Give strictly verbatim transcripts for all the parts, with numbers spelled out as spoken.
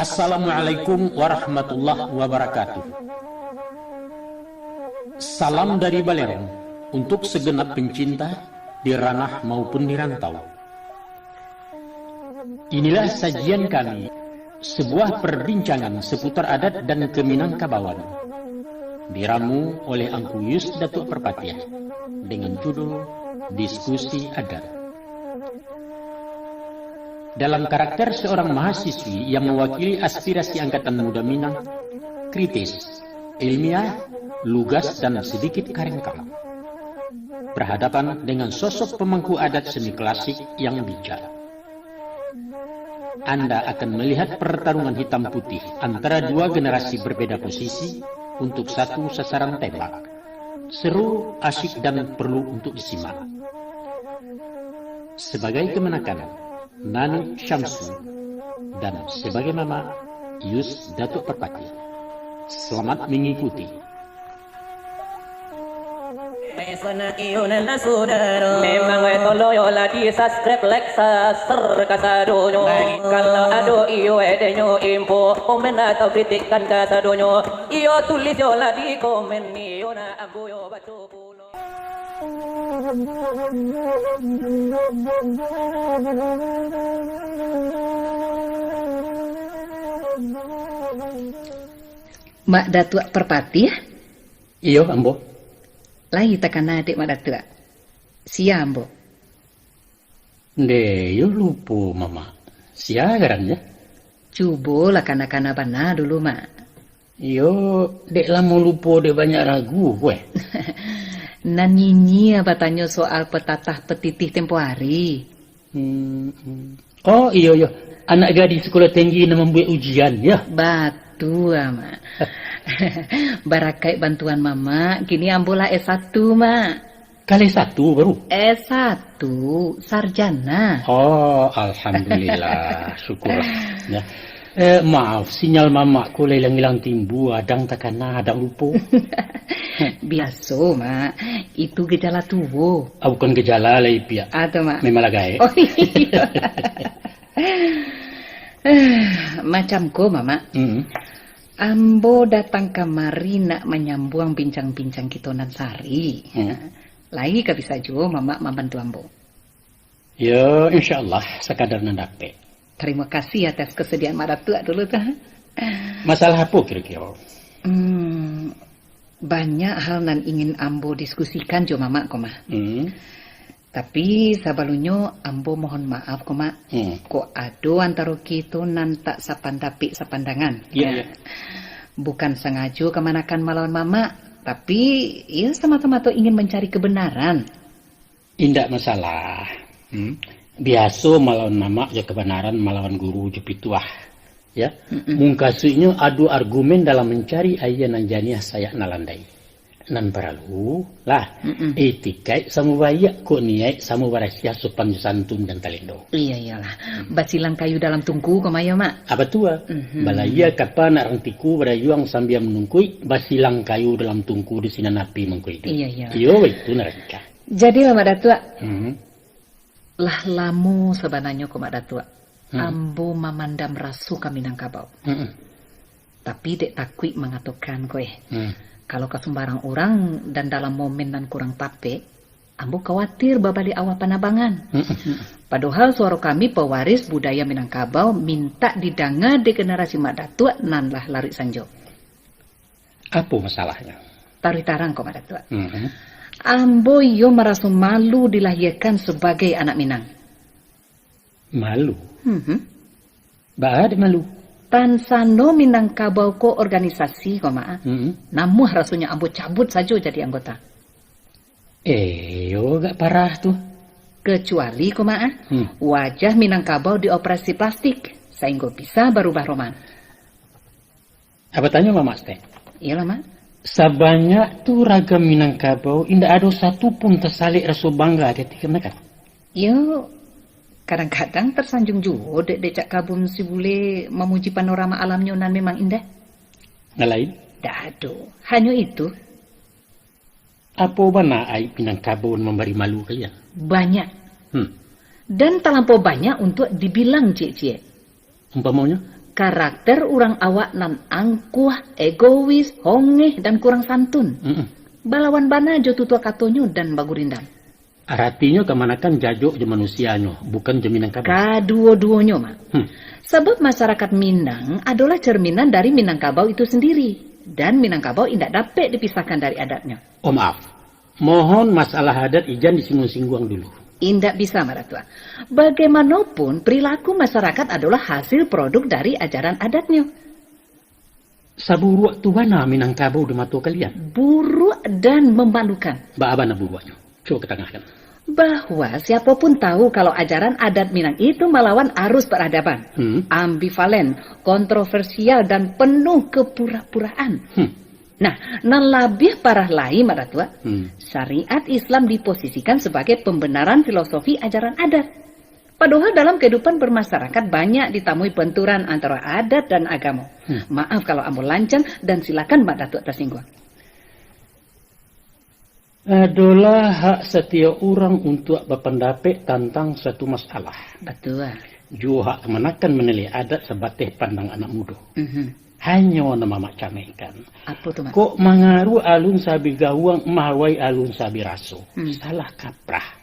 Assalamualaikum warahmatullahi wabarakatuh. Salam dari Balerong untuk segenap pencinta di ranah maupun di rantau. Inilah sajian kami, sebuah perbincangan seputar adat dan keminangkabauan, diramu oleh Angku Yus Datuk Perpatiah, dengan judul Diskusi Adat. Dalam karakter seorang mahasiswi yang mewakili aspirasi Angkatan Muda Minang, kritis, ilmiah, lugas, dan sedikit karengkang, berhadapan dengan sosok pemangku adat seni klasik yang bijak. Anda akan melihat pertarungan hitam putih antara dua generasi berbeda posisi untuk satu sasaran tembak. Seru, asyik, dan perlu untuk disimak. Sebagai kemenakan, Nani Syamsu, dan sebagai mamak, Yus Datuk Perpatiah. Selamat mengikuti. Memang tolong yo lah di subscribe, like, share kasadonyo. Kalau ado iyo edenyo info, komen atau kritikan kasadonyo, iyo tulis yo lah di komen, iyo nak ambo yo baco pulo. Mak Datuak Parpatiah? Iyo, ambo. Lai takana dek Mak Datuak? Sia ambo? Ndeh, iyo lupo, Mamak. Sia garannyo? Cubolah kana-kana bana dulu, Mak. Iyo, dek lamo lupo, dek banyak ragu, kueh. Nan nyinyia batanyo soal petatah petitih tempo ari. Hmm, hmm. Oh, iyo, iyo. Anak gadih sekolah tinggi nan mambuek ujian, yo? Batua, Mak. Barakaik bantuan Mamak, kini ambo lah S satu, Mak. Ka S satu baru? S satu, sarjana. Oh, alhamdulillah. Syukurlah. Ya. Eh, maaf, sinyal Mamak ko lah ilang-ilang timbua, adang takana, adang lupo. Biaso, Mak. Itu gejala tuo. Ah, bukan gejala lai, Piak. Ato, Mak? Memang lah gaek. Oh, iyo. Macam ko, Mamak. Hmm. Ambo datang kamari nak manyambuang bincang-bincang kito nan sari. Hmm. Lai ka bisa juo Mamak mambantu ambo. Yo, insya Allah, sakadar nan dapek. Tarimo kasih atas kasadiaan Mak Datuak dulu tu. Masalah apo kiro-kiro? Hmm, banyak hal nan ingin ambo diskusikan jo Mamak ko mah. Hmm. Tapi, sabalunnyo ambo mohon maaf ko, Mak. Hmm. Kok ado antaro kito nan tak sapandapik sapandangan. Iya, iya. Bukan sangajo kamanakan malawan Mamak, tapi, iyo, samata-mata ingin mancari kebenaran. Indak masalah. Hmm. Biaso malawan mamak jo kabanaran, malawan guru jo pituah. Ya. Mm-mm. Mungkasuiknyo ado argumen dalam mancari aia nan janiah sayak nan landai. Nan paralu lah, mm-mm, itikaik samo baiak, kok niaik samo barasiah, sopan jo santun dan talendo. Iya, iyolah. Hmm. Basilang kayu dalam tungku, ko mah yo, Mak? Apa tu, ah? Mhm. Balayia kapa nak rantiku, badayuang sambia manungkuik, basilang kayu dalam tungku di sinan api mangko iduik. Iya, iya. Iyo, itu nan rancak. Jadilah, Mak Datuak. Hmm. Lah lamo sabananyo ko, Mak Datuak, hmm, ambo mamandam raso ka Minangkabau. Hmm. Tapi dek takuik mangatokan ko, eh. Hmm. Kalau ka sumbarang urang dan dalam momen nan kurang tapek, ambo kawatir babaliak awak panabangan. Hmm. Padohal suaro kami pawaris budaya Minangkabau mintak didanga dek generasi Mak Datuak nan lah laruik sanjo. Apo masalahnyo? Taruih tarang ko, Mak Datuak. Mhm. Ambo iyo maraso malu dilahiakan sabagai anak Minang. Malu? Mhm. Baa dek malu? Tansano Minangkabau ko organisasi ko, Mak. Mhm. Namuah rasonyo ambo cabut sajo jadi anggota. Eh, iyo agak parah tu. Kecuali ko, Mak, ah, hmm, wajah Minangkabau dioperasi plastik, sainggo bisa barubah roman. Apo tanyo, Mamak Stek? Iyolah, Mak. Sabanyak tu ragam Minangkabau, indak ado satu pun tasalek raso bangga di ati kamanakan? Iyo, Kadang-kadang tersanjung juo dek decak kabun si bule mamuji panorama alamnyo nan memang indah. Nan lain? Dak ado. Hanyo itu. Apo bana aib Minangkabau nan mambari malu kalian? Banyak. Hmm. Dan talampau banyak untuak dibilang ciek-ciek. Umpamonyo? Karakter urang awak nan angkuah, egois, hongeh, dan kurang santun. Mm-mm. Balawan bana jo tutua katonyo dan bagurindam. Aratinyo kamanakan jajok jo manusianyo, bukan jo Minangkabau. Kaduo-duonyo, Mak. Hmm. Sabab masyarakat Minang adolah cerminan dari Minangkabau itu sendiri, dan Minangkabau indak dapek dipisahkan dari adatnyo. Oh, maaf. Mohon masalah adat ijan disingguang-singguang dulu. Indak bisa, Mak Datuak. Bagaimanopun, perilaku masyarakat adolah hasil produk dari ajaran adatnyo. Saburuak tu bana Minangkabau di mato kalian? Buruak dan memalukan. Baa bana buruaknyo? Cubo katangahkan. Bahwa siapo pun tahu kalau ajaran adat Minang itu malawan arus peradaban. Hmm. Ambivalen, kontroversial, dan penuh kepura-puraan. Hmm. Nah, nan labiah parah lai, Mak Datuak, Hmm. syariat Islam diposisikan sebagai pembenaran filosofi ajaran adat. Padohal dalam kehidupan bermasyarakat banyak ditamui benturan antara adat dan agamo. Hmm. Maaf kalau ambo lancang, dan silakan Mak Datuak tasingguang. Adolah hak satiok urang untuak bapandapek tantang suatu masalah. Batua. Juo hak kamanakan manilai adat sabateh pandang anak mudo. Mhm. Hanyo nan mamak camehkan. Apo tu, Mak? Kok mangaruah alun sabi gawang, mawai alun sabi raso. Hmm. Salah kaprah.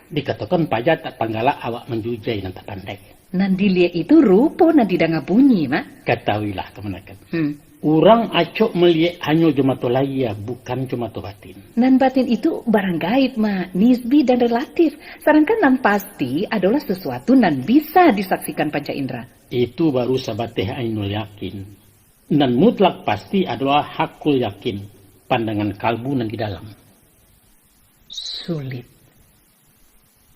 Dikatokan paja tak panggalak awak manjujai nan tak pandai. Nan diliek itu rupo, nan didanga bunyi, Mak. Katahuilah, kamanakan. Hmm. Urang acok maliek hanyo jo mato lahia, bukan jo mato batin. Nan batin itu barang gaib, Mak, nisbi dan relatif. Sadangkan nan pasti adolah sasuatu nan bisa disaksikan panca indra. Itu baru sabateh ainul yakin. Nan mutlak pasti adolah hakul yakin, pandangan kalbu nan di dalam. Sulit.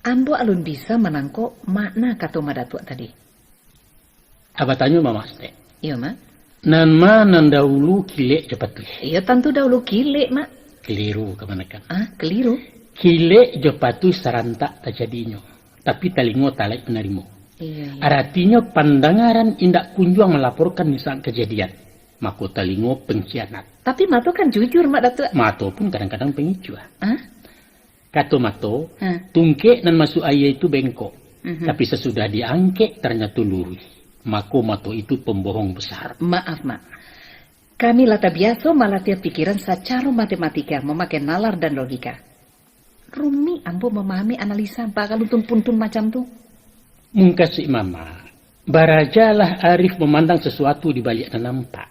Ambo alun bisa manangkok makna kato Mak Datuak tadi. Abah tanyo, Mamak Stek. Iyo, Mak. Nan ma nan dahulu kilek jo patuih? Iyo, tantu dahulu kilek, Mak. Keliru, kamanakan. Ah, keliru? Kilek jo patuih sarantak tajadinyo, tapi talingo talaik manarimo. Iyo, iyo. Aratinyo, pandangaran indak kunjuang malaporkan di saat kajadian, mako talingo pengkhianat. Tapi mato kan jujur, Mak Datuak. Mato pun kadang-kadang pengicuah. Ah? Kato mato, Ha. tungkek nan masuak aia itu bengkok, Mhm. tapi sasudah diangkek, tarnyato luruih. Mako, mato itu pambohong basar. Maaf, Mak. Kami lah tabiaso malatiah pikiran sacaro matematika, mamakai nalar dan logika. Rumik ambo mamahami analisa bakaluntun-puntun macam tu. Mungkasuik Mamak, barajalah arif mamandang sasuatu di baliak nan nampak.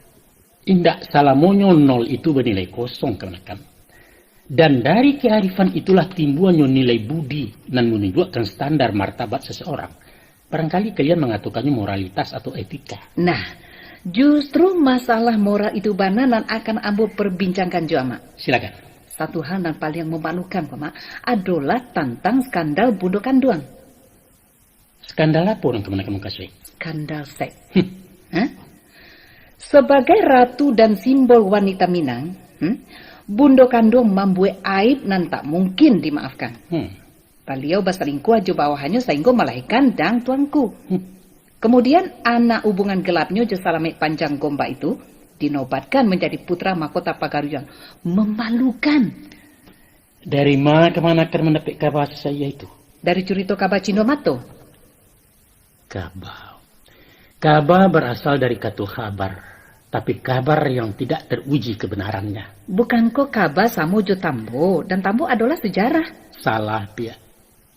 Indak salamonyo nol itu banilai kosong, kamanakan. Dan dari kearifan itulah timbuanyo nilai budi nan manunjuakkan standar martabat seseorang. Barangkali kalian mangatokannyo moralitas atau etika. Nah, justru masalah moral itu bana nan akan ambo perbincangkan juo, Mak. Silakan. Satu hal nan paliang mamalukan ko, Mak, adolah tantang skandal Bundo Kanduang. Skandal apo nan kamanakan mukasuik? Skandal seks. Hmm. Hah? Sabagai ratu dan simbol wanita Minang, hmm, Bundo Kanduang mambuek aib nan tak mungkin dimaafkan. Hmm. Baliau basalingkuah jo bawahannyo sainggo malahirkan dang tuanku. Hmm. Kemudian, anak hubungan gelapnyo jo Salamek Panjang Gombak itu dinobatkan manjadi putra mahkota Pagaruyan. Mamalukan. Dari ma kamanakan mandapek kaba sasaya itu? Dari curito kaba Cindo Mato. Kaba. Kaba barasal dari kato khabar, tapi kabar yang tidak teruji kebenarannya. Bukanko kaba samo jo tambo, dan tambo adolah sejarah? Salah, Piak.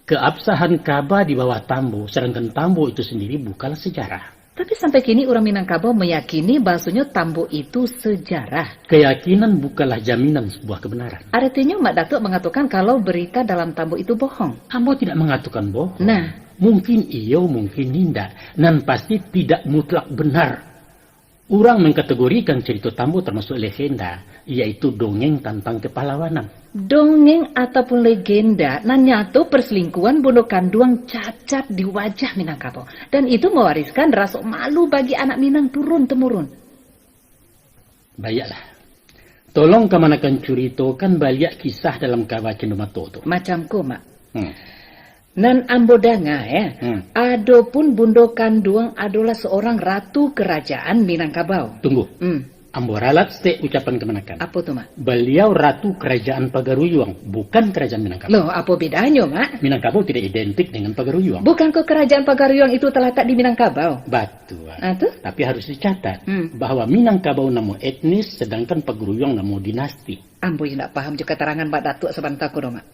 Keabsahan kaba di bawah tambo, sadangkan tambo itu sandiri bukanlah sejarah. Tapi sampai kini urang Minangkabau meyakini bahasonyo tambo itu sejarah. Keyakinan bukanlah jaminan sebuah kebenaran. Aratinyo, Mak Datuak mangatokan kalau berita dalam tambo itu bohong. Ambo tidak mangatokan bohong. Nah. Mungkin iyo, mungkin indak. Nan pasti tidak mutlak benar. Urang mengkategorikan carito tambo termasuk legenda, yaitu dongeng tantang kepahlawanan. Dongeng ataupun legenda nan nyato perselingkuhan Bundo Kanduang cacat di wajah Minangkabau, dan itu mewariskan raso malu bagi anak Minang turun-temurun. Baiaklah. Tolong kamanakan curitokan baliak kisah dalam kaba Cindo Mato tu. Macam ko, Mak. Hmm. Nan ambo danga, ya, Hmm. adopun Bundo Kanduang adolah seorang ratu kerajaan Minangkabau. Tunggu. Hmm. Ambo ralat stek ucapan kamanakan. Apo tu, Mak? Baliau ratu kerajaan Pagaruyuang, bukan kerajaan Minangkabau. Loh, apo bedanyo, Mak? Minangkabau tidak identik dengan Pagaruyuang. Bukankah kerajaan Pagaruyuang itu talatak di Minangkabau? Batua. Ah, tu? Tapi harus dicatat Hmm. bahwa Minangkabau namo etnis, sedangkan Pagaruyuang namo dinasti. Ambo indak paham jo katarangan Mak Datuak sabanta ko doh, Mak.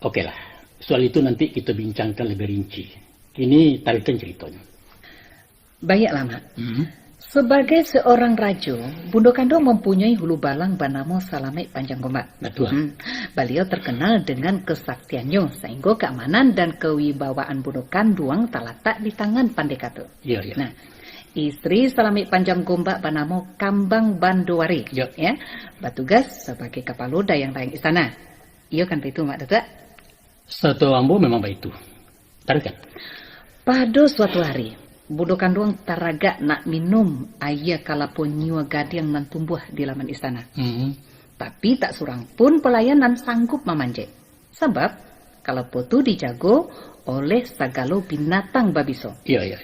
Okelah, soal itu nanti kita bincangkan lebih rinci. Kini taruihkan ceritonyo. Baiklah, Mak. Hmm. Sebagai seorang rajo, Bundo Kanduang mempunyai hulu balang banamo Salamaik Panjang Gombak. Batua. Hmm. Baliau terkenal dengan kesaktiannya, sehingga keamanan dan kewibawaan Bundo Kanduang talatak di tangan pandeka tu. Ya, ya. Nah, isteri Salamaik Panjang Gombak banamo Kambang Banduari. Ya. Ya, batugas sebagai kapalo dayang-dayang istana. Iyo kan baitu, Mak Datuak? Satahu ambo memang baitu. Taruihkan. Pado suatu hari, Bundo Kanduang taragak nak minum aia kalapo nyua gadiang nan tumbuah di laman istana. Hmm. Tapi tak surang pun palayan nan sanggup mamanjek. Sabab, kalapo tu dijago oleh sagalo binatang babiso. Iya, iya.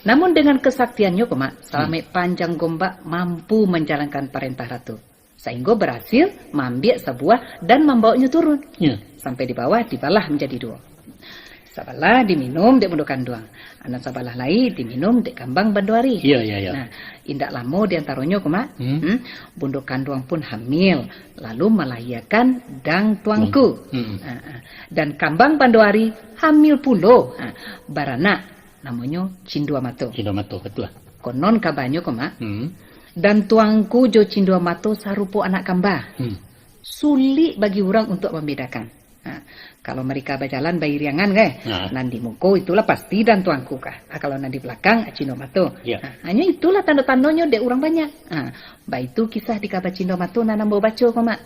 Namun dengan kesaktiannyo ko, Mak, Salamaik Panjang Gombak mampu manjalankan parentah ratu. Sainggo barasil maambiak sabuah dan mambawaknyo turun. Ya. Sampai di bawah dibalah manjadi duo. Sabalah diminum dek Bundo Kanduang. Nan sabalah lai diminum dek Kambang Banduari. Ya, ya, ya. Nah, indak lamo di antaronyo ko, Mak, Hmm. hmm, Bundo Kanduang pun hamil, lalu malahiakan Dang Tuanku. Hmm. Ha, ha. Dan Kambang Banduari hamil pulo. Ha, baranak namonyo Cindua Mato. Cindua Mato, batua. Konon kabanyo ko, Mak, Hmm. Dang Tuanku jo Cindua Mato sarupo anak kamba. Hmm. Sulik bagi urang untuak mambedakan. Ha, kalau mereka bajalan bairingan, kan? Ha. Nan di muko itulah pasti Dang Tuanku kah. Ha, kalau nan di balakang, Cindua Mato. Ya. Ha, hanyo itulah tando-tandonyo dek urang banyak. Ha, baitu kisah di kaba Cindua Mato nan ambo baco ko, Mak.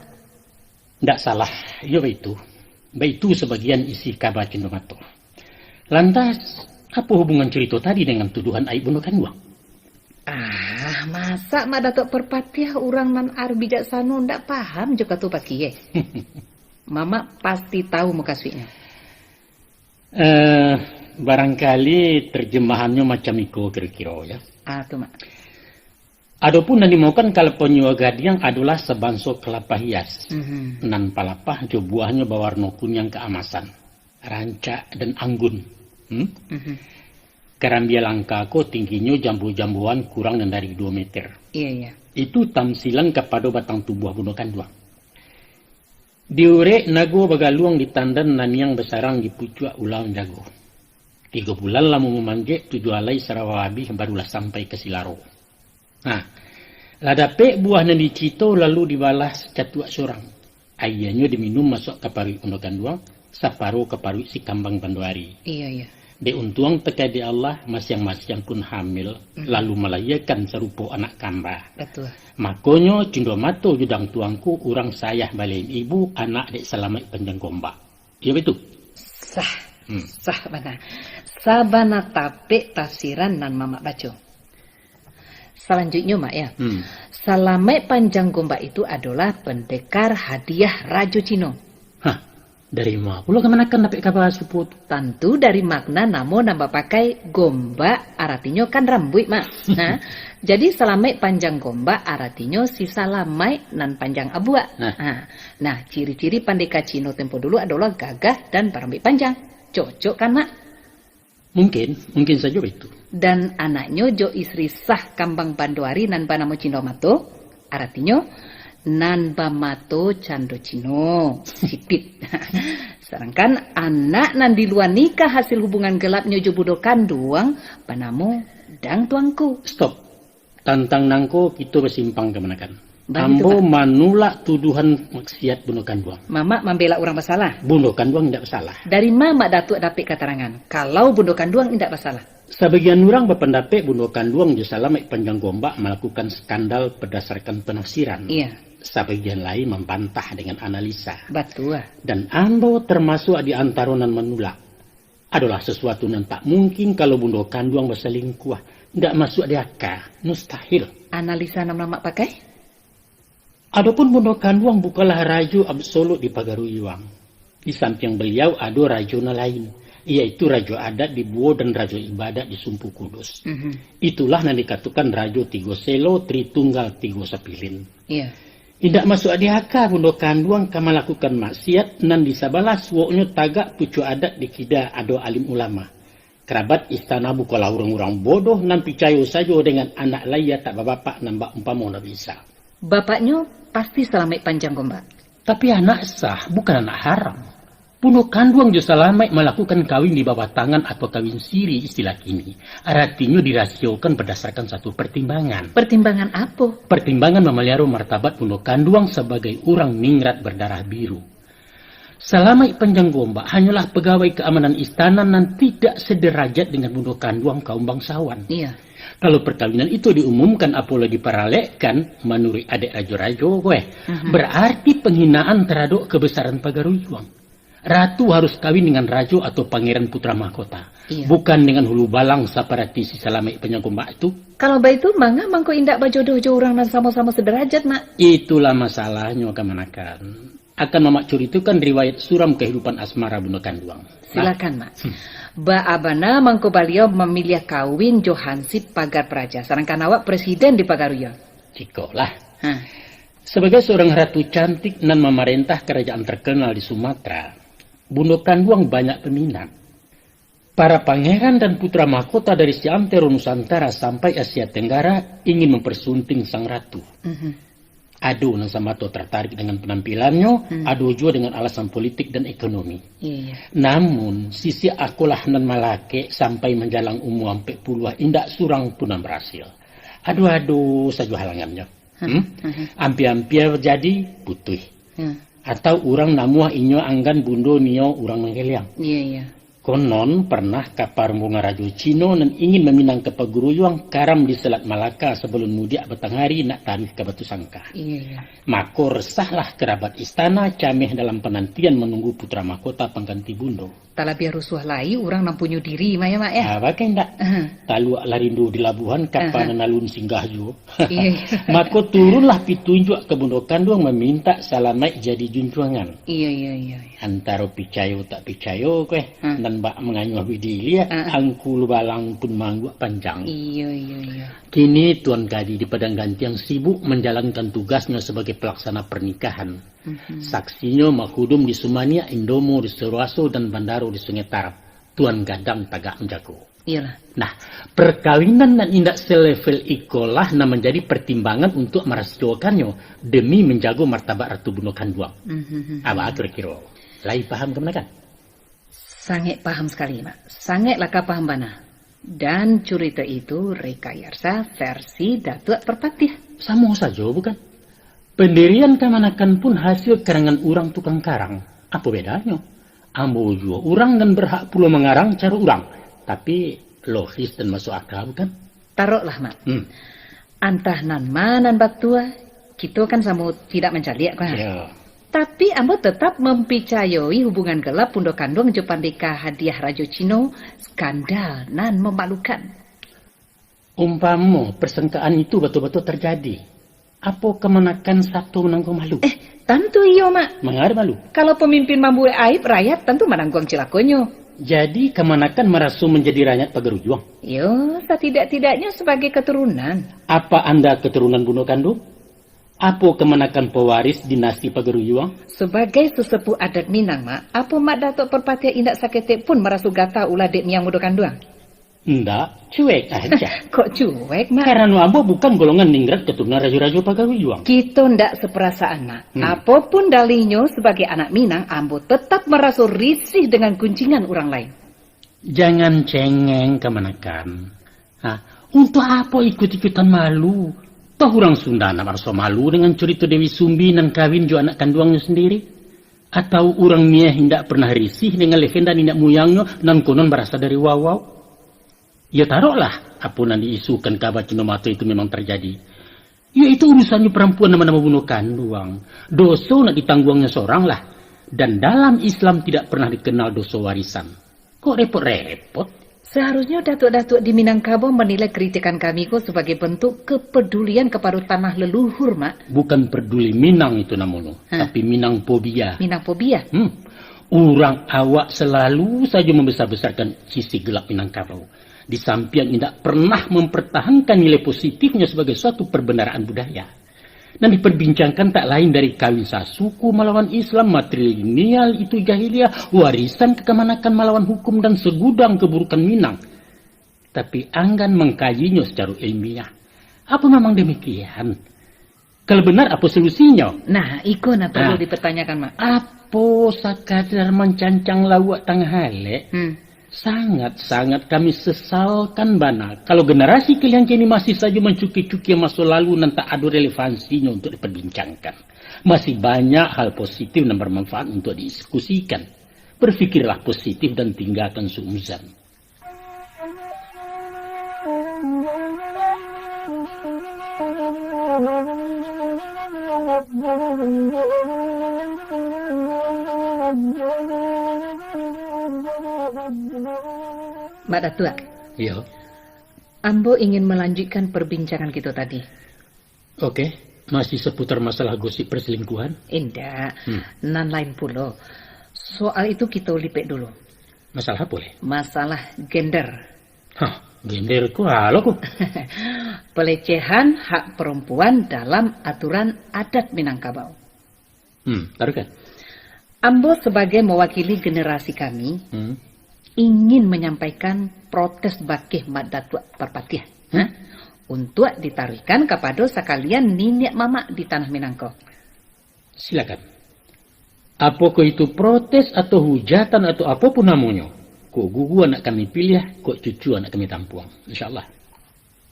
Ndak salah, iyo baitu. Baitu sabagian isi kaba Cindua Mato. Lantas, apo hubungan carito tadi dengan tuduhan aib Bundo Kanduang? Ah, masa Mak Datuak Parpatiah urang nan arif bijaksano ndak paham jo kato pakie? Mamak pasti tahu mukasuiknyo. Eh, barangkali terjemahannyo macam iko kiro-kiro, ya. Ah, tu, Mak. Adopun nan dimaokan kalapo nyua gadiang adolah sabanso kalapa hias, Mhm. nan palapah jo buahnyo bawarno kuniang kaamasan, rancak dan anggun. Hmm? Mhm. Karambia langka ko tingginyo jambu-jambuan kurang nan dari duo meter. Iya, iya. Itu tamsilan kapado batang tubuah Bundo Kanduang. Diurek nago bagaluang di tandan naniang basarang di pucuak ulaun jago. Tigo bulan lamo mamanjek, tujuah alai sarawa abih, barulah sampai ka Silaro. Nah, lah dapek buah nan dicito, lalu dibalah sacatuak surang. Aianyo diminum masuak ka paruik Bundo Kanduang, saparo ka paruik si Kambang Banduari. Iya, iya. Dek untuang takadek Allah, masiang-masiang pun hamil, Mm. lalu malahiakan sarupo anak kamba. Batua. Makonyo, Cindua Mato jo Dang Tuanku urang sayah balain ibu, anak dek Salamaik Panjang Gombak. Iyo baitu? Sah. Hmm. Sah bana. Sabana tapek tafsiran nan Mamak baco. Salanjuiknyo, Mak, ya. Hmm. Salamaik Panjang Gombak itu adolah pandekar hadiah Rajo Cino. Hah, dari ma pulo kamanakan dapek kaba sarupo tu? Tantu dari makna namo nan bapakai Gombak, aratinyo kan rambuik, Mak. Nah, jadi Salamaik Panjang Gombak aratinyo si Salamaik nan panjang abuak. Nah. Ha. Nah, ciri-ciri pandeka Cino tempo dulu adolah gagah dan barambik panjang. Cocok kan, Mak? Mungkin, mungkin sajo baitu. Dan anaknyo jo istri sah Kambang Banduari nan banamo Cindua Mato, aratinyo, nan bamato cando Cino, sipit. Sadangkan anak nan di lua nikah hasil hubungan gelapnyo jo Bundo Kanduang banamo Dang Tuanku. Stop. Tantang nangko kito basimpang kamanakan. Baitu, Ambo Pak. manulak tuduhan maksiat Bundo Kanduang. Mamak mambela urang basalah. Bundo Kanduang indak basalah. Dari ma Mak Datuak dapek katarangan, kalau Bundo Kanduang indak basalah? Sabagian urang bapandapek Bundo Kanduang jo Salamaik Panjang Gombak malakukan skandal badasarkan panafsiran. Iya. Sabagian lai mambantah dengan analisa. Batua. Dan ambo tamasuak di antaro nan manulak. Adolah sasuatu nan tak mungkin kalau Bundo Kanduang basalingkuah. Ndak masuak di aka. Mustahil. Analisa nan Mamak pakai? Adopun Bundo Kanduang bukanlah rajo absolut di Pagaruyuang. Di sampiang baliau ado rajo nan lain, yaitu rajo adat di Buo dan rajo ibadat di Sumpu Kudus. Mhm. Itulah nan dikatokan Rajo Tigo Selo, Tritunggal Tigo Sapilin. Iya. Indak masuak di aka Bundo Kanduang ka malakukan maksiat nan di sabalah suoknyo tagak pucuak adat di kida ado alim ulama. Kerabat istana bukanlah urang-urang bodoh nan picayo sajo dengan anak layia tak babapak nan bak umpamo Nabi Isa. Bapaknyo pasti Salamaik Panjang Gombak. Tapi anak sah, bukan anak haram. Bundo Kanduang jo Salamaik malakukan kawin di bawah tangan atau kawin siri istilah kini. Aratinyo dirasiokan berdasarkan satu pertimbangan. Pertimbangan apo? Pertimbangan mamaliaro martabat Bundo Kanduang sabagai urang ningrat berdarah biru. Salamaik Panjang Gombak hanyolah pegawai keamanan istana nan tidak sederajat dengan Bundo Kanduang kaum bangsawan. Iya. Kalau perkawinan itu diumumkan, apo lah diparalekkan manuruik adat rajo-rajo ko, eh, Mhm. berarti penghinaan terhadap kebesaran Pagaruyuang. Ratu harus kawin dengan rajo atau pangeran putra mahkota, Iya. bukan dengan hulu balang saparati si Salamaik Panjang Gombak itu. Kalau baitu, manga mangko indak bajodoh jo urang nan samo-samo sederajat, Mak? Itulah masalahnyo, kamanakan. Akan Mamak curitokan riwayat suram kahidupan asmara Bundo Kanduang. Nah. Silakan, Mak. Hmm. Baa bana mangko baliau mamiliah kawin jo hansip pagar praja, sadangkan awak presiden di Pagaruyuang? Cikolah. Ha. Sabagai seorang ratu cantik nan mamarentah karajaan terkenal di Sumatera, Bundo Kanduang banyak peminat. Para pangeran dan putra mahkota dari seantero Nusantara sampai Asia Tenggara ingin mempersunting sang ratu. Mhm. Ado nan samato tertarik dengan penampilannyo, Hmm. ado juo dengan alasan politik dan ekonomi. Iya, iya. Namun, sisiak akolah nan malakek sampai manjalang umua ampek puluah, indak surang pun nan barasil. Ado-ado sajo halangannyo. Hmm, Hmm? hmm. Ampia-ampia jadi putuih. Hmm. Atau urang namuah inyo anggan bundo nio urang Manggeliang. Iya, iya. Konon, pernah kapa rombongan rajo Cino nan ingin maminang ka Pagaruyuang karam di Selat Malaka sabalun mudiak batang hari nak taruih ka Batusangka. Iya, iya. Mako, resahlah kerabat istana, cameh dalam panantian manunggu putra mahkota pangganti bundo. Talabiah rusuah lai urang nan punyo diri, Mak, ya, Mak, ya? Ah, baa indak. Aha. Taluak lah rindu di labuahan, kapa Aha. nan alun singgah juo. Iya, iya. Mako, turunlah Pitunjuak ka Bundo Kanduang mamintak Salamaik jadi junjuangan. Iya, iya, iya, iya. Antaro picayo tak picayo ko, eh, Hmm. nan bak manganyuah bidiliah, Ah, ah. angku lubalang pun maangguak panjang. Iya, iya, iya. Kini Tuan Kadi di Padang Gantiang sibuk manjalankan tugasnyo sabagai palaksana pernikahan. Mhm. Saksinyo Mahudum di Sumaniak, Indomo di Suroaso, dan Bandaro di Sungai Tarab. Tuan Gadang tagak manjago. Iyalah. Nah, perkawinan nan indak selevel ikolah nan manjadi pertimbangan untuak marasiokanyo demi manjago martabat Ratu Bundo Kanduang. Mhm. Aba kiro-kiro, lai paham kamanakan? Sangaik paham sakali, Mak. Sangaik lah ka paham bana. Dan curito itu rekayasa versi Datuak Parpatiah. Samo sajo, bukan? Pandirian kamanakan pun hasil karangan urang tukang karang. Apo bedanyo? Ambo juo urang nan berhak pulo mangarang caro urang, tapi logis dan masuk akal, bukan? Taroklah, Mak. Hmm. Antah nan ma nan batua, kito kan samo tidak mancaliak, kan? Ya. Tapi ambo tetap mampicayoi hubungan gelap Bundo Kanduang jo Pandeka Hadiah Rajo Cino, skandal nan mamalukan. Umpamo persangkaan itu batua-batua tarjadi, apo kamanakan sato manangguang malu? Eh, tantu iyo, Mak. Manga malu? Kalau pamimpin mambuek aib, rakyat tantu manangguang cilakonyo. Jadi, kamanakan maraso manjadi rakyat Pagaruyuang? Yo, satidak-tidaknyo sabagai katurunan. Apa anda katurunan Bundo Kanduang? Apo kamanakan pawaris dinasti Pagaruyuang? Sabagai sesepuh adat Minang, Mak, apo Mak Datuak Parpatiah indak saketek pun maraso gata ulah dek Miang Bundo Kanduang? Ndak, cuek aja. Kok cuek, Mak? Karano ambo bukan golongan ningrat katurunan rajo-rajo Pagaruyuang. Kito ndak seperasaan, Mak. Hmm. Apopun dalihnyo, sabagai anak Minang, ambo tetap maraso risih dengan guncingan urang lain. Jangan cengeng, kamanakan. Ha, untuak apo ikut-ikutan malu? Toh urang Sunda ndak maraso malu dengan curito Dewi Sumbi nan kawin jo anak kanduangnyo sandiri? Atau urang Nieh indak pernah risih dengan legenda niniak muyangnyo nan konon barasal dari Wawau? Yo, taroklah, apo nan diisukan kaba Cino Mato itu memang tarjadi. Yo, itu urusannyo parampuan nan banamo Bundo Kanduang. Doso nak ditangguangnyo sorang lah. Dan dalam Islam tidak pernah dikenal doso warisan. Kok repot-repot? Seharusnyo datuak-datuak di Minangkabau manilai kritikan kami ko sabagai bentuk kepedulian kapado tanah leluhur, Mak. Bukan peduli Minang itu namonyo, Hah? tapi Minang fobia. Minang fobia? Hmm. Urang awak salalu sajo mambesar-besarkan sisi gelap Minangkabau, di sampiang indak pernah mempertahankan nilai positifnya sebagai suatu perbendaraan budaya. Nan diperbincangkan tak lain dari kawin sasuku malawan Islam, matrilineal itu jahiliah, warisan kekamanakan malawan hukum, dan segudang keburukan Minang. Tapi anggan mangkajinyo sacaro ilmiah. Apo mamang damikian? Kalau benar, apo solusinyo? Nah, iko nan perlu Ah. dipertanyakan, Mak. Apo sakadar mancancang lauak tangah alek? Hmm. Sangat-sangat kami sesalkan bana kalau generasi kalian kini masih saja mancuki-cuki maso lalu nan tak ado relevansinyo untuk diperbincangkan. Masih banyak hal positif nan bermanfaat untuk didiskusikan. Berpikirlah positif dan tinggalkan suuzan. Mak Datuak. Iyo. Ambo ingin melanjutkan perbincangan kito tadi. Oke, masih seputar masalah gosip perselingkuhan? Indak. Hmm. Nan lain pulo. Soal itu kito lipek dulu. Masalah apo, leh? Masalah gender. Hah, gender ko alo ko? Pelecehan hak perempuan dalam aturan adat Minangkabau. Hmm, taruihkan. Ambo sebagai mewakili generasi kami, Hmm. ingin menyampaikan protes bakeh Mak Datuak Parpatiah, Hmm. ha, untuak ditaruihkan kapado sakalian niniak mamak di tanah Minang ko. Silakan. Apokoh itu protes atau hujatan atau apo pun namonyo, kok gugu anak kami piliah, kok cucu anak kami tampuang. Insya Allah.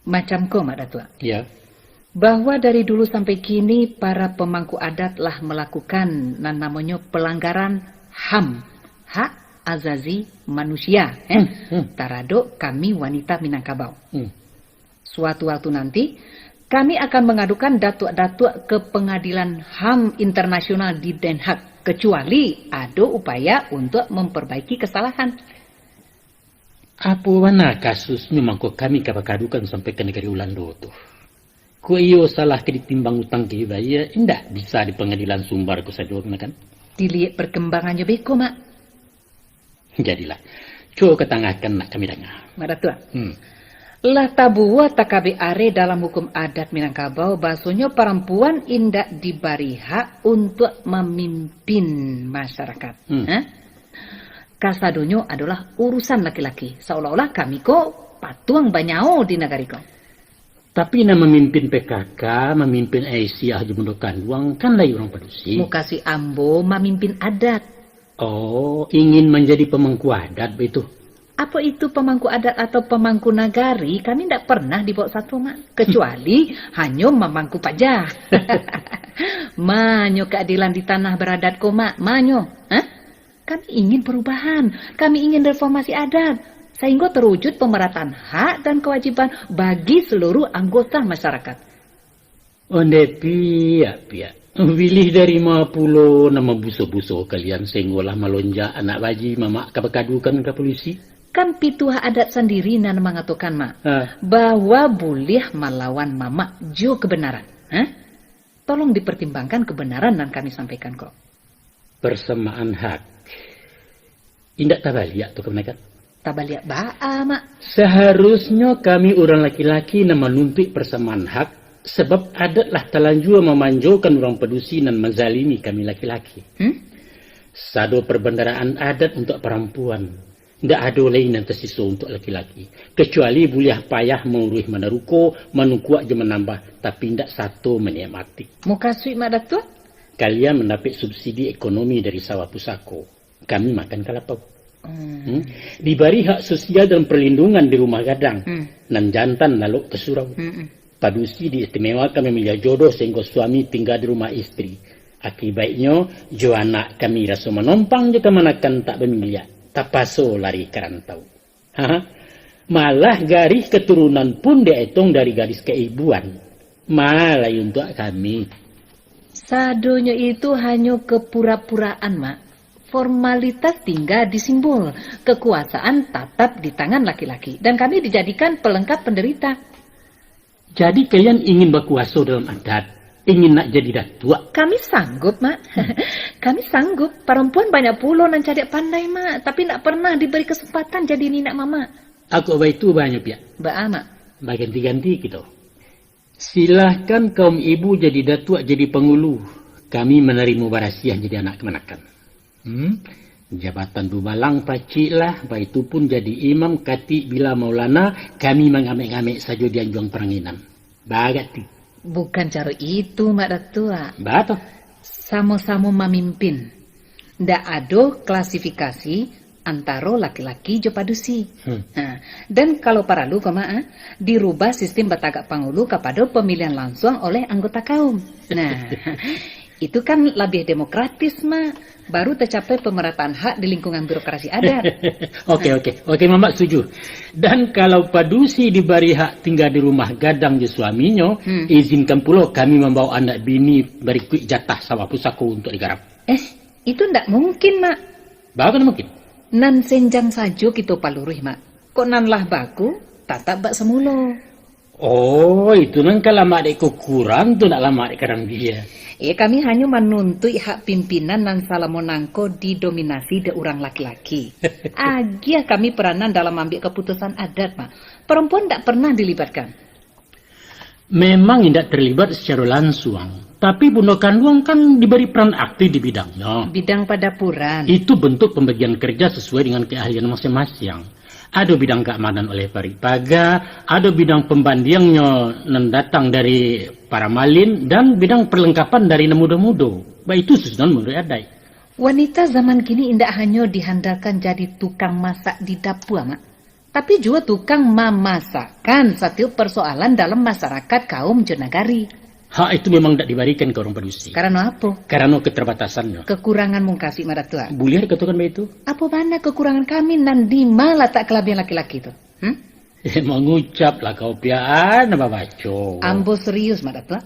Macam ko, Mak Datuak. Ya. Bahwa dari dulu sampai kini, para pemangku adat lah melakukan nan namonyo pelanggaran ham, hak azazi manusia, eh, Hmm, hmm. taradok kami wanita Minangkabau. Hmm. Suatu waktu nanti, kami akan mengadukan datuak-datuak ke Pengadilan ham Internasional di Den Haag, kecuali ado upaya untuk memperbaiki kesalahan. Apo bana kasusnyo mangko kami ka bakadukan sampai ka nagari Ulando tu? Kok iyo salah ka ditimbang utang ka iyo bayia, indak bisa di pangadilan sumbar ko sajo, kan? Diliek perkembangannyo beko, Mak. Jadilah. Cubo katangahkan nak kami danga. Mak Datuak. Hmm. Lah tabuah takabek areh dalam hukum adat Minangkabau, bahasonyo parampuan indak dibari hak untuak mamimpin masyarakat. Hmm. Ha? Kasadonyo adolah urusan laki-laki, saolah-olah kami ko patuang banyao di nagari ko. Tapi nan mamimpin P K K, mamimpin Aisyah jo bundo kanduang, kan lai urang padusi. Mukasuik ambo mamimpin adat. Oh, ingin manjadi pamangku adat baitu? Apo itu pamangku adat atau pamangku nagari, kami ndak pernah dibaok satu, Mak. Kecuali hanyo mamangku paja. Manyo keadilan di tanah baradat ko, Mak. Manyo. Hah? Kami ingin perubahan. Kami ingin reformasi adat. Sahinggo terwujud pemerataan hak dan kewajiban bagi seluruh anggota masyarakat. Onde piak-piak. Bilih dari ma pulo nan mambuso-buso kalian sahinggo lah malonjak anak baji mamak ka bakadukan ka polisi? Kan pituah adat sandiri nan mangatokan, Mak, Ha. bahwa buliah malawan mamak jo kebenaran. Ha? Tolong dipertimbangkan kebenaran nan kami sampaikan ko. Persamaan hak. Indak tabaliak tu, kamanakan? Tabaliak baa, Mak? Saharusnyo kami urang laki-laki nan manuntuik persamaan hak, sabab adat lah talanjua mamanjokan urang padusi nan manzalimi kami laki-laki. Hmm? Sado perbandaraan adat untuak parampuan. Indak ado lai nan tasiso untuak laki-laki, kecuali buliah payah mauruih manaruko, manukuak jo manambah, tapi indak sato maniaik mati. Mukasuik, Mak Datuak? Kalian mandapek subsidi ekonomi dari sawah pusako. Kami makan kalapau. Hmm. Hmm? Dibari hak sosial dan perlindungan di rumah gadang, Hmm. nan jantan lalok ka surau. Hmm. Padusi diistimewakan mamiliah jodoh sahinggo suami tingga di rumah istri. Akibaiknyo, jo anak kami raso manompang jo kamanakan tak bamiliak, tapaso lari ka rantau. Ha? Malah garih keturunan pun dietong dari garis keibuan. Ma lai untuak kami. Sadonyo itu hanyo kepura-puraan, Mak. Formalitas tingga di simbol. Kekuasaan tatap di tangan laki-laki. Dan kami dijadikan pelengkap penderita. Jadi kalian ingin bakuaso dalam adat, Ingin nak jadi datuak? Kami sanggup, Mak. Kami sanggup. Parampuan banyak pulo nan cadiak pandai, Mak, tapi ndak pernah diberi kesempatan jadi niniak mamak. Kok baitu bahanyo, Piak? Baa, Mak? Baganti-ganti kito. Silahkan kaum ibu jadi datuak, jadi pangulu. Kami manarimo barasiah jadi anak kamanakan. Hmm? Jabatan dubalang paciklah, baitu pun jadi imam, katik, bila, maulana, kami mangamek-ngamek sajo di anjuang paranginan. Bagati. Bukan caro itu, Mak Datuak. Baa tu? Samo-samo mamimpin. Ndak ado klasifikasi antaro laki-laki jo padusi. Hmm. Nah, dan kalau paralu ko, Mak, ah, dirubah sistim batagak pangulu kapado pamilihan lansuang oleh anggota kaum. Nah, itu kan labiah demokratis, Mak. Baru tacapai pamarataan hak di lingkungan birokrasi adat. Oke, oke. Oke, Mamak setuju. Dan kalau padusi dibari hak tingga di rumah gadang jo suaminyo, Hmm. izinkan pulo kami mambaok anak bini barikuik jatah sawah pusako untuak digarap. Eh, itu ndak mungkin, Mak. Baa ndak mungkin? Nan senjang sajo kito paluruih, Mak. Kok nan lah baku, tatap bak samulo. Oh, itu nan ka lamak dek kukurang, tu ndak lamak dek karambia. Eh, kami hanyo manuntuik hak pimpinan nan salamo nangko didominasi dek urang laki-laki. Agiah kami peranan dalam ambiak kaputusan adat, Mak. Parampuan ndak pernah dilibatkan. Memang indak terlibat secara lansuang, tapi bundo kanduang kan dibari peran aktif di bidangnyo. Bidang padapuran. Itu bentuk pembagian kerja sesuai dengan keahlian masing-masing. Ado bidang keamanan oleh parik paga, ado bidang pambandiangnyo nan datang dari para malin, dan bidang perlengkapan dari nan mudo-mudo. Baitu susunan manuruik adaik. Wanita zaman kini indak hanyo dihandalkan jadi tukang masak di dapua, Mak, tapi juo tukang mamasakkan satiok parsoalan dalam masarakat, kaum jo nagari. Hak itu memang indak dibarikan ka urang padusi. Karano apo? Karano keterbatasannyo. Kekurangan mungkasuik, Mak Datuak. Buliah dikatokan baitu? Apo bana kekurangan kami, nan dima latak kalabiahan laki-laki tu? Hmm? Eh, mangucaplah kau, Piak, a nan babaco. Ambo serius, Mak Datuak.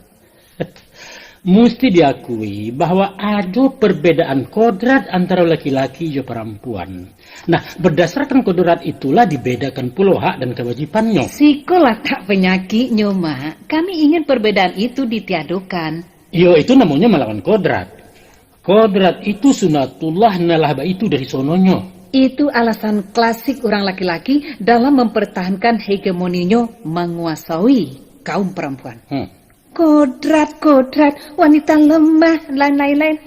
Musti diakui bahwa ado perbedaan kodrat antaro laki-laki jo parampuan. Nah, berdasarkan kodrat itulah dibedakan pulo hak dan kawajibannyo. Siko latak panyakiknyo, Mak. Kami ingin perbedaan itu ditiadokan. Iyo, itu namonyo malawan kodrat. Kodrat itu sunatullah, nan lah baitu dari sononyo. Itu alasan klasik urang laki-laki dalam mempertahankan hegemoninyo manguasai kaum parampuan. Hmm. Kodrat, kodrat, wanita lemah, lain-lain.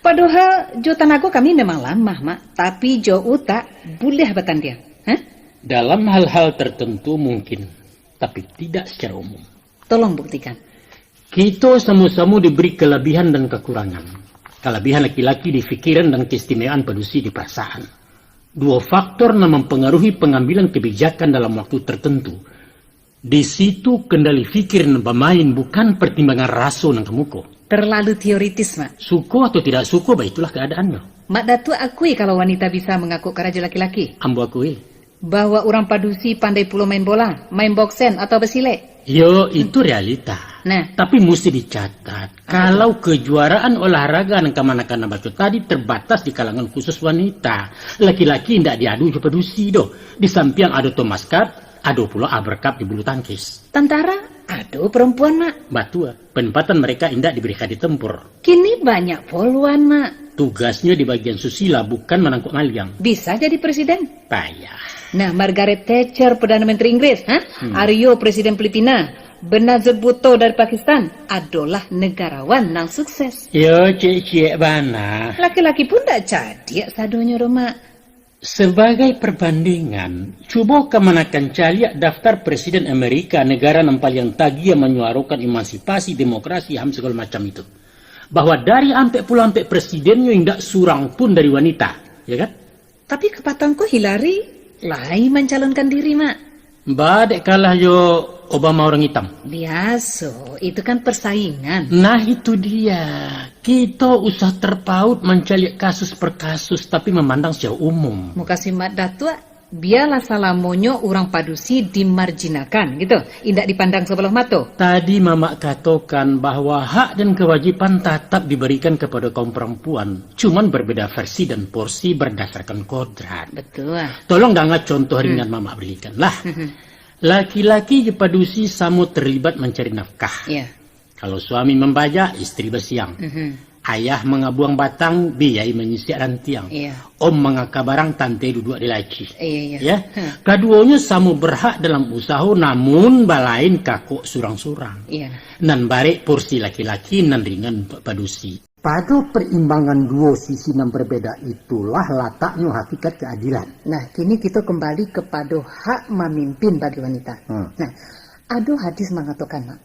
Padohal jo tanago kami memang lamah, Mak, tapi jo utak buliah batandiang. Hah? Dalam hal-hal tertentu mungkin, tapi tidak secara umum. Tolong buktikan. Kito samo-samo diberi kalabihan dan kakurangan. Kalabihan laki-laki di pikiran dan keistimewaan padusi di parasaan. Duo faktor nan mampangaruhi pangambilan kabijakan dalam waktu tertentu. Di situ kendali pikir nan bamain, bukan partimbangan raso nan ka muko. Terlalu teoritis, Mak. Suko atau tidak suko, baitulah keadaannyo. Mak Datuak akui kalau wanita bisa mangakuk karajo laki-laki? Ambo akui. Bahwa urang padusi pandai pulo main bola, main boksen, atau basilek? Yo, itu realita. Nah. Tapi musti dicatat, kalau kejuaraan olahraga nan kamanakan nan baco tadi terbatas di kalangan khusus wanita, laki-laki indak diadu jo padusi doh. Di sampiang ado Thomas Cup, ado pulo Albert Cup di bulu tangkis. Tantara, ado perempuan, Mak. Batua, penempatan mereka indak diberikan di tempur. Kini banyak poluan, Mak. Tugasnyo di bagian susila, bukan manangkok maliang. Bisa jadi presiden. Payah. Nah, Margaret Thatcher, Perdana Menteri Inggris, ha? Hmm. Aryo, Presiden Filipina. Benazir Bhutto dari Pakistan adolah negarawan nan sukses. Yo, ciek-ciek bana. Laki-laki pun dak cadiak sadonyo doh, Mak. Sebagai perbandingan, cubo kamanakan caliak daftar presiden Amerika, negara nan paliang tagiah manyuarokan emansipasi, demokrasi, ham sagalo macam itu. Bahwa dari ampek puluah ampek presidennyo indak surang pun dari wanita, ya kan? Tapi kapatang ko Hillary lai mancalonkan diri, Mak. Ba dek kalah jo Obama urang itam. Biaso, itu kan persaingan. Nah, itu dia. Kito usah terpaut mancaliak kasus per kasus, tapi mamandang secara umum. Mukasuik Mak Datuak, bialah salamonyo urang padusi dimarjinalkan, gitu. Indak dipandang sabalah mato. Tadi Mamak katokan bahwa hak dan kewajiban tatap diberikan kepada kaum perempuan, cuman berbeda versi dan porsi berdasarkan kodrat. Betul. Tolong danga contoh ringan Mamak berikan lah. Hmm. Laki-laki jo padusi samo terlibat mancari nafkah. Ya. Kalau suami mambajak, istri basiang. Mhm. Ayah mangabuang batang, biyai manyisiak rantiang. Iya. Om mangaka barang, tante duduak di laci. Iya, iya. Ya? Hmm. Kaduonyo samo berhak dalam usaho, namun balain kakok surang-surang. Iya. Nan barek porsi laki-laki, nan ringan untuak padusi. Pado perimbangan duo sisi nan berbeda itulah lataknyo hakikat keadilan. Nah, kini kito kembali kepado hak mamimpin bagi wanita. Hmm. Nah, ado hadis mangatokan, Mak,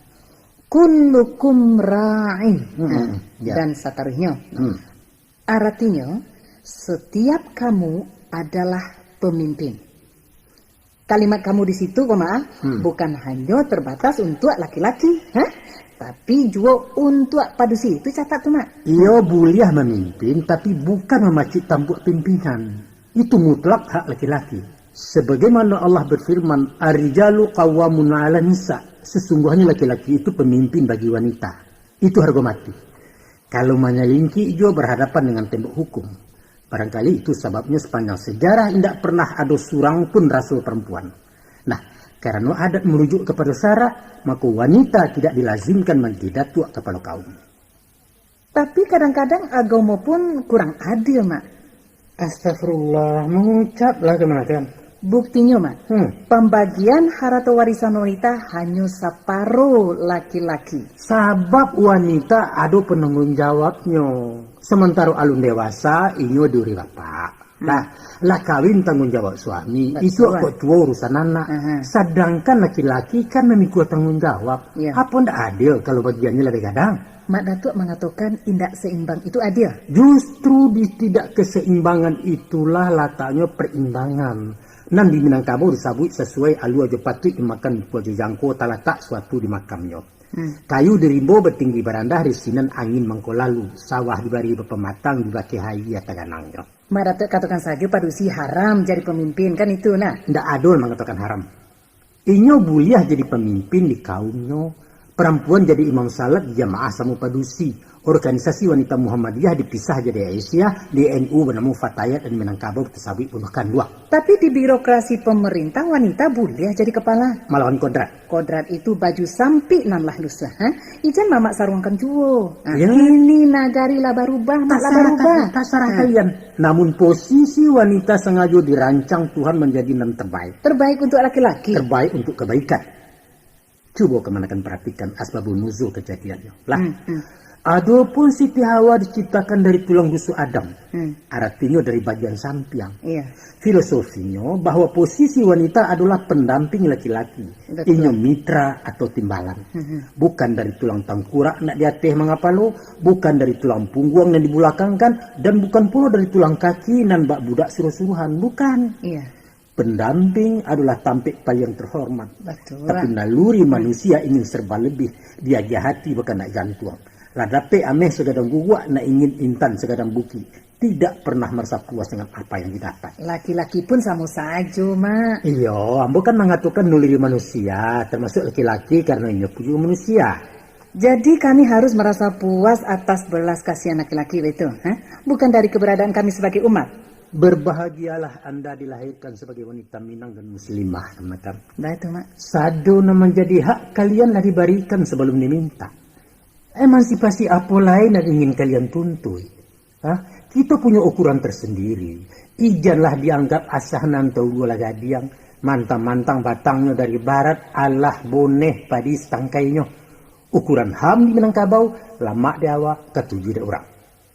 "Kullukum ra'in." Hmm, Nah, hmm, ya. dan sataruihnyo. Hmm. Aratinyo, setiap kamu adalah pemimpin. Kalimat kamu di situ, ko, Mak, Hmm. bukan hanyo terbatas untuak laki-laki, ha? Tapi juo untuak padusi. Itu catat tu, Mak. Iyo buliah mamimpin, tapi bukan mamacik tampuak pimpinan. Itu mutlak hak laki-laki. Sebagaimana Allah berfirman, "Ar-rijalu qawwamuna 'alan nisa." Sesungguhnya laki-laki itu pemimpin bagi wanita. Itu harga mati. Kalau manyalingkik juo berhadapan dengan tembok hukum. Barangkali itu sababnya sepanjang sejarah indak pernah ado surang pun rasul perempuan. Nah, karano adat merujuk kepada syarak, mako wanita tidak dilazimkan manjadi datuak kapalo kaum. Tapi kadang-kadang agamo pun kurang adil, Mak. Astagfirullah, mangucaplah kamanakan. Buktinyo, Mak, Hmm. pambagian harato warisan wanita hanyo saparo laki-laki. Sabab wanita ado penanggung jawabnyo. Sementaro alun dewasa, inyo diuri bapak. Hmm. Nah, lah kawin tanggung jawab suami, Betul. itu kok tuo urusan anak. Aha. Sadangkan laki-laki kan mamikua tanggung jawab. Ya. Apo ndak adil kalau bagiannyo labiah gadang? Mak Datuak mangatokan indak seimbang itu adil. Justru di tidak keseimbangan itulah lataknyo perimbangan. Nan di Minangkabau disabuik sasuai alua jo patuik dimakan, dipua jo jangko talatak suatu di makamnyo. Hmm. Kayu di rimbo batinggi barandah, di sinan angin mangko lalu, sawah dibari bapamatang, dibakeh aia taganangnyo. Mak Datuak katokan sajo padusi haram jadi pamimpin, kan itu nah? Ndak ado mangatokan haram. Inyo buliah jadi pamimpin di kaumnyo, parampuan jadi imam salat di jamaah samo padusi, organisasi wanita Muhammadiyah dipisah jadi Aisyah, di N U banamo Fatayat, dan Minangkabau tasabuik bunuh kanduang. Tapi di birokrasi pamarintah wanita buliah jadi kapala. Malawan kodrat. Kodrat itu baju sampik nan lah lusuah, ha? Ijan mamak saruangkan juo. Ha, Ya. kini nagari lah barubah, mak lah Tasarah barubah. ka-, tasarah Ha. kalian. Namun posisi wanita sangajo dirancang Tuhan manjadi nan terbaik. Terbaik untuk laki-laki. Terbaik untuk kebaikan. Cubo kamanakan paratikan asbabun nuzul kajadiannyo. Lah, Hmm, hmm. adopun Siti Hawa diciptakan dari tulang rusuk Adam, Hmm. aratinyo dari bagian sampiang. Iya. Filosofinyo bahwa posisi wanita adolah pendamping laki-laki. Betul. Inyo mitra atau timbalan. Hmm, hmm. Bukan dari tulang tangkurak nak di ateh mangapalo, bukan dari tulang pungguang nan dibulakangkan, dan bukan pulo dari tulang kaki nan bak budak suruh-suruhan. Bukan. Iya. Pendamping adolah tampek paliang terhormat. Batua. Tapi naluri Hmm. manusia ingin serba lebih, diagiah hati bakanak jantuang. Lah dapek ameh sagadang guguak, nak ingin intan sagadang bukik. Tidak pernah marasa puas dengan apa yang didapat. Laki-laki pun samo sajo, Mak. Iyo, ambo kan mangatokan naluri manusia, termasuk laki-laki, karano inyo pun juo manusia. Jadi kami harus marasa puas atas belas kasihan laki-laki, baitu, ha? Bukan dari keberadaan kami sebagai umat. Berbahagialah anda dilahirkan sebagai wanita Minang dan muslimah, kamanakan. Baitu, Mak. Sado nan manjadi hak kalian lah dibarikan sabalum diminta. Emansipasi apo lai nan ingin kalian tuntuik? Ha? Kito punyo ukuran tersendiri. Ijanlah dianggap asah nan taululah gadiang, mantang-mantang batangnyo dari barat, alah boneh padi satangkainyo. Ukuran HAM di Minangkabau, lamak di awak, katuju dek urang.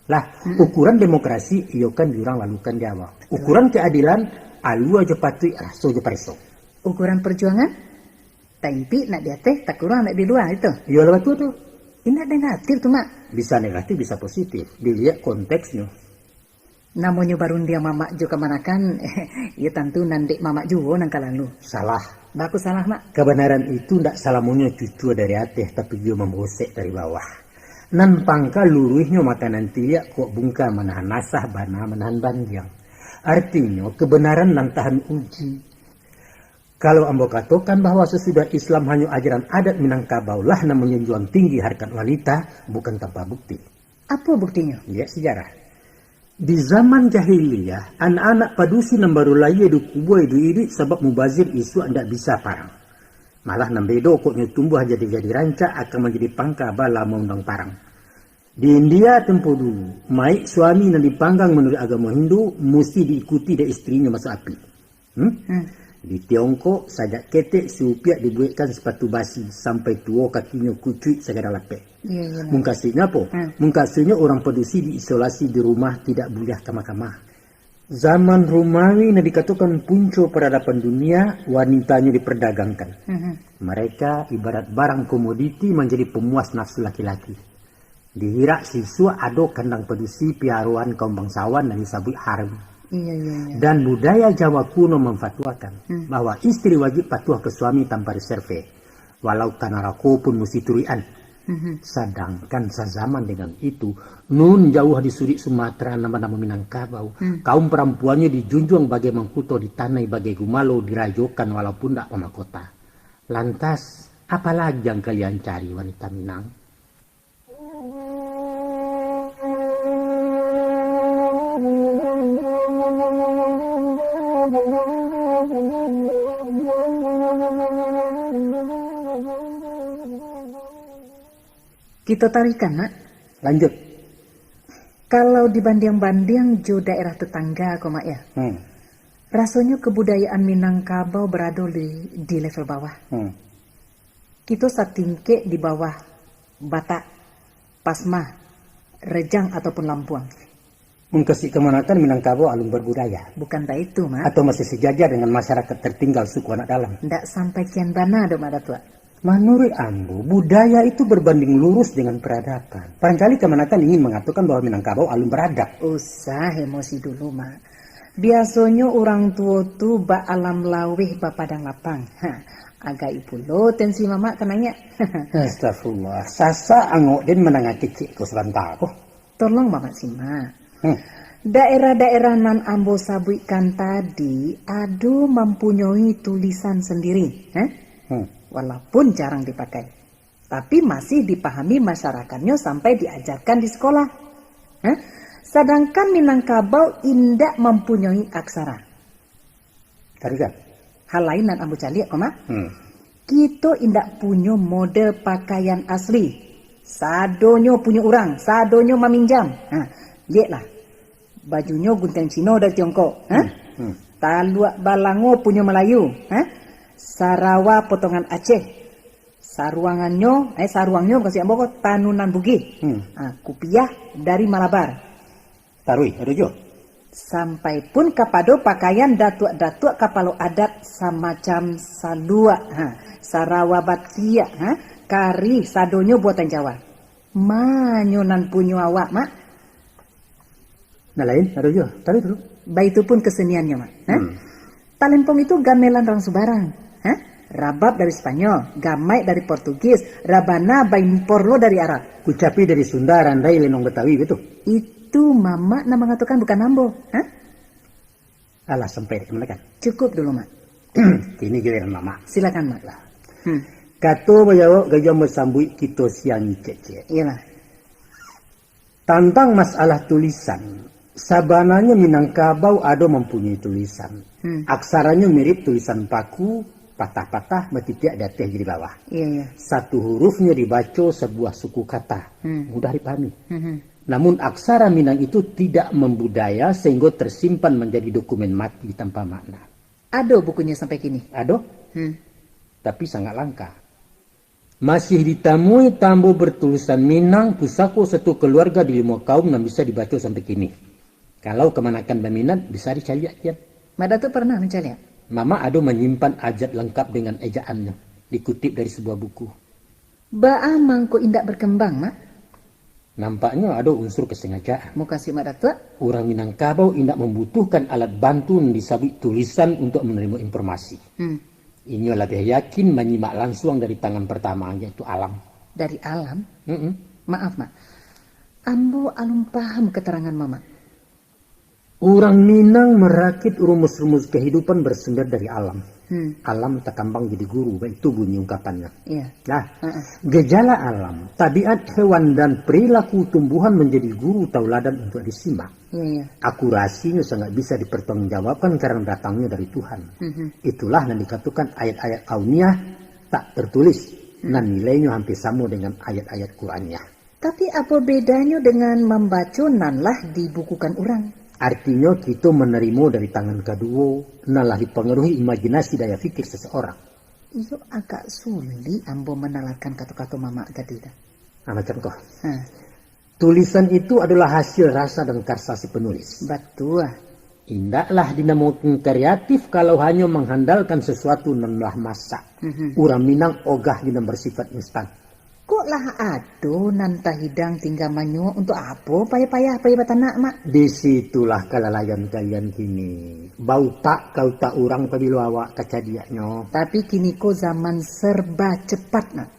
Lah, Hmm. ukuran demokrasi, iyo kan di urang, lalu kan di awak. Betul. Ukuran keadilan, alua jo patuik, raso jo pareso. Ukuran perjuangan? Taimpik nak di ateh, takuruang nak di lua, itu. Iyo lah, batua tu. Indak negatif tu, Mak. Bisa negatif, bisa positif. Diliek konteksnyo. Namonyo barundiang mamak jo kamanakan, iyo tantu nan dek mamak juo nan ka lalu. Salah. Baku salah, Mak. Kabanaran itu ndak salamonyo cucua dari ateh, tapi juo mambosek dari bawah. Nan pangka luruihnyo makanan tiliak, kok bungka manahan asah, bana manahan bandiang. Artinyo, kebenaran nan tahan uji. Kalau ambo katokan bahwa sasudah Islam hanyo ajaran adat Minangkabau lah nan manjunjuang tinggi harkat wanita, bukan tanpa bukti. Apo buktinyo? Liek sejarah. Di zaman jahiliyah, anak-anak padusi nan baru layie dikubuai duit-duit sabab mubazir isuak ndak bisa parang. Malah nan bedo kok nyo tumbuah jadi-jadi rancak akan manjadi pangka bala maundang parang. Di India tempo dulu, maik suami nan dipanggang manuruik agamo Hindu musti diikuti dek istrinyo masuak api. Hmm? Hmm. Di Tiongkok, sajak ketek si upiak dibuekkan sepatu basi, sampai tuo kakinyo kucuik sagala lapek. Iya, iya. Mungkasuiknyo apo? Hmm. Mungkasuiknyo urang padusi diisolasi di rumah, tidak buliah kamah-kamah. Zaman Romawi nan dikatokan punco paradaban dunia, wanitanyo diperdagangkan. Mhm. Mereka ibarat barang komoditi manjadi pemuas nafsu laki-laki. Di Irak sisuak ado kandang padusi piaroan kaum bangsawan nan disabuik harem. Iya, iya, iya. Dan budaya Jawa kuno memfatwakan Hmm. bahwa istri wajib patuah ke suami tanpa reserve, walau ka narako pun musti turuikan. Mhm. Sadangkan sazaman dengan itu, nun jauah di sudik Sumatera nan banamo Minangkabau, Hmm. kaum parampuannyo dijunjuang bagai mangkuto, ditanai bagai gumalo, dirajokan walaupun dak pamahkota. Lantas, apalagi yang kalian cari, wanita Minang? Kito taruihkan, Mak. Lanjut. Kalau dibandiang-bandiang jo daerah tetangga ko, Mak, ya, Hmm. rasonyo kebudayaan Minangkabau berado di, di level bawah. Hmm. Kito satingkek di bawah Batak, Pasma, Rejang ataupun Lampuang. Mungkasuik kamanakan Minangkabau alun berbudaya? Bukan baitu, Mak. Atau masih sejajar dengan masyarakat tertinggal suku anak dalam? Ndak sampai kian bana doh, Mak Datuak. Manuruik ambo, budaya itu berbanding lurus dengan peradaban. Barangkali kamanakan ingin mengatakan bahwa Minangkabau alun beradab. Usah emosi dulu, Mak. Biasonyo urang tuo tu baalam laweh bapadang lapang. Ha, agai pulo tensi mamak ka naiak. Astagfirullah, sasak angok den mandanga kecek ko sabanta ko. Tolong mamak simak. Hmm. Daerah-daerah nan ambo sabuikkan tadi ado mampunyoi tulisan sandiri, ha? Hmm. Walaupun jarang dipakai. Tapi masih dipahami masyarakatnyo sampai diajarkan di sekolah. Hah? Sadangkan Minangkabau indak mampunyoi aksara. Taruihkan. Hal lain nan ambo caliak ko, Mak. Hmm. Kito indak punyo model pakaian asli. Sadonyo punyo urang, sadonyo maminjam. Ha, lieklah. Bajunyo guntiang Cino dari Tiongkok. Ha? Hmm. Hmm. Taluak balango punyo Malayu. Ha? Sarawa potongan Aceh. Saruangannyo, eh, saruangnyo, mukasuik ambo ko, tanunan Bugih. Hmm. Ha, kupiah dari Malabar. Taruih, ado juo? Sampai pun kapado pakaian datuak-datuak kapalo adat, samacam saluak, ha, sarawa batiak, ha, karih, sadonyo buatan Jawa. Ma nyo nan punyo awak, Mak? Nan lain, ado juo? Taruih dulu. Baitu pun keseniannyo, Mak. Ha? Hmm. Talempong itu gamelan rang subarang. Ha? Rabab dari Spanyol, gamaik dari Portugis, rabana baimpor lo dari Arab. Kucapi dari Sunda, randai lenong Betawi, betul? Itu mamak nan mangatokan, bukan ambo. Ha? Alah, sampai di kamanakan? Cukup dulu, Mak. Kini giliran mamak. Silakan, Mak. Lah. Hmm. Kato bajawab gayuang basambuik kito siang cek-cek. Iyalah. Tantang masalah tulisan, sabananyo Minangkabau ado mampunyoi tulisan. Hmm. Aksaranyo mirip tulisan paku, patah-patah, batitiak di ateh jo di bawah. Iya, iya. Satu hurufnyo dibaco sabuah suku kata, Hmm. mudah dipahami. Hmm, hmm. Namun aksara Minang itu tidak membudaya sehingga tersimpan menjadi dokumen mati tanpa makna. Ado bukunyo sampai kini? Ado. Hmm. Tapi sangat langka. Masih ditamui tambo bertulisan Minang, pusako satu keluarga di limo kaum nan bisa dibaco sampai kini. Kalau kamanakan baminat, bisa dicaliak kian. Mak Datuak pernah mancaliak? Mamak ado manyimpan ajat lengkap dengan ejaannyo, dikutip dari sebuah buku. Baa mangko indak berkembang, Mak? Nampaknyo ado unsur kesengajaan. Mukasuik Mak Datuak? Urang Minangkabau indak mambutuhkan alat bantu nan disabuik tulisan untuak manarimo informasi. Hmm. Inyo labiah yakin manyimak lansuang dari tangan partama, yaitu alam. Dari alam? Mm-mm. Maaf, Mak. Ambo alun paham keterangan Mamak. Urang Minang merakit rumus-rumus kehidupan bersumber dari alam. Hmm. Alam takambang jadi guru, baitu bunyi ungkapannyo. Iya. Nah, Heeh. gejala alam, tabiat hewan dan perilaku tumbuhan menjadi guru tauladan untuk disimak. Iya, iya. Akurasinyo sangat bisa dipertanggungjawabkan karena datangnyo dari Tuhan. Mhm. Itulah yang dikatakan ayat-ayat kauniyah, tak tertulis, nan nilainyo hampir samo dengan ayat-ayat Quraniah. Tapi apo bedanyo dengan mambaco nan lah dibukukan urang? Artinyo, kito manarimo dari tangan kaduo, nan lah dipangaruhi imajinasi daya fikir seseorang. Iyo, agak sulik ambo manalarkan kato-kato mamak tadi tu. Ah, macam ko. Ha. Tulisan itu adalah hasil rasa dan karsa si penulis. Batua. Indaklah dinamokan kreatif kalau hanyo mangandalkan sasuatu nan lah masak. Mhm. Urang Minang ogah jo nan bersifat instan. Kok lah ado nan tahidang tingga manyuok, untuk apo payah-payah pai batanak, Mak? Di situlah kalalaian kalian kini. Bautak ka utak urang pabilo awak kacadiaknyo. Tapi kini ko zaman serba cepat, Mak.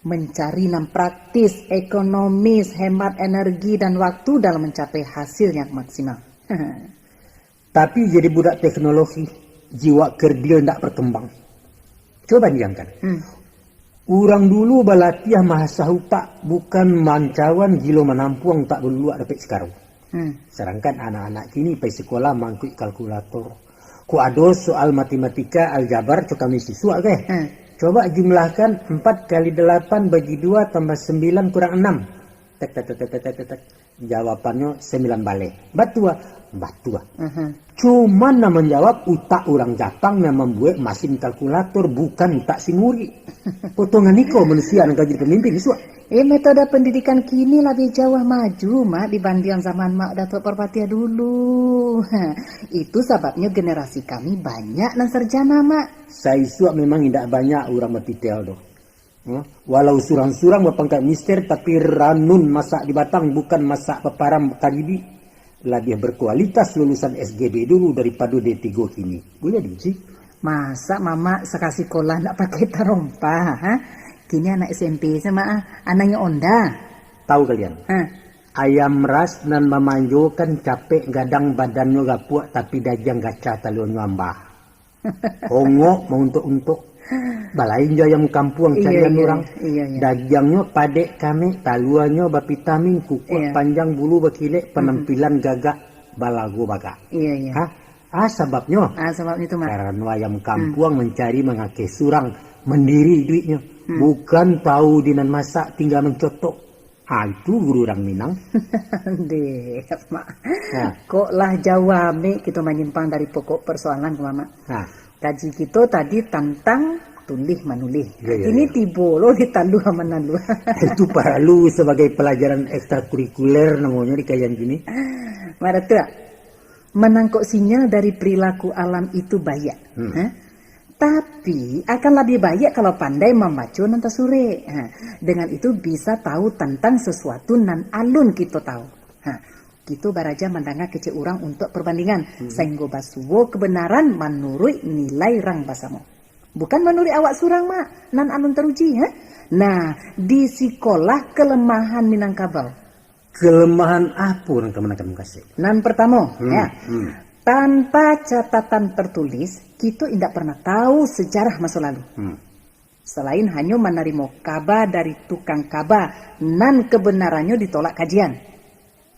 Mancari nan praktis, ekonomis, hemat energi dan waktu dalam mencapai hasil yang maksimal. Tapi jadi budak teknologi, jiwa kerdil ndak berkembang. Coba bayangkan. Hmm. Urang dulu balatiah maasah utak, bukan mancawan gilo manampuang tak baluluak dapek sikaro. Hmm. Sadangkan anak-anak kini pai sikolah mangkuik kalkulator. Kok ado soal matematika, aljabar, co kami sisuak keh. Hmm. Coba jumlahkan empat kali delapan bagi dua tambah sembilan kurang enam. Tek, tek, tek, tek, tek, tek, tek. Jawabannyo sembilan baleh. Batua? Batua. Aha. Cuman nan manjawab utak urang Japang nan mambuek masin kalkulator, bukan utak si murik. Potongan iko manusia nan ka jadi pamimpin isuak. Eh, metode pendidikan kini labiah jauah maju, Mak, dibandiang zaman Mak Datuak Parpatiah dulu. Itu sababnyo generasi kami banyak nan sarjana, Mak. Saisuak memang indak banyak urang batitel doh. Hmm? Walau surang-surang bapangkat mister, tapi ranun masak di batang, bukan masak paparam kadidi. Labiah berkualitas lulusan S G B dulu daripado D tigo kini. Buliah diuji. Masa mamak sakasikolah ndak pakai tarompa, ha? Kini anak S M P se, Mak, ah. Anaknyo onda. Tahu kalian? Ha. Ayam ras nan mamanjokan capek gadang, badannyo gapuak, tapi dagiang gaca, taluanyo ambah. Ongok mauntok-untok. Balain jo ayam kampuang. Iyo, carian iyo, urang. Iyo, iyo. Dagiangnyo padek kamek, taluanyo bapitamin, kukuak, iyo, panjang, bulu bakilek, mhm, panampilan gagak, balago bagak. Iyo, iyo. Ha? Ah, sababnyo? Ah, sababnyo tu, Mak. Karano ayam kampuang, hmm, mancari mangakeh surang, mandiri iduiknyo. Hmm. Bukan pau di nan masak, tingga mancotok. Ha, itu guru urang Minang. Deh, Mak. Ha. Kok lah jauah amek kito manyimpang dari pokok persoalan ko, Mak. Ha. Kaji kito tadi tantang tulih manulih. Ya, ya, kini ya. Tibo lo di talua manalua. Itu paralu sabagai palajaran ekstrakurikuler namonyo di kajian kini. Mak Datuak, manangkok sinyal dari perilaku alam itu baiak. Hmm. Ha? Tapi, akan labiah baiak kalau pandai mambaco nan tasurek. Ha, dengan itu bisa tahu tantang sasuatu nan alun kito tahu. Ha, kito baraja mandanga kecek urang untuak perbandingan, hmm, sainggo basuo kebenaran manuruik nilai rang basamo. Bukan manuruik awak surang, Mak, nan alun taruji, ha? Nah, di sikolah kelemahan Minangkabau. Kelemahan apo nan ka manakan mukasuik? Nan partamo, hmm, ya. Hmm. Tanpa catatan tertulis, kito indak pernah tahu sejarah maso lalu. Hmm. Salain hanyo manarimo kaba dari tukang kaba, nan kebenarannyo ditolak kajian.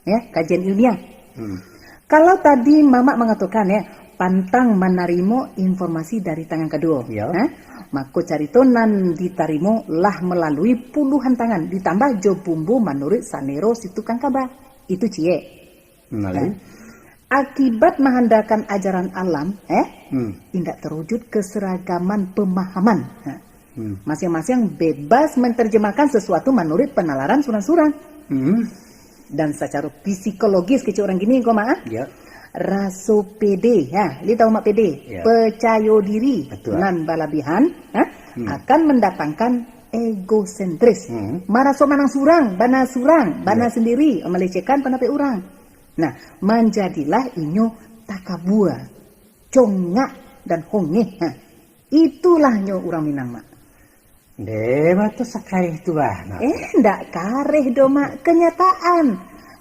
Ya, kajian ilmiah. Hmm. Kalau tadi Mamak mangatokan, ya, pantang manarimo informasi dari tangan kaduo. Ya. Ha? Mako carito nan ditarimo lah malalui puluhan tangan, ditambah jo bumbu manuruik salero si tukang kaba. Itu ciek. Nah, lalu? Akibat maandalkan ajaran alam, eh, hmm, indak terwujud keseragaman pemahaman. Ha. Hmm. Masing-masing bebas menterjemahkan sesuatu manuruik penalaran surang-surang. Hmm. Dan sacaro psikologis kecek urang kini ko, Mak, ah? Ya. Raso pede, ha, li tahu Mak pede? Ya. Percayo diri. Betul. Nan balabihan, ha, hmm, akan mendatangkan egosentris. Hmm. Maraso manang surang, bana surang, bana, ya, sendiri, melecehkan pandapek urang. Nah, manjadilah inyo takabua, congak, dan hongeh. Ha. Itulah nyo urang Minang, Mak. Deh, mah tu sakareh tu, bah. Nah. Eh, ndak kareh doh, Mak. Kenyataan.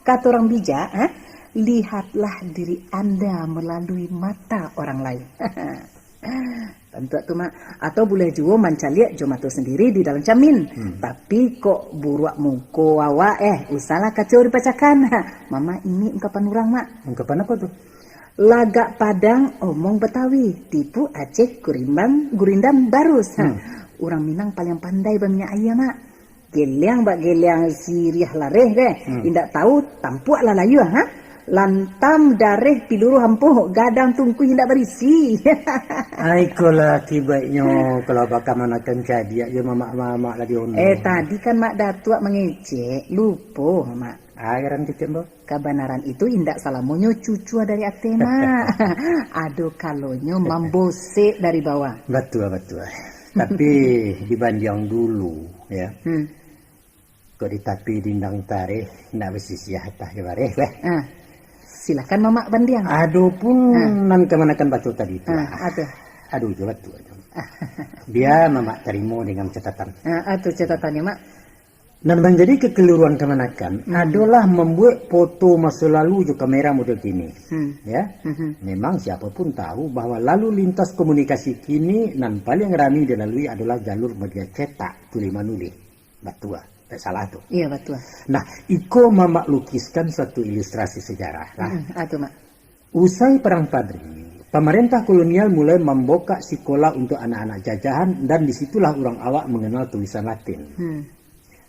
Kata orang bijak, ha? Lihatlah diri anda melalui mata orang lain. Tantu tu, Mak. Atau buliah juo mancaliak jo mato sendiri di dalam camin. Hmm. Tapi kok buruak muko awak, eh, usahlah kacau dipacakan. Mama ini ungkapan urang, Mak. Ungkapan apo tu? Lagak Padang omong Betawi, tipu Aceh gurimbang, gurindam barus. Ha. Hmm. Urang Minang paliang pandai baminyak aia, Mak. Geliang bak geliang siriah lareh deh. Hmm. Indak tahu tampuak lah layua, ha? Lantam dareh piluruh ampuh, gadang tungkuih indak barisi. Ai, ikolah akibatnyo kalau bakamanakan cadiak jo mamak-mamak lagi ono. Eh, tadi kan Mak Datuak mangecek, lupo, Mak. Ai, aran cecek, Mbok? Kabanaran itu indak salamonyo cucua dari ateh, Mak. Ado kalonyo mambosek dari bawah. Batua, batua. Tapi dibandiang dulu, ya. Hmm. Kok di tapi dindang tareh, nak basisiah atah jo bareh, weh. Ah. Silakan Mamak bandiang. Ado pun Ah. nan kamanakan baco tadi tu. Ah, Ah. ado. Ado jo batua tu. Bia Mamak tarimo dengan catatan. Ah, ado catatannyo, Mak. Nan manjadi kekeliruan kamanakan Hmm. adolah mambuek foto maso lalu jo kamera model kini. Hmm. Ya, Mhm. memang siapo pun tahu bahwa lalu lintas komunikasi kini nan paling rami dilalui adolah jalur media cetak, tulih manulih. Batua, tak salah tu. Iya, batua. Nah, iko Mamak lukiskan suatu ilustrasi sejarah lah. Hmm, ah, tu, Mak. Usai Perang Padri, pamarentah kolonial mulai mambukak sikolah untuak anak-anak jajahan, dan di situlah urang awak manganal tulisan Latin. Hmm.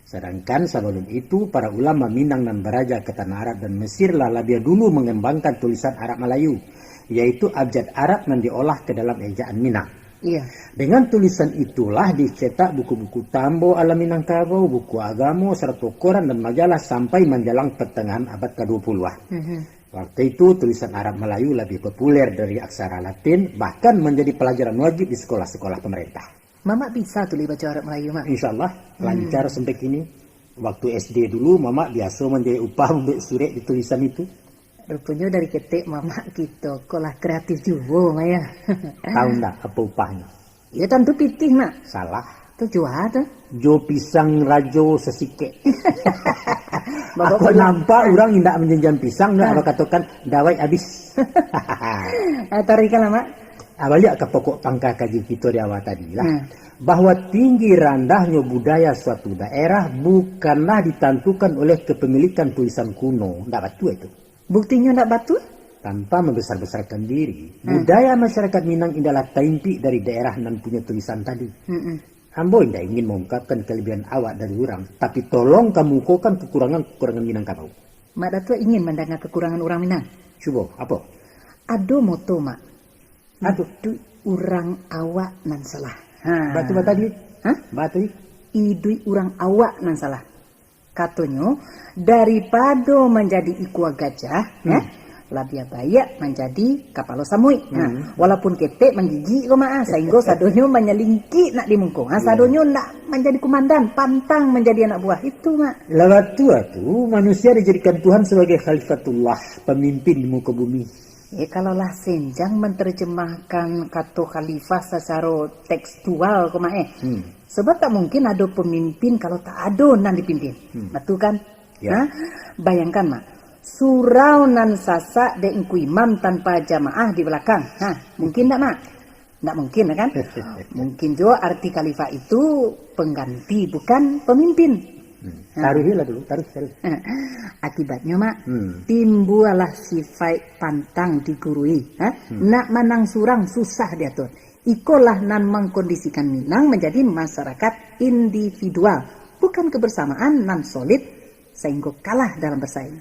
Sadangkan sabalum itu, para ulama Minang nan baraja ka tanah Arab dan Mesir lah labiah dulu mangambangkan tulisan Arab Malayu, yaitu abjad Arab nan diolah ka dalam ejaan Minang. Iya. Dengan tulisan itulah dicetak buku-buku Tambo Alam Minangkabau, buku agamo, sarato koran dan majalah sampai manjalang partangahan abad kadua puluah. Mhm. Waktu itu, tulisan Arab Malayu labiah populer dari aksara Latin, bahkan manjadi palajaran wajib di sekolah-sekolah pamarentah. Mamak bisa tulih baco Arab Malayu, Mak? Insya Allah, Hmm. lancar sampai kini. Waktu S D dulu, Mamak biaso manjawek upah mambuek surek di tulisan itu. Ruponyo dari ketek Mamak kito ko lah kreatif juo, Mak, ya. Tahu ndak apo upahnyo? Ya, tantu pitih, Mak. Salah. Tu jua tu. Jo pisang rajo sasikek. Babak Aku pulang. nampak urang indak manjanjian pisang, nyo Ah. bakatokan, "Dawai abih." Ah, taruihkanlah, Mak. Ah, baliak ka pokok pangka kaji kito di awal tadi lah. Hmm. Bahwa tinggi randahnyo budaya suatu daerah bukanlah ditantukan oleh kepemilikan tulisan kuno. Ndak batua itu. Buktinyo ndak batua? Tanpa membesar-besarkan diri, Hmm. budaya masyarakat Minang indaklah taimpik dari daerah nan punyo tulisan tadi. Mm-mm. Ambo indak ingin mengungkapkan kelebihan awak dari urang, tapi tolong kamukokan kekurangan-kekurangan Minangkabau. Mak Datuak ingin mandanga kekurangan urang Minang? Cubo, apo? Ado moto, Mak. Aduh. Iduik urang awak nan salah. Ha. Batu batadi. Hah? Batu. Iduik urang awak nan salah. Katonyo, daripado manjadi ikua gajah, Hmm. ya, labiah baiak manjadi kapalo samuik. Ha, Hmm. walaupun ketek manggigik ko, Mak, ah, sainggo sadonyo manyalingkik nak di muko. Ha, Ya. sadonyo nak manjadi kumandan, pantang manjadi anak buah. Itu, Mak. Lah batua tu, manusia dijadikan Tuhan sebagai khalifatullah, pemimpin di muko bumi. Eh, kalau lah senjang mantarjemahkan kato khalifah sacaro tekstual ko, Mak, eh. Hmm. Sebab tak mungkin ado pemimpin kalau tak ado nan dipimpin. Hmm. Batua kan? Ya. Ha? Bayangkan, Mak. Surau nan sasak dek Ngku Imam tanpa jamaah di balakang. Ha, mungkin tak, Mak? Ndak mungkin lah kan? Mungkin juo arti khalifah itu pengganti, bukan pemimpin. Hmm. Ha. Taruih lah dulu, taruih, taruih. Akibatnyo, Mak, Hmm. timbualah sifaik pantang digurui, ha? Hmm. Nak manang surang susah diatur. Ikolah nan mangkondisikan Minang manjadi masyarakat individual, bukan kebersamaan nan solid sainggo kalah dalam bersaing.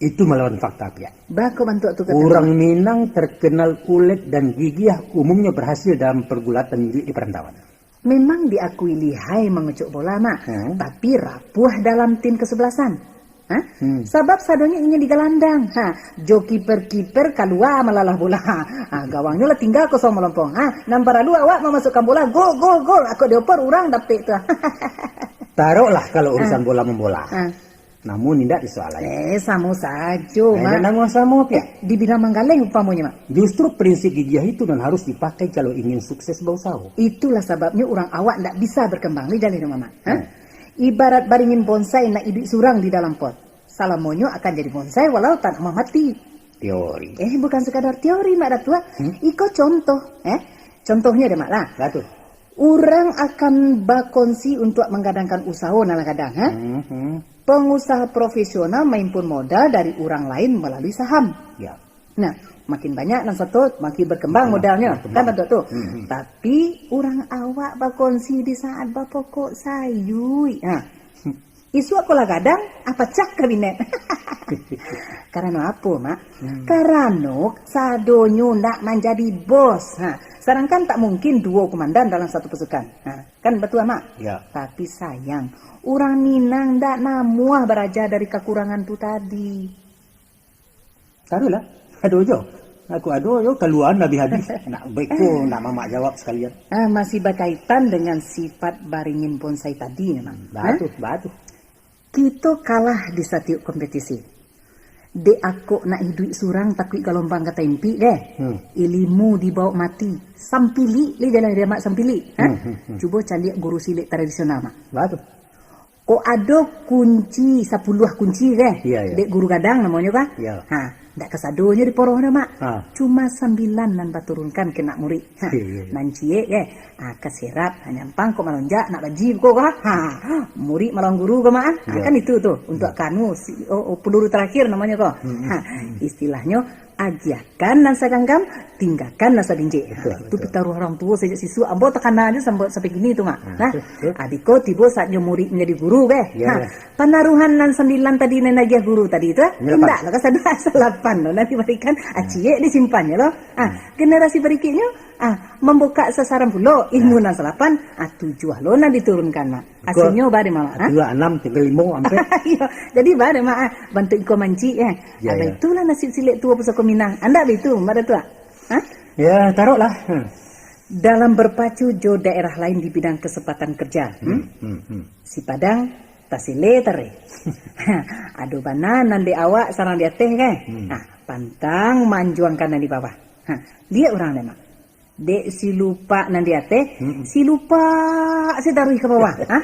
Itu malawan fakta, Piak. Bako bantuak tu kata Urang Minang terkenal ulet dan gigiah, umumnyo berhasil dalam pergulatan iduik di perantauan. Memang diakui lihai mangucuk bola, Mak, Hmm. tapi rapuah dalam tim kesebelasan. Ha? Hmm. Sabab sadonyo ingin digalandang. Ha, jo kiper-kiper kalua malalah bola. Ha, gawangnyo lah tingga kosong molompong. Ha, nan paralu awak mamasukkan bola, gol, gol, gol. Ako dioper urang dapek tu. Taruhlah kalau urusan Ah. bola membola. Ah. Namun indak di soal lain. Eh, samo sajo, Nah, Mak. indak nangguang samo, Piak. Eh, dibilang manggaleh umpamonyo, Mak. Justru prinsip gigiah itu nan harus dipakai kalau ingin sukses bausaho. Itulah sababnyo urang awak ndak bisa berkembang, lai jaleh dek Mamak. Ha? Hmm. Ibarat baringin bonsai nak iduik surang di dalam pot. Salamonyo akan jadi bonsai walau tak nak mamati. Teori. Eh, bukan sekadar teori, Mak Datuak. Hmm? Iko contoh, eh. Contohnyo deh, Mak, lah. Batua. Urang akan bakongsi untuak manggadangkan usaho nan lah gadang, ha? Hmm, hmm. Pangusaha profesional maimpun modal dari urang lain malalui saham. Ya. Nah, makin banyak nan sato, makin berkembang modalnyo. Kan bantuak tu. Hmm, hmm. Tapi, urang awak bakongsi di saat bapokok sayuik. Ha. Isuak ko lah gadang, ah, pacah kabinet. Karano apo, Mak? Hmm. Karano sadonyo nak manjadi bos. Ha. Sadangkan tak mungkin duo komandan dalam satu pasukan. Ha. Kan batua, Mak? Ya. Tapi sayang, urang Minang ndak namuah baraja dari kakurangan tu tadi. Taruihlah. Ado jo. Aku ado jo, kaluaan habih-habih. Nak beko, nak mamak jawab sakalian. Ah, masih bakaitan dengan sifat baringin bonsai tadi memang. Batua, batua. Kito kalah di satiok kompetisi. Dek akok nak iduik surang takuik galombang ka taimpik deh. Hmm. Ilimu dibaok mati. Sampilik li jalan dia mak sampilik. Ha? Hmm, hmm, hmm. Cubo caliak guru silek tradisional, Mak. Batua. Kok ado kunci sapuluah kunci keh? Iya, iya. Dek guru gadang namonyo kah? Iya. Ha, ndak kasadonyo diporoh doh, Mak. Ha. Cuma sambilan nan baturunkan ka anak murik. Ha, iya, iya, iya. Nan ciek keh? Ha, kaserap, ha, nyampang kok malonjak, nak baji ko kah? Ha, murik malawan guru ko, Mak, ah? Ha, iya. Kan itu tu, untuk kanu, si, oh, oh, peluru terakhir namonyo ko. Hmm, hmm, ha, hmm. Istilahnyo, agiahkan nan saganggam, tinggakan nan sabinjek. Betul, ha, itu betul. Pitaruah urang tuo sajak sisuak. Ambo takana jo sampai, sampai kini tu, Mak. Ha, nah, betul, betul. Abih ko tibo saatnyo murik manjadi guru, beh. Ya, ha, ya. Panaruhan nan sambilan tadi nan agiah guru tadi tu, eh? Indak lah, kasado salapan tu. Nan dibarikan, ah, ciek disimpan je lo. Ah, hmm. Generasi barikiknyo, ah, mambukak sasaran pulo ilmu nan salapan, ah, tujuah lo nan diturunkan, Mak. Hasilnyo ba dek Mamak, ha? Atulah anam, tingga limo, ampek. Iyo, jadi ba dek Mak, ha? Bantuak iko mancik, eh. Ya, ya. Itulah nasib silek tuo pusako Minang. Andak baitu, Mak Datuak? Ha? Ya, taruihlah. Hmm. Dalam berpacu jo daerah lain di bidang kesempatan kerja, hmm? Hmm, hmm, hmm. Si Padang, tasile tare. Ado bana nan dek awak sarang di ateh, kan? Hmm. Ha, pantang manjuangkan nan di bawah. Ha, liek urang deh, Mak. Dek si lupak nan di ateh, mm-mm, si lupak si taruih ka bawah. Ha?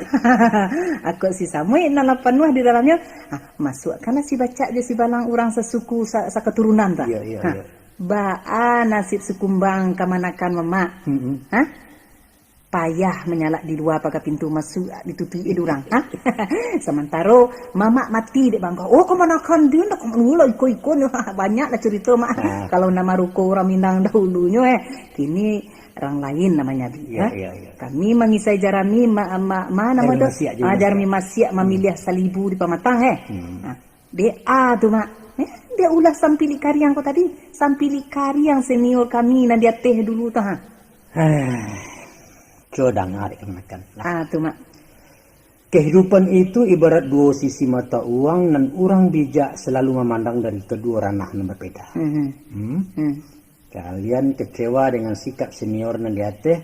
Akok si samuik nan lah panuah di dalamnyo, ha, masuakkanlah si bacak jo si balang urang sasuku sa-, sakaturunan tu. Iyo, iyo, ha, iyo. Baa nasib si kumbang kamanakan mamak? Mm-mm. Ha? Payah manyalak di lua paga pintu, masuak ditutuik dek urang. Ha? Samantaro mamak mati dek bangka. Oh, kamanakan dia ndak kamanakan lah iko-iko ni. Banyak lah carito, Mak. Ah. Kalau nama ruko urang Minang dahulunyo, eh. Kini rang lain namanyo, Abi, iyo, ha? Iyo, iyo. Kami mangisai jarami, ma-, ma-, ma namo tu? Jarami masiak, jarami masiak. Ah, jarami masiak, hmm, mamiliah salibu di pamatang, eh. Hmm. Ha. Dek a tu, Mak. Eh, dek ulah sampilik kariang ko tadi. Sampilik kariang senior kami nan di ateh dulu tu, ha. Heh. Cubo danga dek kamanakan lah. Ah, tu, Mak. Kehidupan itu ibarat duo sisi mata uang nan urang bijak salalu mamandang dari kaduo ranah nan babeda. Mhm. Hmm? Hmm. Kalian kecewa dengan sikap senior nan di ateh,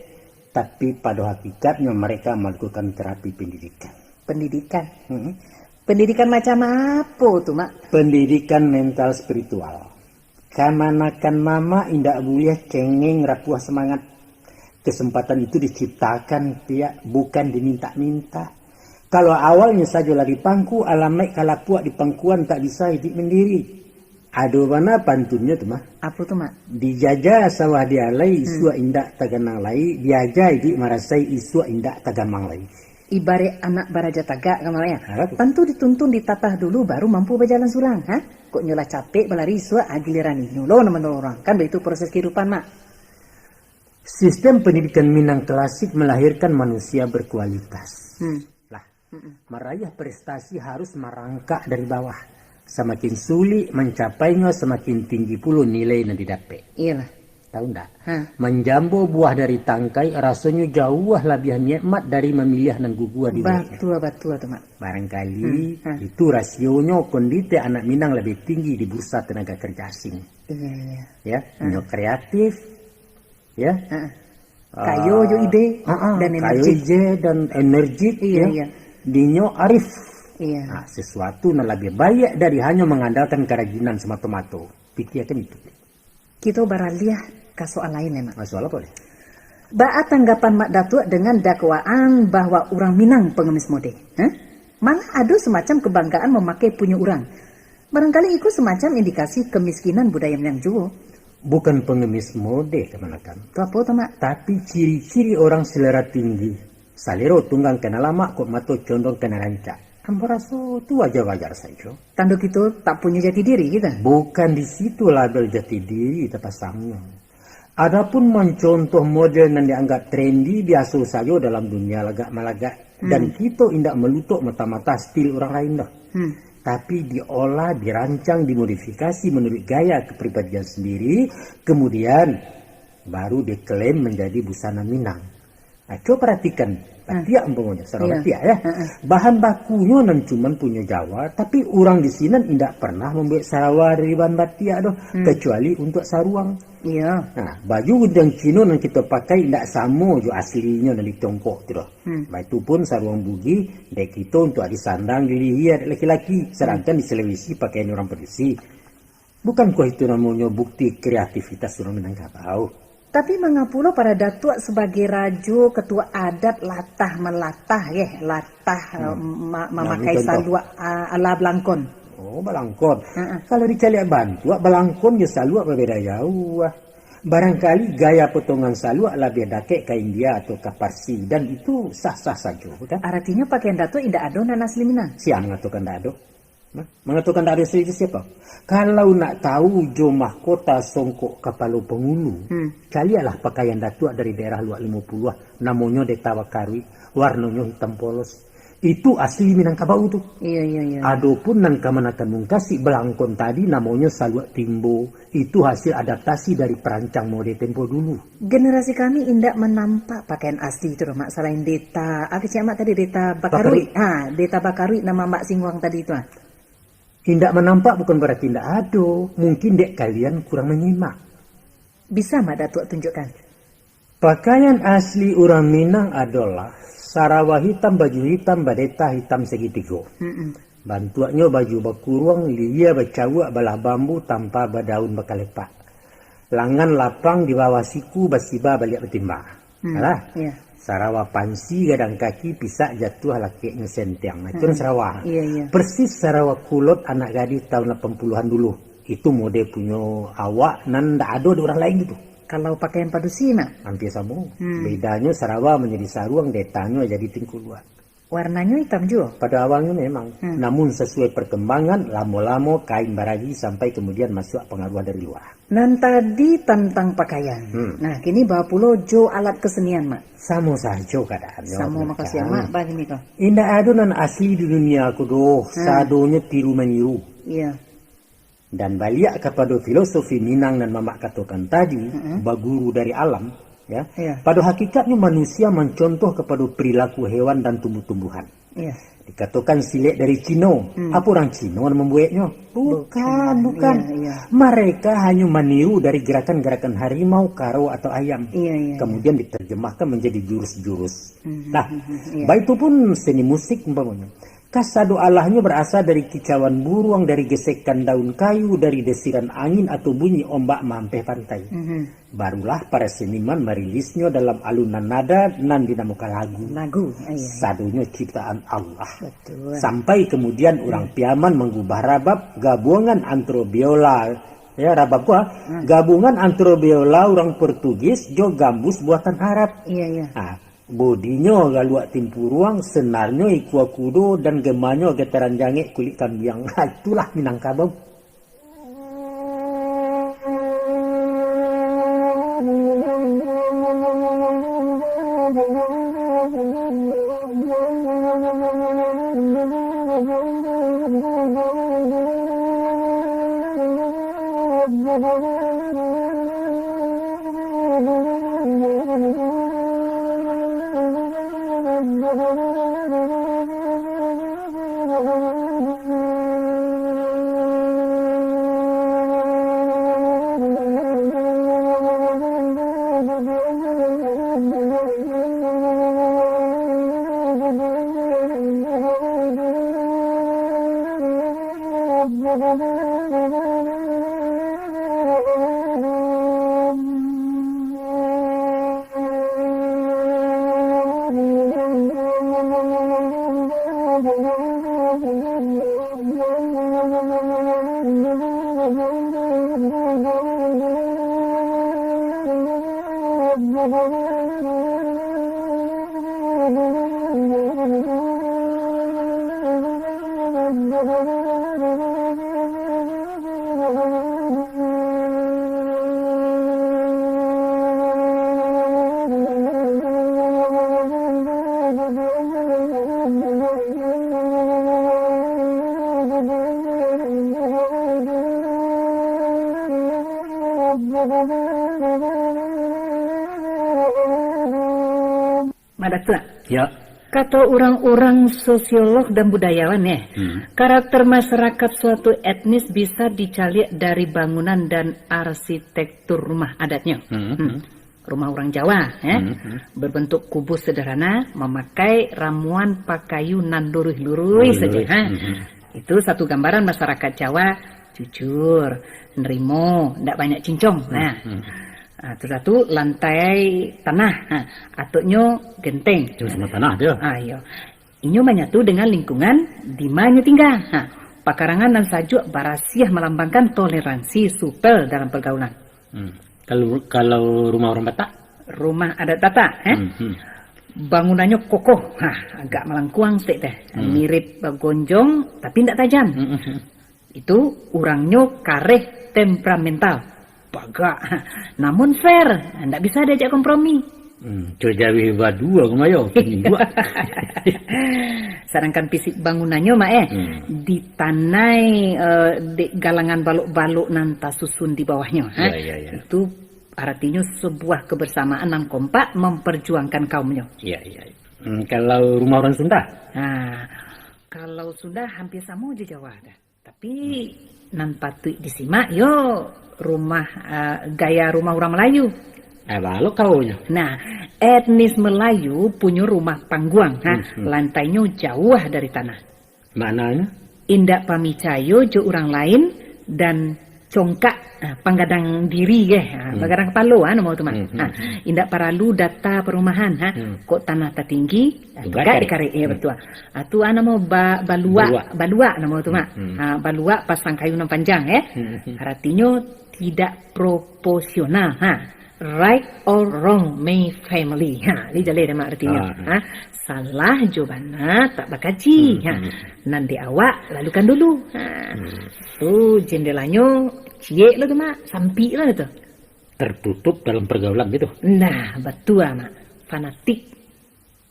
tapi pado hakikatnyo mereka melakukan terapi pendidikan. Pendidikan? Hmm. Pendidikan macam apo tu, Mak? Pendidikan mental spiritual. Kamanakan mamak indak buliah cengeng rapuah samangat. Kesempatan itu diciptakan, Piak, bukan dimintak-mintak. Kalau awalnyo sajo lah dipangku, alamaik ka lapuak di pangkuan tak bisa iduik mandiri. Ado bana pantunnyo tu, Mak. Apo tu, Mak? Dijajah sawah dialai, hmm, isuak indak taganang lai, diaja iduik marasai, isuak indak tagamang lai. Ibaraik anak baraja tagak, kan, Mak, ya? Harapu. Tantu dituntun ditatah dulu, baru mampu bajalan surang, ha? Kok nyo lah capek balari, isuak, ah, giliran inyo lo nan manolong urang. Kan baitu proses kehidupan, Mak. Sistem pendidikan Minang klasik melahirkan manusia berkualitas. Hmm. Lah, mm-mm, maraih prestasi harus marangkak dari bawah. Samakin sulik mancapainyo, samakin tinggi pulo nilai nan didapek. Iyolah. Tahu ndak? Ha. Manjambo buah dari tangkai, rasonyo jauah labiah nikmat dari mamiliah nan gugua di lueknyo. Batua, batua tu, Mak. Barangkali, hmm, ha, itu rasionyo kondite anak Minang labiah tinggi di bursa tenaga kerja asing. Iya, iya. Ya, ha, inyo kreatif, ya. Ha. Ah, kayo jo ide, ah, ah, dan kayo energik. Ide dan energik, iya, ya. Iya. Dinyo arif. Iya. Nah, sesuatu nan labiah baiak dari hanyo mangandalkan karajinan samato-mato. Pikiakan itu. Kito baraliah ka soal lain, Mak. Ah, soal apo, leh? Baa tanggapan Mak Datuak dengan dakwaan bahwa urang Minang pangemis mode? Hah? Malah ado semacam kebanggaan mamakai punyo urang. Barangkali iko semacam indikasi kemiskinan budaya Minang juo. Bukan pengemis mode, kamanakan. Tu apo tu, Mak? Tapi ciri-ciri orang selera tinggi. Salero tunggang ka nan lamak, kok mato condong ka nan rancak. Ambo raso tu wajar-wajar sajo. Tando kito tak punyo jati diri kito. Bukan di situ label jati diri tapasangnyo. Adapun mancontoh model nan dianggap trendy, biaso sajo dalam dunia lagak-malagak. Dan Hmm. kito indak malutok mata-mata stil urang lain doh. Hmm. Tapi diolah, dirancang, dimodifikasi manuruik gaya kapribadian sandiri, kamudian baru diklaim manjadi busana Minang. Nah, cubo paratikan, Hmm. batiak umpanyo, sarah Iya. batiak, ya. Heeh. Bahan bakunyo nan cuman punyo Jawa, tapi urang di sinan indak pernah mambuek sarawa dari bahan batiak doh, Hmm. kecuali untuak saruang. Iya. Nah, baju gundiang Cino nan kito pakai indak samo jo aslinyo nan di Tiongkok tu doh. Hmm. Baitu pun saruang Bugis, dek kito untuak disandang di lihia dek laki-laki, sadangkan Hmm. di Sulawesi pakaian urang padusi. Bukankah itu namonyo bukti kreativitas urang Minangkabau? Tapi manga pulo para datuak sabagai rajo, ketua adat latah malatah, yeh, latah, Hmm. eh, ma-, Nah, mamakai contoh. saluak, ah, ala balangkon? Oh, balangkon. Ha-ha. Kalau dicaliak bantuak, balangkon jo saluak babeda jauah. Barangkali gaya potongan saluak labiah dakek ka India atau ka Parsi, dan itu sah-sah sajo, bukan? Aratinyo pakaian datuak indak ado nan asli Minang? Sia mangatokan indak ado? Nah, mangatokan ndak ado siriah siapo? Kalau nak tahu jo mahkota songkok kapalo pangulu, Hmm. caliaklah pakaian datuak dari daerah Luak Limo Puluah, namonyo Deta Bakaruik, warnonyo hitam polos. Itu asli Minangkabau tu. Iya, iya, iya. Adopun nan kamanakan mungkasi balangkon tadi namonyo saluak timbo, itu hasil adaptasi dari perancang mode tempo dulu. Generasi kami indak manampak pakaian asli tu doh, Mak, salain Deta, ah, kecek Mak tadi, Deta Bakaruik. Bakaruik. Ha, Deta Bakaruik nan Mak singguang tadi tu, ah. Indak manampak bukan barati indak ado, mungkin dek kalian kurang manyimak. Bisa Mak Datuak tunjukkan? Pakaian asli urang Minang adolah sarawa hitam, baju hitam, badeta hitam sagitigo. Mm-mm. Bantuaknyo baju bakuruang, lihia bacawuak, balah bambu, tampa badaun bakalepak. Langan lapang di bawah siku, basiba baliak batimba. Hmm, Alah. Iya. Sarawa pansi gadang kaki, pisak jatuah lakeknyo sentiang. Nah, itu Hmm. sarawa. Iya, iya. Persis sarawa kulot anak gadih tahun lapan puluhan dulu. Itu mode punyo awak nan ndak ado di urang lain gitu. Kalau pakaian padusi, Mak? Hampir samo. Hmm. Bedanyo sarawa manjadi saruang, detanyo jadi tingkuluak. Warnanyo hitam juo? Pada awalnyo memang. Hmm. Namun sasuai perkembangan, lamo-lamo kain baragi sampai kemudian masuak pangaruah dari luar. Nan tadi tantang pakaian. Hmm. Nah, kini baa pulo jo alat kesenian, Mak? Samo sajo keadaannyo. Samo, makasih, Mak. Bah, kini ko. Indak ado nan asli di dunia ko doh, Hmm. sadonyo tiru maniru. Iya. Dan baliak kapado filosofi Minang nan Mamak katokan tadi, Mm-mm. baguru dari alam, ya. Iya. Pado hakikatnyo manusia mancontoh kapado perilaku hewan dan tumbuh-tumbuhan. Iya. Dikatokan silek dari Cino. Hmm. Apo urang Cino nan mambueknyo? Bukan, Bukan, bukan. iya, iya. Mereka hanyo maniru dari gerakan-gerakan harimau, karo, atau ayam. Iya, iya, Kemudian diterjemahkan menjadi jurus-jurus. Hmm, Nah, hmm, hmm, iya. baitu pun seni musik umpamonyo. Kasado alahnyo barasa dari kicauan buruang, dari gesekan daun kayu, dari desiran angin, atau bunyi ombak maampeh pantai. Mhm. Barulah para seniman marilisnyo dalam alunan nada nan dinamokan lagu. Lagu, iya. Sadonyo ciptaan Allah. Betul. Sampai kemudian urang Hmm. Piaman manggubah rabab, gabungan antaro biola, ya, rabab ko, ah, Hmm. gabungan antaro biola urang Portugis jo gambus buatan Arab. Iya, iya. Ah, Bodinyo galuak timpuruang, senarnyo ikua kudo, dan gemanyo getaran jangek kulik kambiang. Ha, itulah Minangkabau. Batua. Ya. Kato urang-urang sosiolog dan budayawan, eh, hmm, karakter masyarakat suatu etnis bisa dicaliak dari bangunan dan arsitektur rumah adatnyo. Hmm. Hmm. Rumah urang Jawa, eh, hmm, berbentuk kubus sederhana, memakai ramuan pakayu nan luruih-luruih saja. Ha. Hmm. Itu satu gambaran masyarakat Jawa jujur, nerimo, ndak banyak cincong. Hmm. Nah. Hmm. Ah, tu satu lantai tanah. Ha. Atoknyo genteng. Cuma sama tanah dia. Ah, iyo. Inyo manyatu dengan lingkungan di ma nyo tingga. Ha. Pakarangan nan sajuak barasiah malambangkan toleransi supel dalam pergaulan. Hmm. Kalau, kalau rumah orang Batak? Rumah adat Batak, eh? Hmm, hmm. Bangunannyo kokoh, ha, agak malangkuang saketek teh. Hmm. Mirip bagonjong, tapi ndak tajam. Hmm, hmm, hmm. Itu urangnyo kareh temperamental. Bagak, ha, namun fair, ndak bisa diajak kompromi. Hmm, cuma jauah badua kumayo, pinggua. Sadangkan fisik bangunannyo, Mak, eh, hmm, ditanai, eh, dek galangan balok-balok nan tasusun di bawahnyo, ha. Ya, ya, ya. Itu aratinyo sebuah kebersamaan nan kompak memperjuangkan kaumnyo. Ya, ya, ya. Hmm, kalau rumah orang Sunda? Nah, kalau Sunda hampir samo jo Jawa dah. Tapi, hmm, nan patuik disimak yo rumah, ah, gaya rumah urang Melayu. Eh, balok kaunyo. Nah, etnis Melayu punyo rumah pangguang, ha, hmm, hmm, lantainyo jauah dari tanah. Maknanyo? Indak pamicayo jo urang lain dan congkak, ah, panggadang diri, eh, ah, hmm, bagadang kapalo, ah, namo tu, Mak. Hmm, hmm, ah, hmm. Indak paralu data parumahan, ha. Hmm. Kok tanah tatinggi, ah, tunggak tunggak dikarek. Dikarek, ya, hmm, batua. Ah, tu, ah, namo ba-, baluak, baluak, baluak namo tu, Mak. Hmm, hmm. Ah, baluak pasang kayu nan panjang, eh. Hmm, hmm. Aratinyo tidak proporsional, ha. Right or wrong, my family. Ha, ni jaleh dah, Mak, aratinyo. Ah, ha. Salah jo bana tak bakaji. Hmm, ha. Hmm. Nan di awak, lalukan dulu. Ha. Hmm. Tu jendelanyo ciek lah tu, Mak. Sampik lah tu. Tertutup dalam pergaulan gitu. Nah, batua, Mak. Fanatik.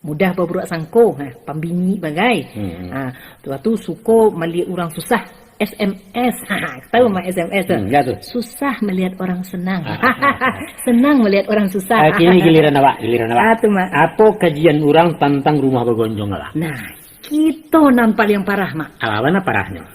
Mudah baburuak sangko, ha, pambingik bagai. Hmm. Ha, tu, tu suko maliek urang susah. S M S. Ha, tahu, Mak, S M S tu? Hmm, ya tu. Susah melihat orang senang. Ah, ah, ah, ah. Senang melihat orang susah. Ah, kini giliran awak, giliran awak. Ah, tu, Mak. Apa kajian urang tantang rumah bagonjong lah? Nah, kito nan paling parah, Mak. Alah, bana parahnyo?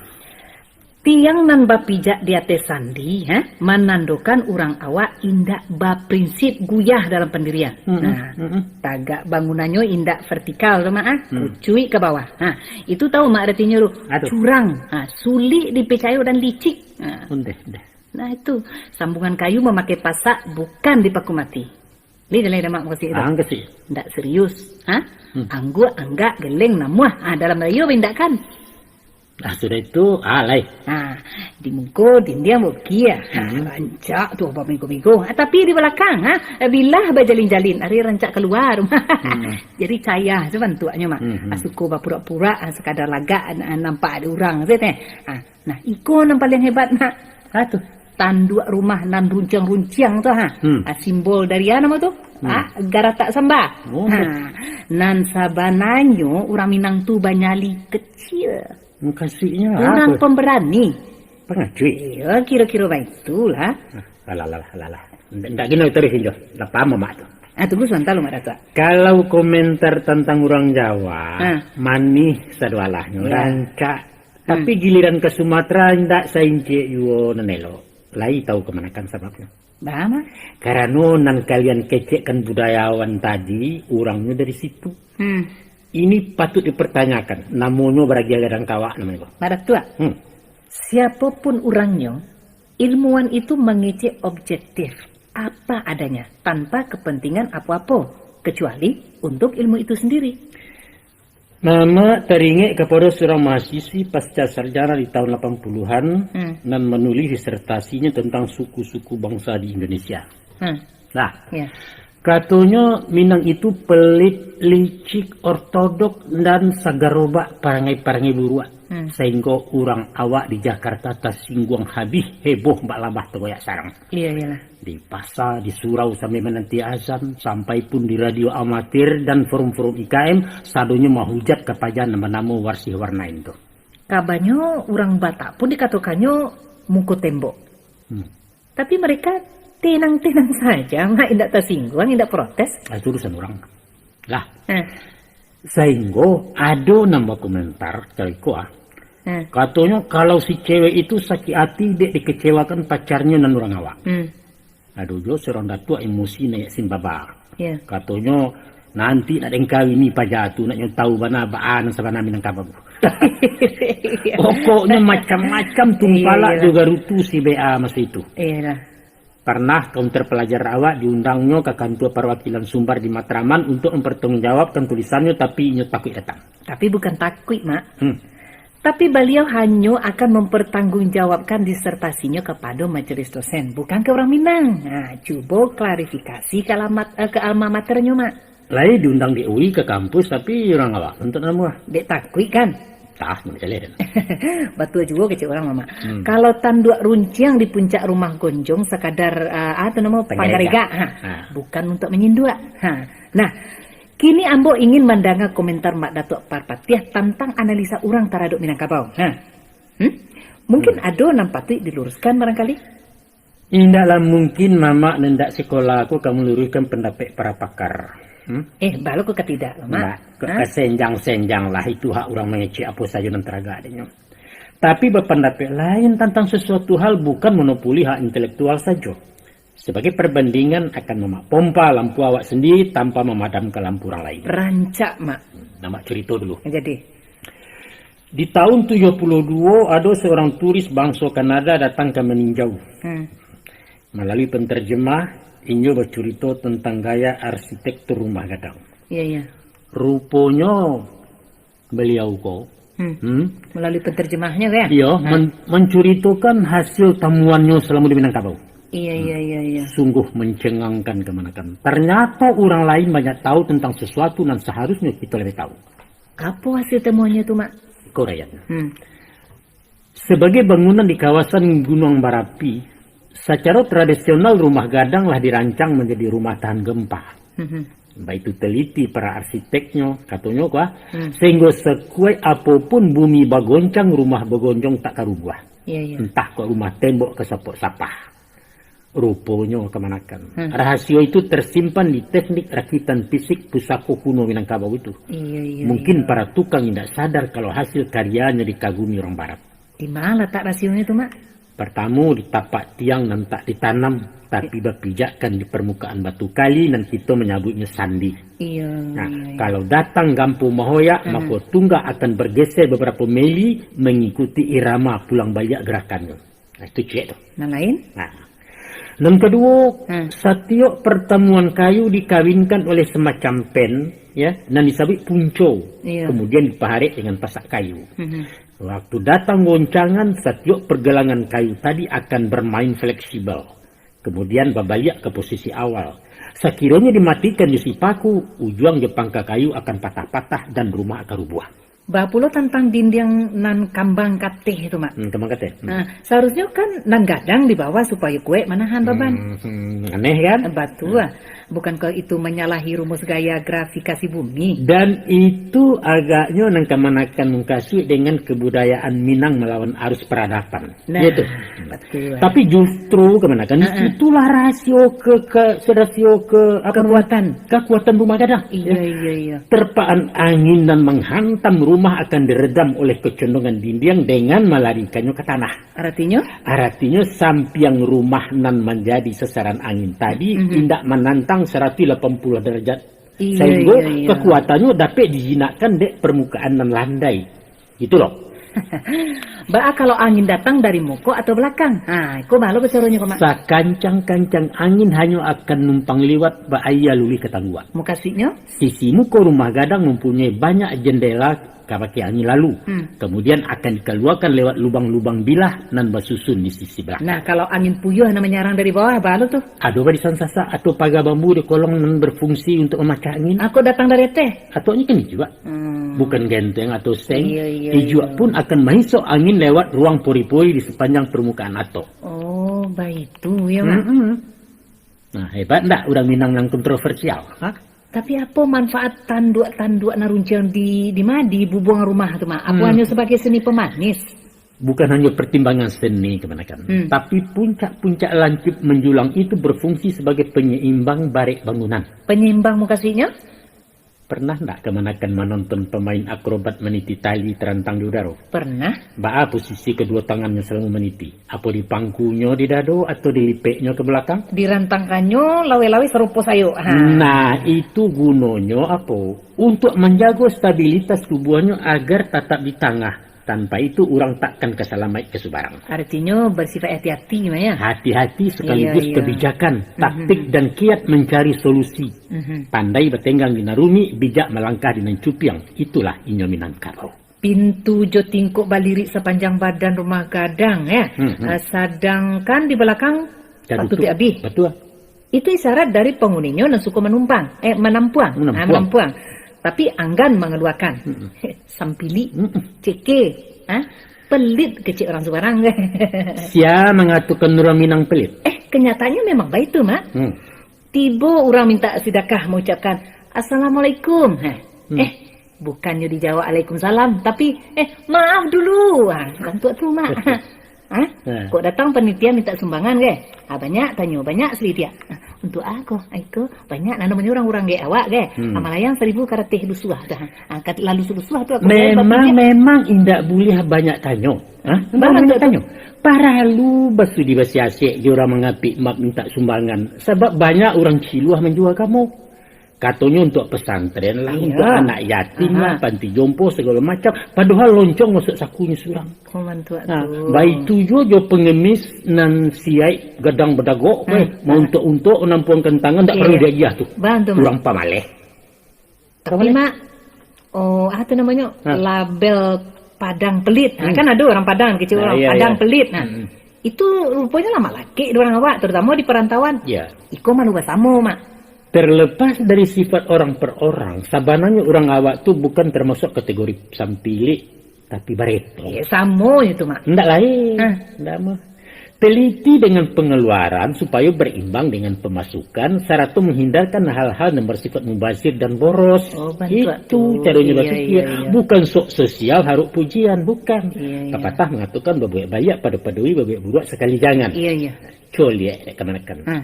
Tiang nan bapijak di ateh sandi, ha, manandokan urang awak indak baprinsip, guyah dalam pandirian. Mm-mm, nah, mm-mm. Tagak bangunannyo indak vertikal tu, Mak, ah. Hmm. Kucuik ka bawah. Ha, itu tahu, Mak, aratinyo tu? Aduh. Curang. Ha, sulik dipicayo dan licik. Ha. Ondeh, ondeh. Nah, itu. Sambungan kayu mamakai pasak, bukan dipaku mati. Ni jaleh dah, Mak, mukasuik tu. Ah, mukasuik. Ndak serius. Ha? Hmm. Angguak, anggak, geleng, namuah. Ah, dalam rayo indak kan? Ah, sudah itu, ah, lai. Ah, di muko dindiang bukik, ah. Hmm. Rancak tu bamigo-migo. Ah, tapi di balakang, ah, bilah bajalin-jalin, ari rancak kalua. Hmm. Jadi cayah tu bantuaknyo, Mak. Hmm, hmm. Ah, suko bapurak-purak, ah, sakadar lagak, ah, nampak ado urang sajo teh. Ah, nah, iko nan paling hebat, Mak. Ah, tu. Tanduak rumah nan runciang-runciang tu, ha. Hmm. Ah, simbol dari, ah, namo tu? Hmm. Ah, garatak samba. Oh. Ha. Nan sabananyo urang Minang tu banyali kecil. Mukasuiknyo urang apo? Pemberani. Pangacuik. Iyo, kiro-kiro baitulah. Ah, alah, alah, alah, alah. Ndak, ndak gino taruih injo. Lah paham, Mak, tu. Ah, tunggu sabanta lu, Mak Datuak. Kalau komentar tantang urang Jawa, ah, manih sadoalahnyo, iya, rancak. Tapi, hmm, giliran ka Sumatera, indak saincik juo nan elok. Lai tahu kamanakan sababnyo? Baa, Mak? Karano nan kalian kecekkan budayawan tadi, urangnyo dari situ. Hmm. Ini patut dipertanyakan. Namonyo baragiah gadang kawak namonyo. Mak Datuak, hmm, siapopun urangnyo, ilmuwan itu mangecek objektif, apa adanya, tanpa kepentingan apo-apo, kecuali untuk ilmu itu sendiri. Mamak taringek kapado surang mahasiswi pasca sarjana di tahun lapan puluhan, hmm, nan manulih disertasinyo tantang suku-suku bangsa di Indonesia. Hmm. Nah, ya, katonyo Minang itu pelit, licik, ortodok, dan sagarobak parangai-parangai buruak, hmm, sahinggo urang awak di Jakarta tasingguang habih, heboh bak labah tagoyak sarang. Iya, iyalah. Di pasa, di surau sambil mananti azan, sampai pun di radio amatir dan forum-forum I K M, sadonyo mahujat ka paja nan banamo Warsih Warnain tu. Kabanyo urang Batak pun dikatokannyo muko tembok. Hmm. Tapi mereka tenang-tenang saja, Mak, indak tasingguang, indak protes. Ah, itu urusan urang. Lah. Eh. Sahinggo ado nan bakomentar, caro iko ah. Eh. Katonyo, kalau si cewek itu sakik ati dek dikecewakan pacarnyo nan urang awak. Hmm. Ado juo surang datuak emosi naiak simbaba. Ya. Katonyo, nanti nak den kawini paja tu, nak nyo tahu bana baa nan sabana Minangkabau. Pokoknyo macam-macam tumpalak Iya, iyalah. jo garutu si B A maso itu. Iyalah. Pernah kaunter palajar awak diundangnyo ka kantua parwakilan Sumbar di Matraman untuk mempertanggungjawabkan tulisannyo, tapi inyo takuik datang. Tapi bukan takuik, Mak. Hmm. Tapi baliau hanyo akan mempertanggungjawabkan disertasinyo kapado majelis dosen, bukan ka urang Minang. Nah, cubo klarifikasi ka alamat, eh, ka alma maternyo, Mak. Lai diundang dek U I ka kampus, tapi urang awak nuntut namuah. Dek takuik, kan? Tah, nak jaleh den. Batua juo kecek urang, Mamak. Hmm. Kalau tanduak runciang di puncak rumah gonjong sakadar, ah, ah, tu namo, Panggaregak. panggaregak, ha, Ha. bukan untuk menyinduak. Ha. Nah, kini ambo ingin mandanga komentar Mak Datuak Parpatiah tantang analisa urang taradok Minangkabau. Ha. Hmm? Mungkin Hmm. ado nan patuik diluruskan barangkali? Indaklah mungkin mamak nan indak sikola ko ka maluruihkan pandapek para pakar. Hmm? Eh, balo ko ka tidak, Mak? Indak. Ka, Ha? ka senjang-senjang lah, itu hak urang mangecek apo sajo nan taragak denyo. Tapi bapandapek lain tantang sasuatu hal bukan monopoli hak intelektual sajo. Sabagai parbandingan, akan mamak pompa lampu awak sandiri tanpa mamadamkan lampu urang lain. Rancak, Mak. Hmm, mamak curito dulu. Jadi? Di tahun tujuh puluh dua, ado seorang turis bangso Kanada datang ka Maninjau. Hmm. Malalui penterjemah, inyo bacurito tantang gaya arsitektur rumah gadang. Iya, iya. Ruponyo, baliau ko, Hmm. hmm, Melalui penterjemahnyo, kan? iyo, Ha. men-, mancuritokan hasil tamuannyo salamo di Minangkabau. Iya, Hmm. iya, iya, iya. Sungguh mencengangkan kamanakan. Ternyato urang lain banyak tahu tantang sasuatu nan saharusnyo kito labiah tahu. Apo hasil tamuannyo tu, Mak? Ko uraian. Hmm. Sabagai bangunan di kawasan gunuang barapi, sacaro tradisional rumah gadang lah dirancang manjadi rumah tahan gempa. Mhm. Baitu teliti para arsiteknyo, katonyo ko, Hmm. sahinggo sakuaik apo pun bumi bagoncang, rumah bagonjong tak ka rubuah. Iya, iya. Antah ko rumah tembok ka sapok sapah. Ruponyo kamanakan. Hmm. Rahasio itu tersimpan di teknik rakitan fisik pusako kuno Minangkabau itu. Iya, iya, Mungkin iya. para tukang indak sadar kalau hasil karyanyo dikagumi urang barat. Di ma latak rahasionyo tu, Mak? Partamo, di tapak tiang nan tak ditanam, tapi bapijakkan di parmukaan batu kali nan kito manyabuiknyo sandi. Iya, Nah, iya, iya. kalau datang gampo mahoyak, Mhm. mako tunggak akan bergeser beberapa mili mengikuti irama pulang baliak gerakannyo. Nah, itu ciek tu. Nan lain? Nah. Nan kaduo, Hmm. satiok partamuan kayu dikawinkan oleh semacam pen, ya, nan disabuik punco. Iya. Kemudian dipaharek dengan pasak kayu. Mhm. Waktu datang goncangan, satiok pergelangan kayu tadi akan bermain fleksibel. Kemudian babaliak ka posisi awal. Sakironyo dimatikan jo si paku, ujuang jo pangka kayu akan patah-patah dan rumah akan rubuah. Baa pulo tantang dindiang nan kambang kateh tu, Mak? Hmm, kambang kateh. Hmm. Nah, saharusnyo kan nan gadang di bawah supayo kuaik manahan baban. Hmm, hmm, aneh kan? Batua. Hmm. Bukankah itu manyalahi rumus gaya grafikasi bumi? Dan itu agaknyo nan kamanakan mukasuik dengan kebudayaan Minang melawan arus peradaban. Nah, Iya tu. betul. Tapi justru kamanakan, Heeh. itulah rasio ke, ke, rasio ke, apa Kekuatan. namanya? Kekuatan rumah gadang. Iya, Ya. iya, iya. Terpaan angin dan menghantam rumah akan diredam oleh kecondongan dindiang dengan malarikannyo ka tanah. Aratinyo? Aratinyo, sampiang rumah nan manjadi sasaran angin tadi Mhm. indak manantang saratuih lapan puluah darajat. Iya, Sahinggo iya, iya. kekuatannyo dapek dijinakkan dek parmukaan nan landai. Gitu loh. Baa kalau angin datang dari muko atau balakang? Ha, iko baa lo caronyo ko, Mak? Sakancang-kancang angin hanyo akan numpang liwat bak aia luluih ka tangguak. Mukasuiknyo? Sisi muko rumah gadang mampunyoi banyak jendela ka pakai angin lalu. Hmm. Kemudian akan dikaluakan lewat lubang-lubang bilah nan basusun di sisi balakang. Nah, kalau angin puyuah nan manyarang dari bawah, baa lo tu? Ado barisan sasak atau paga bambu di kolong nan berfungsi untuk mamacah angin. Ah, kok datang dari ateh? Atoknyo kan ijuak. Hmm. Bukan genteng atau seng. Iya, iya, Ijuak iya. pun akan mahisok angin lewat ruang pori-pori di sepanjang permukaan atok. Oh, baitu ya, Mak? Mm-mm. Nah, hebat ndak urang Minang nan kontroversial? Ha? Tapi apo manfaat tanduak-tanduak nan runciang di, di ma, di bubuang rumah tu, Mak? Apo Hmm. hanyo sabagai seni pamanis? Bukan hanya pertimbangan seni kamanakan, Hmm. tapi puncak-puncak lancuik menjulang itu berfungsi sebagai penyeimbang barek bangunan. Penyeimbang mukasuiknyo? Pernah ndak kamanakan manonton pamain akrobat maniti tali tarantang di udaro? Pernah. Baa posisi kaduo tangannyo salamo maniti? Apo dipangkunyo di dado, atau dilipeknyo ka balakang? Dirantangkannyo laweh-laweh sarupo sayok. Ha. Nah, itu gunonyo apo? Untuak manjago stabilitas tubuahnyo agar tatap di tangah. Tanpa itu, urang takkan ka salamaik ka subarang. Artinyo, bersifat hati-hati, Mak, ya? Hati-hati sekaligus Iya, iya. kebijakan, Mhm. taktik, dan kiat mencari solusi. Mhm. Pandai batenggang di nan rumik, bijak malangkah di nan cupiang. Itulah inyo Minangkabau. Pintu jo tingkok balirik sapanjang badan rumah gadang, ya. Mhm. Ah, sadangkan di balakang Tatutup. patutuik abih. Batua. Itu isyarat dari panguninyo nan suko manumpang, eh, manampuang. Manampuang. Ah, manampuang. Tapi anggan mangaluakan. Mm-mm. Sampilik, Mm-mm. ceke, ha? Pelit kecek urang subarang. Sia mangatokan urang Minang pelit? Eh, kenyataannyo memang baitu, Mak. Hmm. Tibo urang minta sidakah maucapkan, "Assalamualaikum." Ha. Hmm. Eh, bukannyo dijawab "Alaikumsalam", tapi, "Eh, maaf dulu." Ha, bantuak tu, Mak. Ha? Ha. Kok datang panitia minta sumbangan, ke? Ha, banyak tanyo, banyak salidiak. Ha, "Untuak a ko, a iko?" Banyak nan namonyo urang-urang, ke, awak, ke? Hmm. Ha, malayang saribu karateh lusuah tu. Ha, kat-, lalu sulusuah tu aku bayar Memang, bapinjam. memang indak buliah banyak tanyo. Ha? Indak Bah, buliah banyak betul. tanyo. Paralu basudi basiasek jo urang mangapik ma-, minta sumbangan. Sabab banyak urang ciluah manjua kamu. Katonyo untuak pesantren lah, Iya. untuak anak yatim lah, Aha. panti jompo, sagalo macam. Padohal loncong masuak sakunyo surang. Oh, mantuak Ha, tu. baitu juo jo pengemis nan siaik gadang badagok, Ha, weh, ha. mauntok-untok, nampuang kantangan, ndak Iya, paralu iya. diagiah tu. Bah, tu, Mak. Urang pamaleh. Tapi, Pamaleh. Mak, oh, ah, tu namonyo Ha. label Padang Pelit. Ha, Hmm. kan ado urang Padang, kecek Nah, urang iya, Padang iya. Pelit. Nah, Hmm. itu ruponyo lah malakek di urang awak, terutamo di parantauan. Ya. Iko malu basamo, Mak. Terlepas dari sifat orang per orang, sabananyo urang awak tu bukan termasuk kategori sampilik, tapi bareto. Ya, samo je tu, Mak. Ndak lain. Hah. Ndak mah. Teliti dengan pengeluaran supayo berimbang dengan pemasukan, sarato menghindarkan hal-hal yang bersifat mubazir dan boros. Oh, bantuak Itu tu. caronyo Iya, bapikir. iya, iya. Bukan sok sosial harok pujian, bukan. Iya, iya. Papatah mangatokan, "Babuek baiak pado-padoi, babuek buruak sakali jangan." Iya, iya. Coliak dek kamanakan. Ha.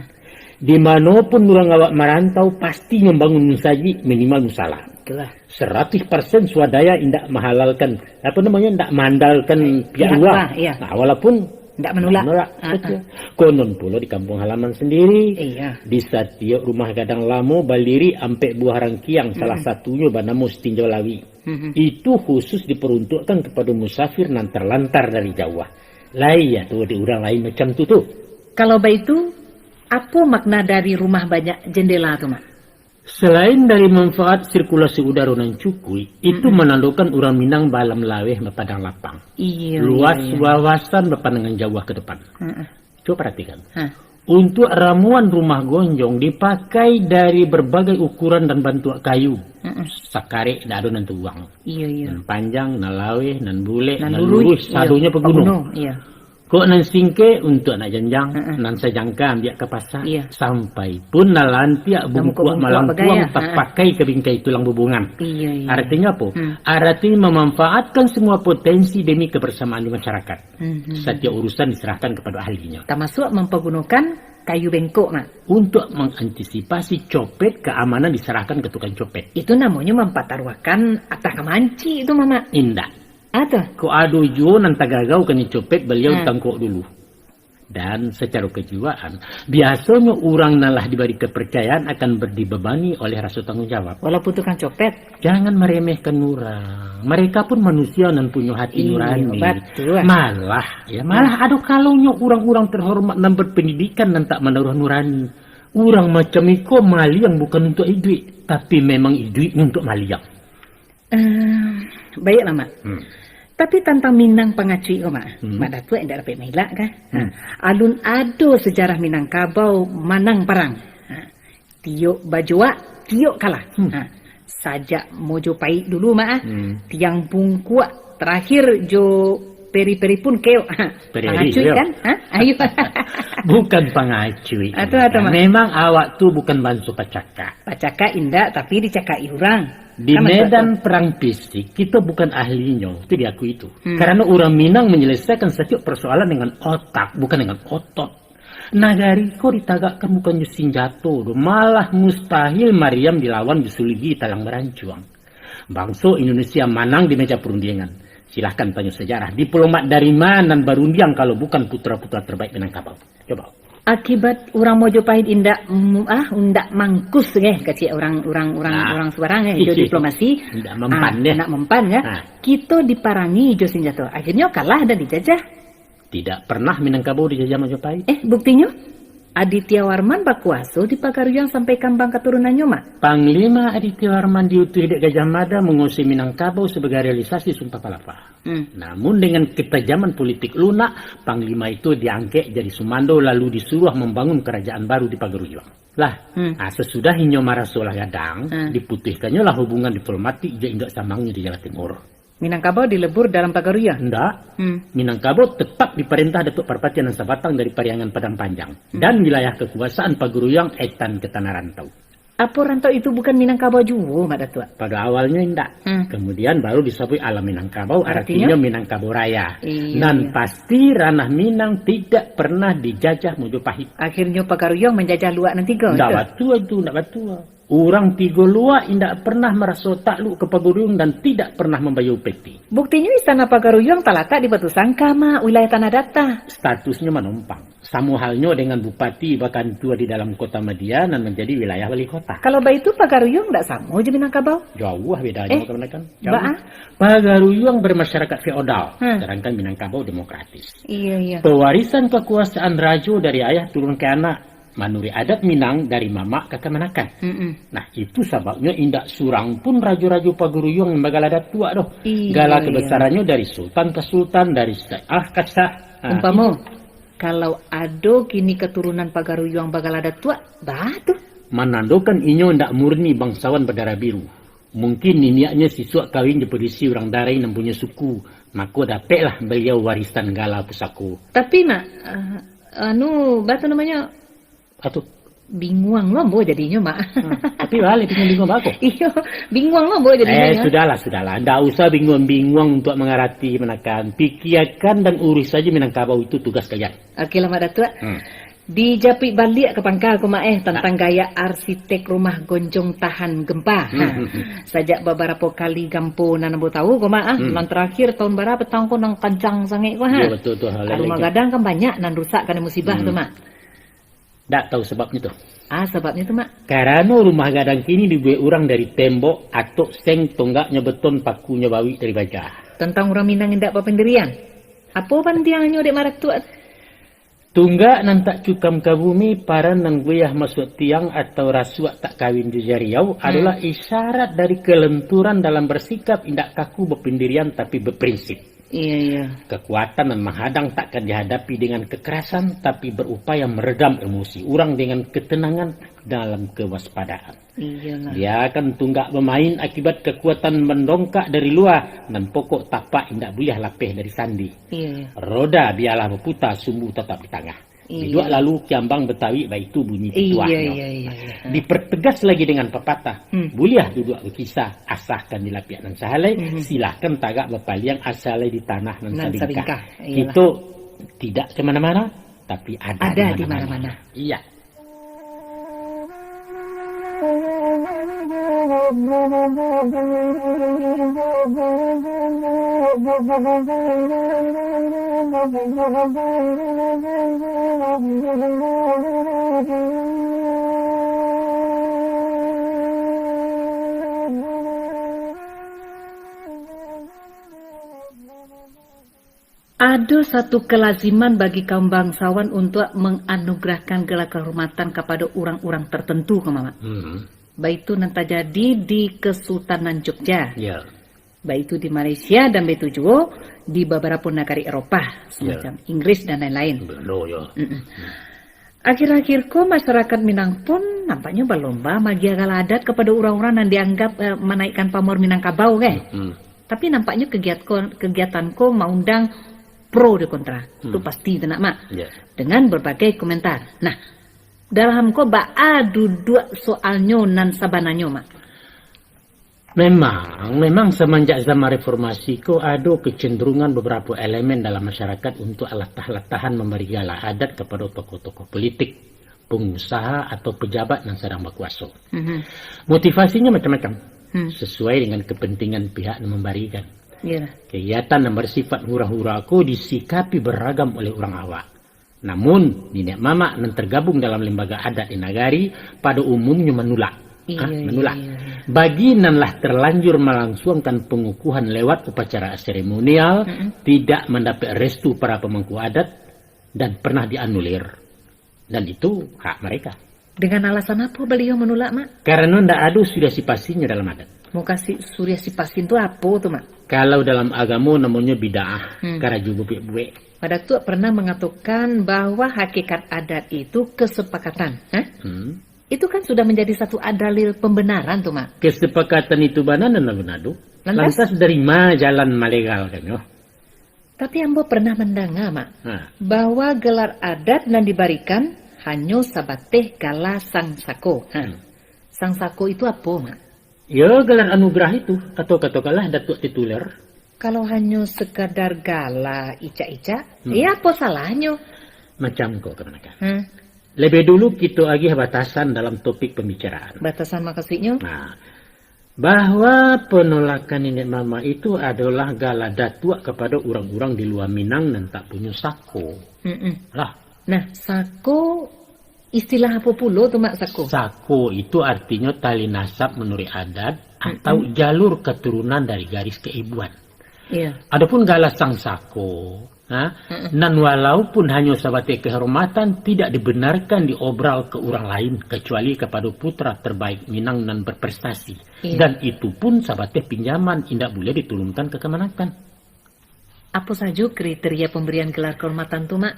Di mano pun urang awak marantau, pasti mambangun musajik, minimal musala. Itulah. Saratus persen swadaya indak mahalalkan, apa namonyo, indak maandalkan Eh, pihak pihak luar. luar, iya. Nah, walaupun Indak manulak. indak manulak. Ah, Betul. ah. Konon pulo di kampung halaman sendiri, Iya. di satiok rumah gadang lamo balirik ampek buah rangkiang, salah Mm-mm. satunyo banamo Sitinjau Lawi. Mm-mm. Itu khusus diperuntukkan kepada musafir nan terlantar dari jauah. Lai ya tu di urang lain macam tu tu. Kalau baitu, apo makna dari rumah banyak jendela tu, Mak? Selain dari manfaat sirkulasi udaro nan cukuik, itu Mm-mm. manandokan urang Minang baalam laweh bapadang lapang. Iya, Luas iya, iya. wawasan bapandangan jauah ke depan. Mm-mm. Cuba paratikan. Ha. Untuak ramuan rumah gonjong dipakai dari berbagai ukuran dan bantuak kayu. Mm-mm. Sakarek dak ado nan tabuang. Iya, iya. Nan panjang, nan laweh, nan bulek, Nan nan luruih, luruih, iya. sadonyo paguno. Paguno, iya. Kok nan singkek untuak anak janjang, Mm-mm. nan sajangka ambiak ka pasa. Iya. Sampai pun nan lantiak Nan bungkuak bungkuak malangkuang bagaya, ha. tapakai ka bingkai tulang bubungan. Iya, iya. Artinyo apo? Hmm. Artinyo memanfaatkan semua potensi demi kebersamaan di masyarakat. Mhm. Satiok urusan diserahkan kepada ahlinyo. Tamasuak mampagunokan kayu bengkok, Mak. Untuak mengantisipasi copet, keamanan diserahkan ke tukang copet. Itu namonyo mampataruahkan atah ka mancik tu, Mamak. Indak. Ah, tu. Kok ado juo nan tagagau kanai copet, baliau Ha. ditangkok dulu. Dan secara kejiwaan, biasonyo urang nan lah dibari kepercayaan akan ber-, dibebani oleh raso tanggung jawab. Walaupun tukang copet. Jangan meremehkan urang. Mereka pun manusia nan punyo hati Iyo, nurani. batua. Malah, ya, malah Hmm. ado kalonyo urang-urang terhormat nan berpendidikan nan tak manaruah nurani. Urang macam iko maliang bukan untuak iduik, tapi memang iduik untuak maliang. Ehm, baiklah, Mak. Hmm. Tapi tantang Minang pangacuik ko, Mak. Hmm. Mak Datuak indak dapek mailak kah? Hmm. Ha, alun ado sejarah Minangkabau manang parang. Ha, tiok bajuak, tiok kalah. Hmm. Ha, sajak Mojopaik dulu, Mak, ah. Hmm. Tiang Bungkuak, terakhir jo Peri-Peri pun keok. Ha, Peri-Peri, pangacuik, yo. kan? Ha? Ayo. Bukan pangacuik. Ah, tu, ah, tu, Mak. Memang awak tu bukan banso pacakak. Pacakak indak, tapi dicakak urang. Di Kan medan betul. perang fisik, kita bukan ahlinyo, itu diakui itu. Hmm. Karena urang Minang menyelesaikan setiap persoalan dengan otak, bukan dengan otot. Nagari ko ditagakkan bukan jo sinjato doh, malah mustahil mariam dilawan jo suligi talang barancuang. Bangso Indonesia manang di meja perundingan. Silahkan tanyo sejarah, diplomat dari ma nan barundiang kalau bukan putra-putra terbaik Minangkabau? Coba. Akibat urang Mojopahit indak mu-, ah, indak mangkus, eh, kecek urang, urang, urang, Ah. urang subarang, eh, jo diplomasi. Indak mempan, Ah, deh. indak mempan, kan? Ah. Kito diparangi jo sinjato. Akhirnyo kalah dan dijajah. Tidak pernah Minangkabau dijajah Majapahit. Eh, buktinyo? Aditya Warman bakuaso di Pagaruyuang sampai kambang katurunannyo, Mak. Panglima Aditya Warman diutuih dek Gajah Mada manguasai Minangkabau sabagai realisasi Sumpah Palapa. Hmm. Namun, dengan ketajaman politik lunak, Panglima itu diangkek jadi sumando lalu disuruah mambangun karajaan baru di Pagaruyuang. Lah, Hmm. ah, sasudah inyo maraso lah gadang, Hmm. diputuihkannyo lah hubungan diplomatik jo induak samangnyo di Jawa Timur. Minangkabau dilebur dalam Pagaruyuang? Ndak. Hmm. Minangkabau tetap diparentah Datuak Parpatiah Nan Sabatang dari Pariangan Padang Panjang. Hmm. Dan wilayah kakuasaan Pagaruyuang etan ka Tanah Rantau. Apo rantau itu bukan Minangkabau juo, Mak Datuak? Pada awalnyo indak. Hmm. Kemudian baru disabuik alam Minangkabau, Artinyo? artinyo Minangkabau Raya. Iyo, Nan iyo. pasti ranah Minang tidak pernah dijajah Mojopahit. Akhirnyo Pagaruyuang manjajah luak nan tigo Ndak itu? batua itu, ndak batua. Urang tigo luak indak pernah maraso takluk ka Pagaruyuang dan tidak pernah mambayar upeti. Buktinyo Istana Pagaruyuang talatak di Batu Sangka, Mak, wilayah Tanah Data. Statusnyo manompang. Samo halnyo dengan bupati bakantua di dalam kota madia nan manjadi wilayah wali kota. Kalau baitu, Pagaruyuang ndak samo jo Minangkabau? Jauah bedanyo, Eh, kawan-kawan. Jauah. baa? Pagaruyuang bermasyarakat feodal, Hmm. sedangkan Minangkabau demokratis. Iya, iya. Pewarisan kekuasaan rajo dari ayah turun ke anak, manuruik adat Minang dari mamak ka kamanakan. Mm-mm. Nah, itu sababnyo indak surang pun rajo-rajo Pagaruyuang yang bagala datuak doh. Iya, Gala iya. kebesarannya dari sultan ke sultan, dari syah ke syah. Nah, Umpamo, itu. kalau ado kini keturunan Pagaruyuang bagala datuak, baa tu? Manandokan inyo indak murni bangsawan badarah biru. Mungkin niniaknyo sisuak kawin jo padusi urang Darai nan punyo suku, mako dapeklah baliau warisan gala pusako. Tapi, Mak, eh, anu, baa tu namonyo? Atu. Binguang lo ambo jadinyo, Mak. Hmm, tapi baa lai binguang-binguang baa ko? Iyo, binguang lo ambo jadinyo, Eh, yo. sudahlah, sudahlah. Ndak usah binguang-binguang untuk mangarati, manakan. Pikiakan dan urus saja Minangkabau itu tugas kalian. Oke lah, Mak Datuak. Hmm. Dijapuik baliak ka pangka ko, Mak, eh, tantang Nah. gaya arsitek rumah gonjong tahan gempa. Hmm, Ha. hmm, hmm. Sajak babarapo kali gampo nan ambo tahu ko, Mak, ah, Hmm. nan tarakhir tahun bara patang ko nan kancang sangaik ko, ha. Iyo, betul tu, ha, Ah, rumah lain-lain. gadang kan banyak nan rusak karano musibah Hmm. tu, Mak. Ndak tahu sababnyo tu. Ah, sababnyo tu, Mak? Karano rumah gadang kini dibuek urang dari tembok, atok seng, tonggaknyo beton, pakunyo bawik dari baja. Tantang urang Minang indak bapandirian. Apo pantiangnyo dek Mak Datuak? Tunggak nan tak cukam ka bumi, paran nan goyah masuak tiang, atau rasuak tak kawin jo jariau, Hmm. adalah isyarat dari kelenturan dalam bersikap, indak kaku bapandirian, tapi berprinsip. Iya, iya. Kekuatan nan menghadang takkan dihadapi dengan kekerasan, tapi berupaya meredam emosi urang dengan ketenangan dalam kewaspadaan. Iyalah. Biarkan tunggak bamain akibat kekuatan mendongkak dari luar, nan pokok tapak indak buliah lapeh dari sandi. Iya, iya. Roda biarlah baputar, sumbu tatap di tangah. Iya. Biduak lalu kiambang batawi, baitu bunyi Iya, pituahnyo. iya, iya, iya. Dipertegas lagi dengan pepatah, Hmm. buliah duduak bakisah, asakan di lapiak nan sahalai, Mhm. silahkan tagak bapaliang, asalai di tanah nan Nan sabingkah. sabingkah, iyalah. Kito tidak ke mana-mana, tapi ada Ada di di mana-mana. mana-mana. Iya. Ado satu kelaziman bagi kaum bangsawan untuak manganugerahkan gelar kehormatan kapado urang-urang tertentu, ko, Mamak. Hmm. Baitu nan tajadi di Kesultanan Jogja. Ya. Baitu di Malaysia dan baitu juo di babarapo nagari Eropah, Ya. semacam Inggris dan lain-lain. Belanda, ya. Mm-mm. Akhir-akhir ko, masyarakat Minang pun nampaknyo balomba maagiah gala adat kapado urang-urang nan dianggap, eh, manaikkan pamor Minangkabau, kan? Hmm. Tapi nampaknyo kegiat ko, kegiatan ko maundang pro dan kontra. Hmm. Tu pasti tu nak, Mak. Ya. Dengan berbagai komentar. Nah, dalam ko baa duduak soalnyo nan sabananyo, Mak? Memang, memang samanjak zaman reformasi ko ado kecenderungan beberapa elemen dalam masyarakat untuk latah-latahan mambari gala adat kapado tokoh-tokoh politik, pengusaha atau pejabat nan sadang bakuaso. Mhm. Motivasinyo macam-macam, Hmm. sesuai dengan kepentingan pihak nan mambarikan. Iyalah. Kegiatan nan bersifat hura-hura ko disikapi beragam oleh urang awak. Namun, niniak mamak nan tergabung dalam lembaga adat di nagari pado umumnyo manulak. Iya, Ha, iya, manulak. iya, iya. Bagi nan lah terlanjur malangsuangkan pengukuhan lewat upacara seremonial, Mm-mm. tidak mandapek restu para pemangku adat dan pernah dianulir. Dan itu hak mereka. Dengan alasan apo baliau manulak, Mak? Karano ndak ado suriah sipasinyo dalam adat. Mukasuik suriah sipasin tu apo tu, Mak? Kalau dalam agamo namonyo bid'ah, Hmm. karajo bubuik-bubuik. Pak Datuak pernah mengatakan bahwa hakikat adat itu kesepakatan, eh? Hmm. Itu kan sudah menjadi satu dalil pembenaran tu, Mak. Kesepakatan itu bana nan lalu nado. Lantas? Lantas dari ma jalan malegalkannyo? Tapi ambo pernah mandanga, Mak, Ha. bahwa gelar adat nan dibarikan hanyo sabateh gala sangsako. Ha. Hmm. Sangsako itu apo, Mak? Yo, gelar anugerah itu, atau katokanlah Datuak Tituler. Kalau hanyo sekadar gala icak-icak, Hmm. ya apo salahnyo? Macam ko kamanakan. Hmm. Lebih dulu kito agiah batasan dalam topik pembicaraan. Batasan mukasuiknyo? Nah, bahwa penolakan niniak mamak itu adolah gala datuak kapado urang-urang di lua Minang nan tak punyo sako. Mm-mm. Lah. Nah, sako istilah apo pulo tu, Mak, sako? Sako itu artinyo tali nasab manuruik adat atau Mm-mm. jalur katurunan dari garis kaibuan. Iya. Adapun gala sangsako, ha, Mm-mm. nan walaupun hanyo sabateh kehormatan, tidak dibenarkan diobral ke urang lain, kecuali kapado putra terbaik Minang nan berprestasi. Iya. Dan itu pun sabateh pinjaman, indak buliah diturunkan ke kamanakan. Apo sajo kriteria pemberian gelar kehormatan tu, Mak?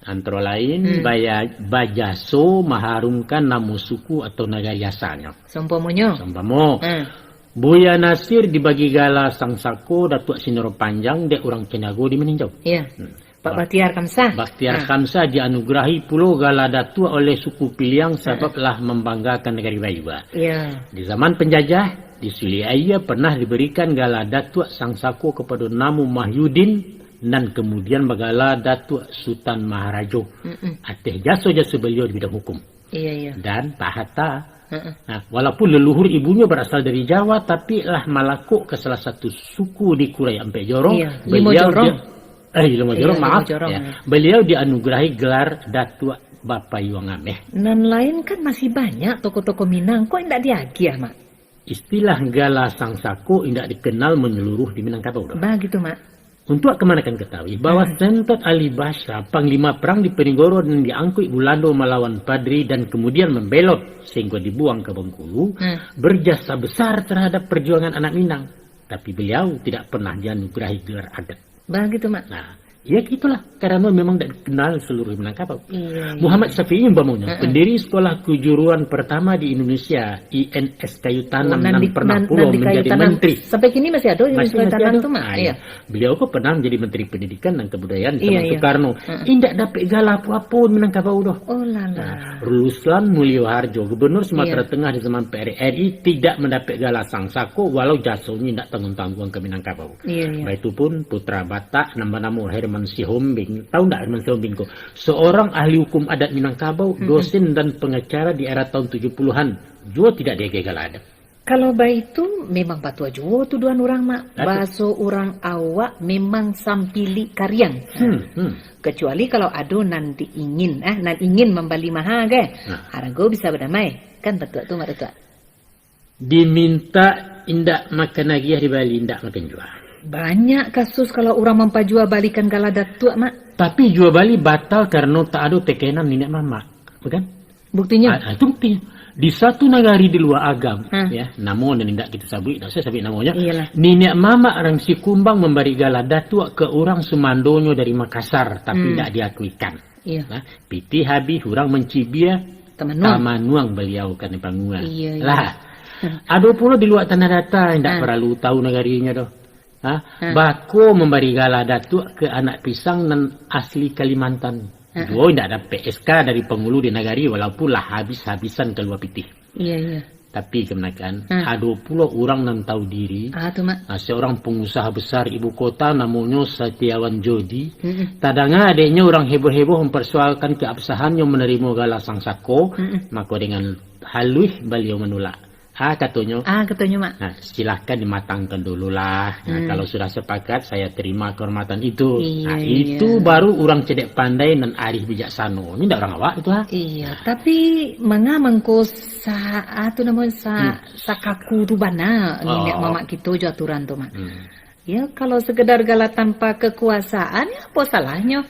Antara lain, Hmm. baya-, bajaso maharumkan namo suku atau nagari asalnyo. Seumpamonyo? Seumpamo, Hmm. Buya Nasir dibagi gala sangsako Datuak Sinoro Panjang dek urang Caniago di Maninjau. Iya. Hmm. Pak Ba-, Bakhtiar Khamsah. Bakhtiar Hmm. Khamsah dianugerahi pulo gala Datuak oleh suku Piliang sabab Hmm. lah mambanggakan nagari Bayua. Iya. Di zaman penjajah, di Suliaya pernah diberikan gala Datuak Sangsako kapado Namu Mahyudin, nan kamudian bagala Datuak Sutan Maharajo, Mm-mm. ateh jaso-jaso baliau di bidang hukum. Iya, iya. Dan tahta. Mm-mm. Nah, walaupun leluhur ibunyo barasal dari Jawa, tapi lah malakok ka salah satu suku di Kurai Ampek Jorong. Iya, Limo baliau Jorong. Di-, eh, Limo Iya, Jorong, Limo maaf. Jorong, Ya. ya. Baliau dianugerahi gelar Datuak Bapayuang Ameh. Nan lain kan masih banyak tokoh-tokoh Minang, kok indak diagiah, Mak? Istilah gala sangsako indak dikenal menyeluruh di Minangkabau doh. Bagitu, Mak. Untuak kamanakan katahui bahwa Hmm. Sentot Ali Basya, panglima perang di Penigoro nan diangkuik Bulando malawan Padri dan kemudian membelot sehingga dibuang ke Bengkulu, Hmm. berjasa besar terhadap perjuangan anak Minang. Tapi beliau tidak pernah dianugerahi gelar adat. Bagitu, Mak. Nah, ya gitulah, karena memang tidak dikenal seluruh Minangkabau. Iya, iya. Muhammad Syafi'i umpamanya, Mm-mm. pendiri sekolah kejuruan pertama di Indonesia, I N S Kayu Tanam, Oh, nan nan di, pernah nan, pulo nan di Kayu menjadi Tanam. menteri. Sampai kini masih ada I N S Masih, Kayu masih Tanam ada. tu, Mak? Ah, Iya. iya. Beliau ko pernah menjadi menteri pendidikan dan kebudayaan di Iya, zaman iya. Soekarno. Mm-mm. Indak dapek gala apo-apo Minangkabau doh. Oh, lala. Nah, Ruslan Mulyo Harjo, Gubernur Sumatera Iya. Tengah di zaman P R R I, tidak mendapek gala sangsako walau jasonyo indak tangguang-tangguang ke Minangkabau. Iya, iya. Baitupun putra Batak nan banamo Herman Sihombing. Tahu ndak Herman Sihombing ko? Seorang ahli hukum adat Minangkabau, Mm-mm. dosen dan pengacara di era tahun tujuh puluhan. Juo tidak diagiah gala adat. Kalau baitu, memang batua juo tuduhan urang, Mak. Apa? Baso urang awak memang sampili kariang. Hmm, hmm. Kecuali kalau ado nan diingin, ah, nan ingin mambali maha, ke? Nah. Harago bisa badamai. Kan batua tu, Mak Datuak? Diminta indak makan agiah, dibali indak makan jua. Banyak kasus kalau urang mampajua balikan gala Datuak, Mak. Tapi jua bali batal karano tak ado tekenan niniak mamak. Bukan? Buktinyo? Ah, ah, itu buktinyo. Di satu nagari di lua agam, Hmm. ya, namo nan indak kito sabuik, tak usah sabuik namonyo. Iyalah. Niniak mamak urang Sikumbang mambari gala Datuak ke urang sumandonyo dari Makassar, tapi Hmm. indak diakuikan. Iya. Nah, pitih habih urang mancibia, Tamanuang. Tamanuang baliau ka di panguang. Iya, iya. Lah, Hmm. ado pulo di lua Tanah Datar, indak Hmm. paralu tahu nagarinyo doh. Ha? Hmm. Bako mambari gala Datuak ke anak pisang nan asli Kalimantan. Hmm. Juo indak dapek S K dari pangulu di nagari, walaupun lah habis-habisan kalua pitih. Iya, iya. Tapi kamanakan, hmm, ado pulo urang nan tahu diri. Ah, tu, Mak. Ah, seorang pengusaha besar ibu kota namonyo Setiawan Jodi. Mm-mm. Tadanga adeknyo urang heboh-heboh mempersoalkan keabsahannyo menerima gala sang sako, mm-mm, mako dengan haluih baliau menolak. Ah, katonyo. Ah, katonyo, Mak. Nah, silahkan dimatangkan dulu lah. Nah, hmm, kalau sudah sepakat, saya terima kehormatan itu. Iya, nah, iya, itu baru urang cedek pandai nan arih bijaksano. Ini ndak urang awak itu, ha? Iya, nah, tapi manga mangko sa-, ah, tu namo sa-, hmm, sakaku tu bana, oh, niniak mamak kito jo aturan tu, Mak. Hmm. Ya, kalau sekedar gala tanpa kekuasaan, ya apa salahnyo?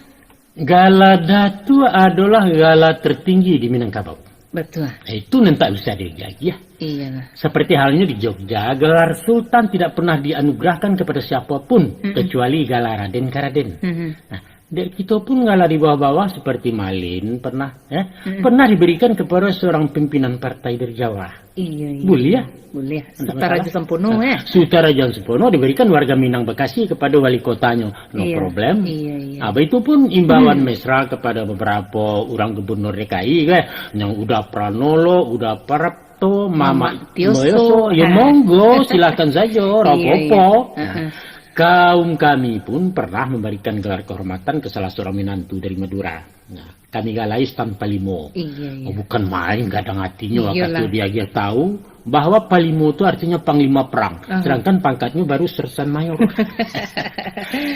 Gala Datuak adolah gala tertinggi di Minangkabau. Betul. Eh, itu nan tak bisa diagiah-agiah. Iyalah. Seperti halnya di Jogja, gelar Sultan tidak pernah dianugerahkan kepada siapapun, mm-mm, kecuali gala Raden ka Raden. Mm-mm. Nah, dek kito pun gala di bawah-bawah seperti Malin pernah, ya, mm-mm, pernah diberikan kepada seorang pimpinan partai dari Jawa. Iya, iya. Buliah. Buliah. Ndak masalah. Sutaraja Sampono, eh. Sutaraja Sampono diberikan warga Minang Bekasi kepada wali kotanyo. No problem. Iya, iya. Ah, itu pun imbauan, hmm, mesra kepada beberapa orang gubernur D K I, kan. Yang Uda Pranolo, Uda Prapto, Mamak, Mamak Tioso. Tioso. Ya, ah, monggo, silakan saja, ora apa-apa. Iya, iya. Nah, heeh, kaum kami pun pernah memberikan gelar kehormatan ke salah seorang minantu dari Madura. Nah, kami galai Stan Palimo. Iya, iya. Oh, bukan main gadang atinyo, iyolah, wakatu diagiah tahu bahwa Palimo tu artinya panglima perang, aha, sedangkan pangkatnyo baru sersan mayor.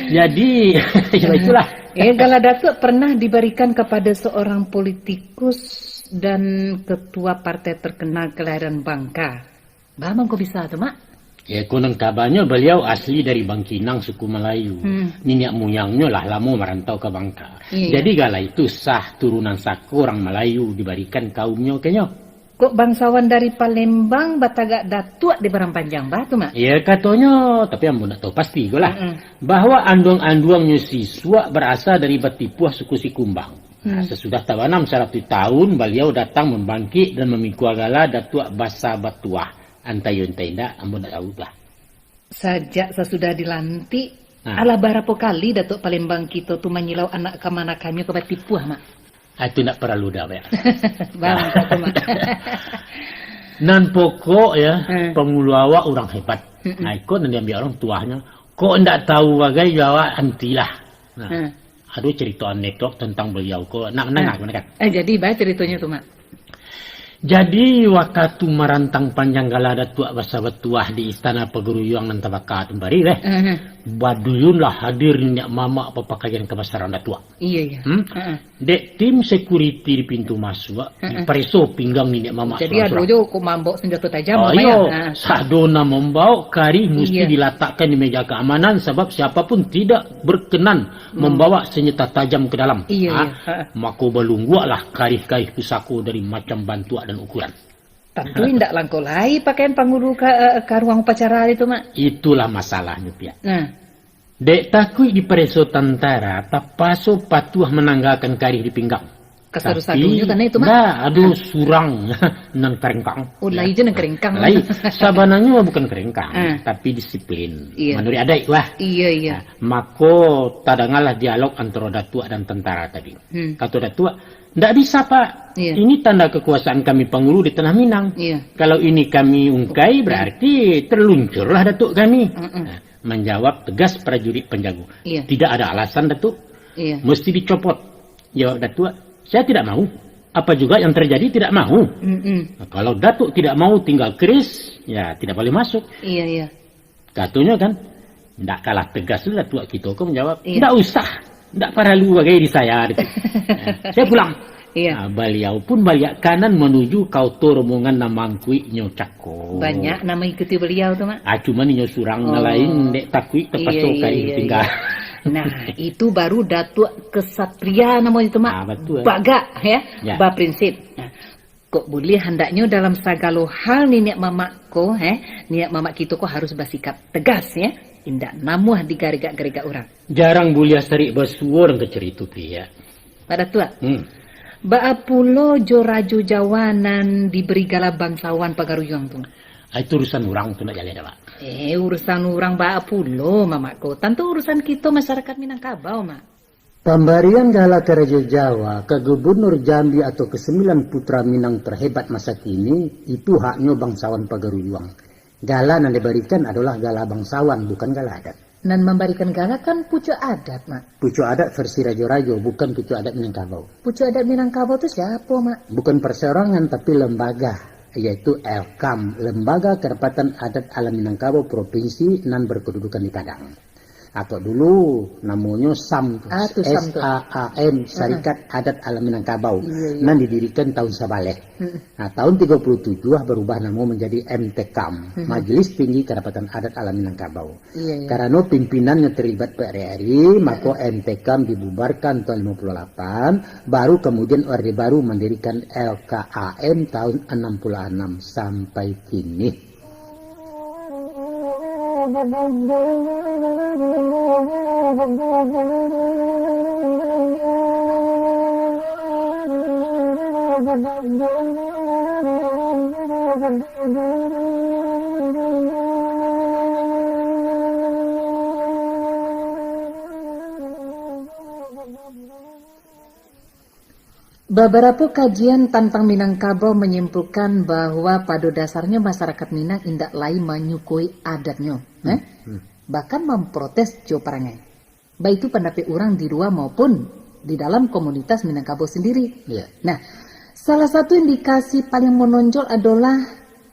Jadi, ya itulah. Eh, gala Datuak pernah diberikan kepada seorang politikus dan ketua partai terkenal kelahiran Bangka. Baa mangko bisa tu, Mak? Ya, konon kabanyo baliau asli dari Bangkinang, suku Malayu. Hmm. Niniak muyangnyo lah lamo marantau ka Bangka. Iya. Jadi, gala itu sah, turunan sako urang Malayu dibarikan kaumnyo kanyo. Kok bangsawan dari Palembang batagak Datuak di Padang Panjang, baa tu, Mak? Ya, katonyo, tapi ambo ndak tahu pasti ko lah. Mm-mm. Bahwa anduang-anduangnyo sisuak barasal dari Batipuah, suku Sikumbang. Nah, hmm, sasudah tabanam saratuih tahun, baliau datang mambangkik dan mamikua gala Datuak Basa Batuah. Antah iyo, antah indak, ambo ndak tahu lah. Sajak sasudah dilantik, nah, alah barapo kali Datuak Palembang kito tu manyilau anak kamanakannyo ka Batipuah, Mak? Ah, itu ndak paralu dah, Mak. Bang, nah, kata, Mak. Nan pokok, ya, hmm, pangulu awak urang hebat. Mm-mm. Nah, iko nan diambiak urang tuahnyo. Kok ndak tahu bagai, yo awak antilah. Nah. Hmm. Ado carito anekdot tantang baliau ko. Nak mandanga, hmm, ka mano kan? Eh, jadi, baa caritonyo tu, Mak? Jadi, wakatu marantang panjang gala Datuak Basa Batuah di Istana Pagaruyuang nan tabaka tu bari, beh. Hmm. Baduyunlah hadir niniak mamak bapakaian kabasaran Datuak. Iya, iya. Hmm? Heeh. Dek tim sekuriti di pintu masuak, heeh, dipareso pinggang niniak mamak. Jadi, surang-surang. Ado jo kok mambaok sanjato tajam, oh, iyo. Ha. Sado nan mambaok karih musti, iya, dilatakkan di meja keamanan, sabab siapa pun tidak berkenan, hmm, mambawa senjata tajam ke dalam. Iya, ha? Iya. Ha. Mako, balungguaklah karih-karih pusako dari macam bantuak dan ukuran. Tantu indak langkok lai pakaian pangulu ka, eh, ka ruang upacara itu, Mak. Itulah masalahnyo, Piak. Nah. Dek takuik dipareso tantara, tapaso patuah mananggakan karih di pinggang. Kasadu-sadunyo. Tapi, kan itu, Mak? Ndak, ado surang nan karengkang. Oh, ya. Lai je nan karengkang. Lai. Sabananyo bukan karengkang, ah, tapi disiplin. Iya. Manuruik adaik lah. Iya, iya. Nah, mako, tadangalah dialog antara Datuak dan tantara tadi. Hmm. Kato Datuak, "Ndak bisa, Pak. Iya. Ini tanda kekuasaan kami pangulu di Tanah Minang. Iya. Kalau ini kami ungkai, berarti terluncurlah Datuak kami." Mm-mm. Nah, manjawab tegas prajurit panjago. Iya. "Tidak ada alasan, Datuak. Iya. Mesti dicopot." Jawab Datuak, "Saya tidak mau. Apa juga yang terjadi, tidak mau." Mm-mm. Nah, kalau Datuak tidak mau, tinggal keris, ya tidak boleh masuk. Iya, iya. Katonyo kan, ndak kalah tegas tu Datuak kito ko manjawab, iya, "Ndak usah, ndak paralu bagai di saya," gitu. "Saya pulang." Iya. Nah, baliau pun baliak kanan manuju ka oto rombongan nan mangkuiknyo cako. Banyak nan mangikuti baliau tu, Mak? Ah, cuman inyo surang, oh, nan lain dek takuik tapaso, iya, iya, karih, iya, ditinggal. Iya. Nah, itu baru Datuak kesatria namonyo tu, Mak. Ah, betul. Bagak, ya, ya, baprinsip. Nah, kok buliah handaknyo dalam sagalo hal niniak mamak ko, eh, niniak mamak kito ko harus basikap tegas, ya. Indak namuah digaregak-garegak urang. Jarang buliah sarik basuo urang ka carito, Piak. Pak Datuak, hmm, baa pulo jo Rajo Jawa nan diberi gala bangsawan Pagaruyuang tu? Ah, itu urusan urang tu, ndak jaleh dah, Pak. Eh, urusan urang baa pulo, mamak ko. Tantu urusan kito masyarakat Minangkabau, Mak. Pambarian gala ka Rajo Jawa, ka Gubernur Jambi atau kesembilan putra Minang terhebat masa kini, itu haknyo bangsawan Pagarujuang. Gala nan dibarikan adolah gala bangsawan, bukan gala adat. Nan mambarikan gala kan pucuk adat, Mak. Pucuk adat versi rajo-rajo, bukan pucuk adat Minangkabau. Pucuk adat Minangkabau tu siapo, Mak? Bukan perseorangan, tapi lembaga, yaitu L K A M, Lembaga Kerapatan Adat Alam Minangkabau Provinsi, nan berkedudukan di Padang. Atau dulu namonyo sam, Ah, tu sam tu. S A A M, Heeh. Syarikat Adat Alam Minangkabau, Iya, iya. nan didirikan tahun sabaleh. Heeh. Nah, tahun tiga puluh tujuh berubah namo menjadi M T K A M, Heeh. Majelis Tinggi Kerapatan Adat Alam Minangkabau. Iya, iya. Karano pimpinannyo terlibat P R R I, mako Heeh. M T K A M dibubarkan tahun lima puluh delapan, baru kemudian Orde Baru mendirikan L K A M tahun enam puluh enam sampai kini. Babarapo kajian tantang Minangkabau manyimpulkan bahwa pado dasarnyo masarakat Minang indak lai manyukui adatnyo, Hmm, eh? hmm. Bahkan mamprotes jo parangai. Baitu pandapek urang di lua maupun di dalam komunitas Minangkabau sendiri. Iya. Nah, salah satu indikasi paling menonjol adalah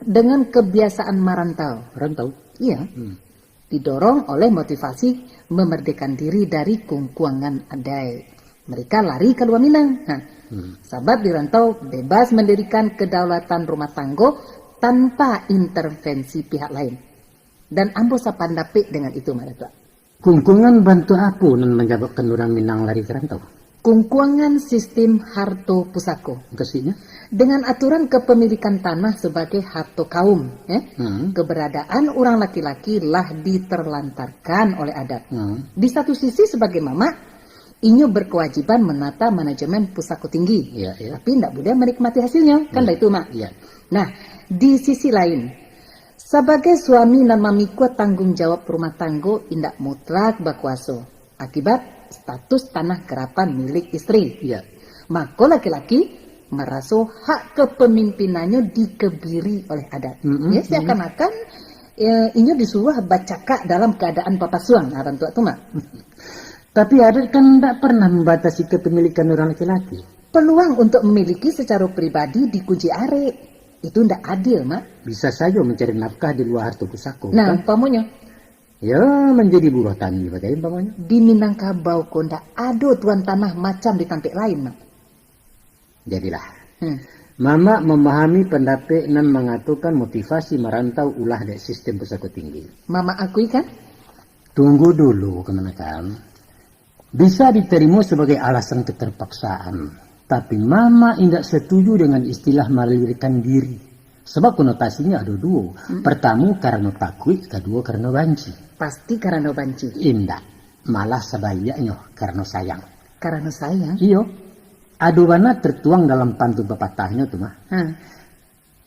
dengan kebiasaan marantau. Rantau. Iya. Hmm. Didorong oleh motivasi memerdekakan diri dari kungkuangan adai. Mereka lari kalua Minang. Nah, Hmm. sabab di rantau bebas mendirikan kedaulatan rumah tanggo tanpa intervensi pihak lain. Dan ambo sapandapek dengan itu, Mak Datuak. Kungkuangan bantuak apo nan manyababkan urang Minang lari ka rantau? Kungkuangan sistim harto pusako. Mukasuiknyo? Dengan aturan kepemilikan tanah sebagai harto kaum, eh, Hmm. keberadaan urang laki-laki lah diterlantarkan oleh adat. Hmm. Di satu sisi, sebagai mamak, inyo berkewajiban menata manajemen pusako tinggi. Iya, iya. Tapi ndak buliah menikmati hasilnyo, kan Iya. baitu, Mak? Iya. Nah, di sisi lain, sabagai suami nan mamikua tanggung jawab rumah tanggo indak mutlak bakuaso, akibat status tanah garapan milik isteri. Iya. Mako laki-laki maraso hak kepemimpinannyo dikebiri oleh adat. Mm-mm, Ya, mm-mm. seakan-akan, eh, inyo disuruh bacakak dalam keadaan papasuang, nah, bantuak tu, Mak. Tapi adat kan ndak pernah membatasi kepemilikan orang laki-laki. Peluang untuk memiliki secara pribadi dikunci arek. Itu ndak adil, Mak. Bisa sajo mencari nafkah di luar harto pusako, Nah, kan? umpamonyo? Ya, menjadi buruh tani bagai umpamonyo. Di Minangkabau ko ndak ado tuan tanah macam di tampek lain, Mak. Jadilah. Hmm. Mamak memahami pandapek nan mangatokan motivasi marantau ulah dek sistem pusako tinggi. Mamak akui, kan? Tunggu dulu, kamanakan. Bisa diterimo sebagai alasan keterpaksaan, tapi Mamak indak setuju dengan istilah malarikan diri. Sebab konotasinyo ado duo. Hmm. Pertamo, karano takuik, kaduo, karano banci. Pasti karano banci. Indak. Malah sabaliaknyo, karano sayang. Karano sayang? Iyo. Ado bana tertuang dalam pantun papatahnyo tu, mah. Ha.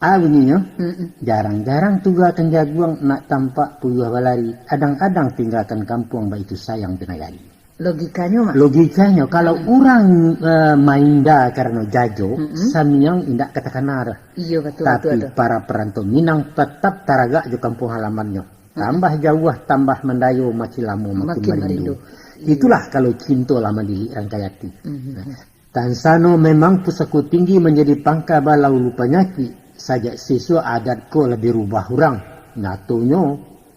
Ah, bunyinyo, Mm-mm. jarang-jarang tugakan jaguang nak tampak puyuah balari, adang-adang tinggakan kampuang baitu sayang jo nagari. Logikanyo, Mak? Logikanyo, kalau Mm-mm. urang, eh, mainda karano jajo, Mm-mm. samiang indak ka takana. Iyo, batua, Tapi batua, batua. para parantau Minang tatap taragak jo kampuang halamannyo. Mm-mm. Tambah jauah, tambah mandayo, makin lamo, makin Makin marindu. marindu. Iyo. Itulah kalau cinto lah mandilik rangkai ati. Mm-mm. Nah, Tansano memang pusako tinggi manjadi pangka balaulu panyakik, sajak siswa adat ko lah dirubah urang. Nyatonyo,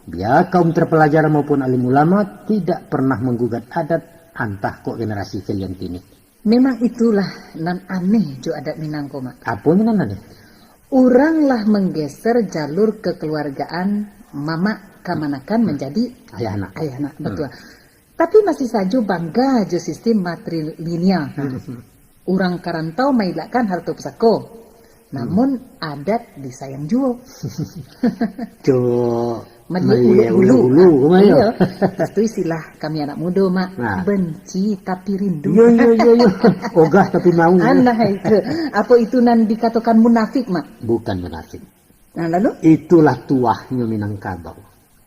bia kaum terpelajar maupun alim ulama tidak pernah manggugat adat, antah kok generasi kalian kini. Memang itulah nan aneh jo adat Minang ko, Mak. Aponyo nan aneh? Urang lah manggeser jalur kekeluargaan mamak kamanakan Hmm. manjadi Ayah anak. ayah anak, Hmm. batua. Tapi masih sajo bangga jo sistem matrilineal. Nah, Hmm. urang ka rantau mailakkan harto pusako. Namun, Hmm. adat disayang juo. Jo, Maliek maliek ulek bulu. ulek bulu, kama yo? Iyo. Itu istilah kami anak mudo, Mak. Nah. Benci tapi rindu. Yo, yo, yo, yo. Ogah tapi mau. Anah itu. Apo itu nan dikatokan munafik, Mak? Bukan munafik. Nah, lalu? Itulah tuahnyo Minangkabau.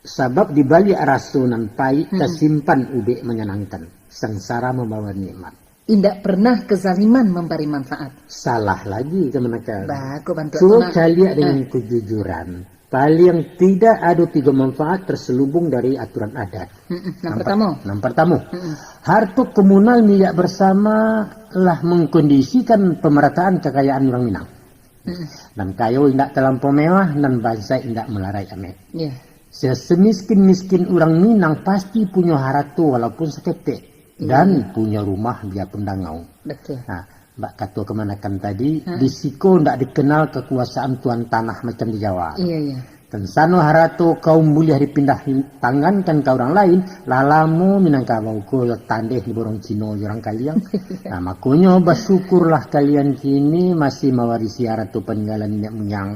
Sabab di baliak raso nan paik, Hmm. tasimpan ubek manyanangkan. Sangsara membawa nikmat. Indak pernah kezaliman membari manfaat. Salah lagi kamanakan. Bagus bantuak tu, nak. Cubo caliak dengan kejujuran. Paling tidak ado tigo manfaat terselubung dari aturan adat. Mm-mm. Nan pertamo. Nan pertamo. Mm-mm. Harto komunal milik bersama lah mengkondisikan pemerataan kekayaan urang Minang. Mm-mm. Nan kayo indak talampau mewah, nan bansaik indak malarai ameh. Iya. Sesemiskin-miskin urang Minang pasti punyo harato walaupun saketek. Iya, dan iya. Punyo rumah biapun dangau. Betul. Nah, bak kato kamanakan tadi, ha, di siko ndak dikenal kakuasaan tuan tanah macam di Jawa. Iya, iya. Tansano harato kaum buliah dipindah tangankan ka urang lain, lah lamo Minangkabau ko tandeh di borong Cino jo urang Kaliang. Nah, makonyo basyukurlah kalian kini masih mawarisi harato paninggalan niniak muyang.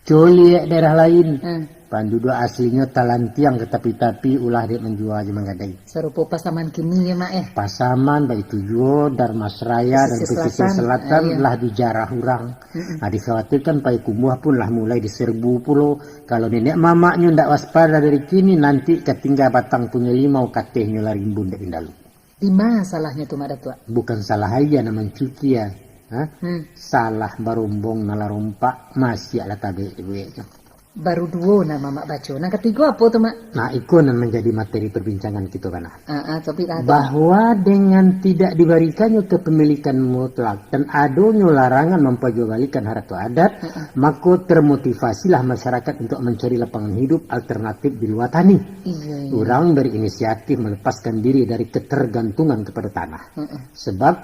Coliak daerah lain. Hmm. Panduduak aslinyo talantiang ka tapi-tapi, ulah dek manjua jo manggadai. Sarupo Pasaman kini ya, Mak, eh? Pasaman, baitu juo Darmasraya dan Pesisir Selatan lah dijarah urang. Mm-mm. Nah, dikhawatirkan Payakumbuah pun lah mulai diserbu pulo. Kalau niniak mamaknyo ndak waspada dari kini, nanti ka tingga batang punyo limau, katehnyo lah rimbun dek indalu. Di ma salahnyo tu, Mak Datuak? Bukan salah aia nan mancukia, ha? Hmm. Salah barombong nan lah rompak, masiak lah tabek dibueknyo. Baru duo nan Mamak baco. Nan katigo apo tu, Mak? Nah, iko nan manjadi materi perbincangan kito bana. Ah, ah, topik lah tu. Bahwa dengan tidak dibarikannya kepemilikan mutlak dan adonyo larangan mampajuabalikan harato adat, ah, ah, mako termotivasilah masyarakat untuk mencari lapangan hidup alternatif di luar tani. Iya, iya. Urang berinisiatif melepaskan diri dari ketergantungan kepada tanah. Mm-mm. Sebab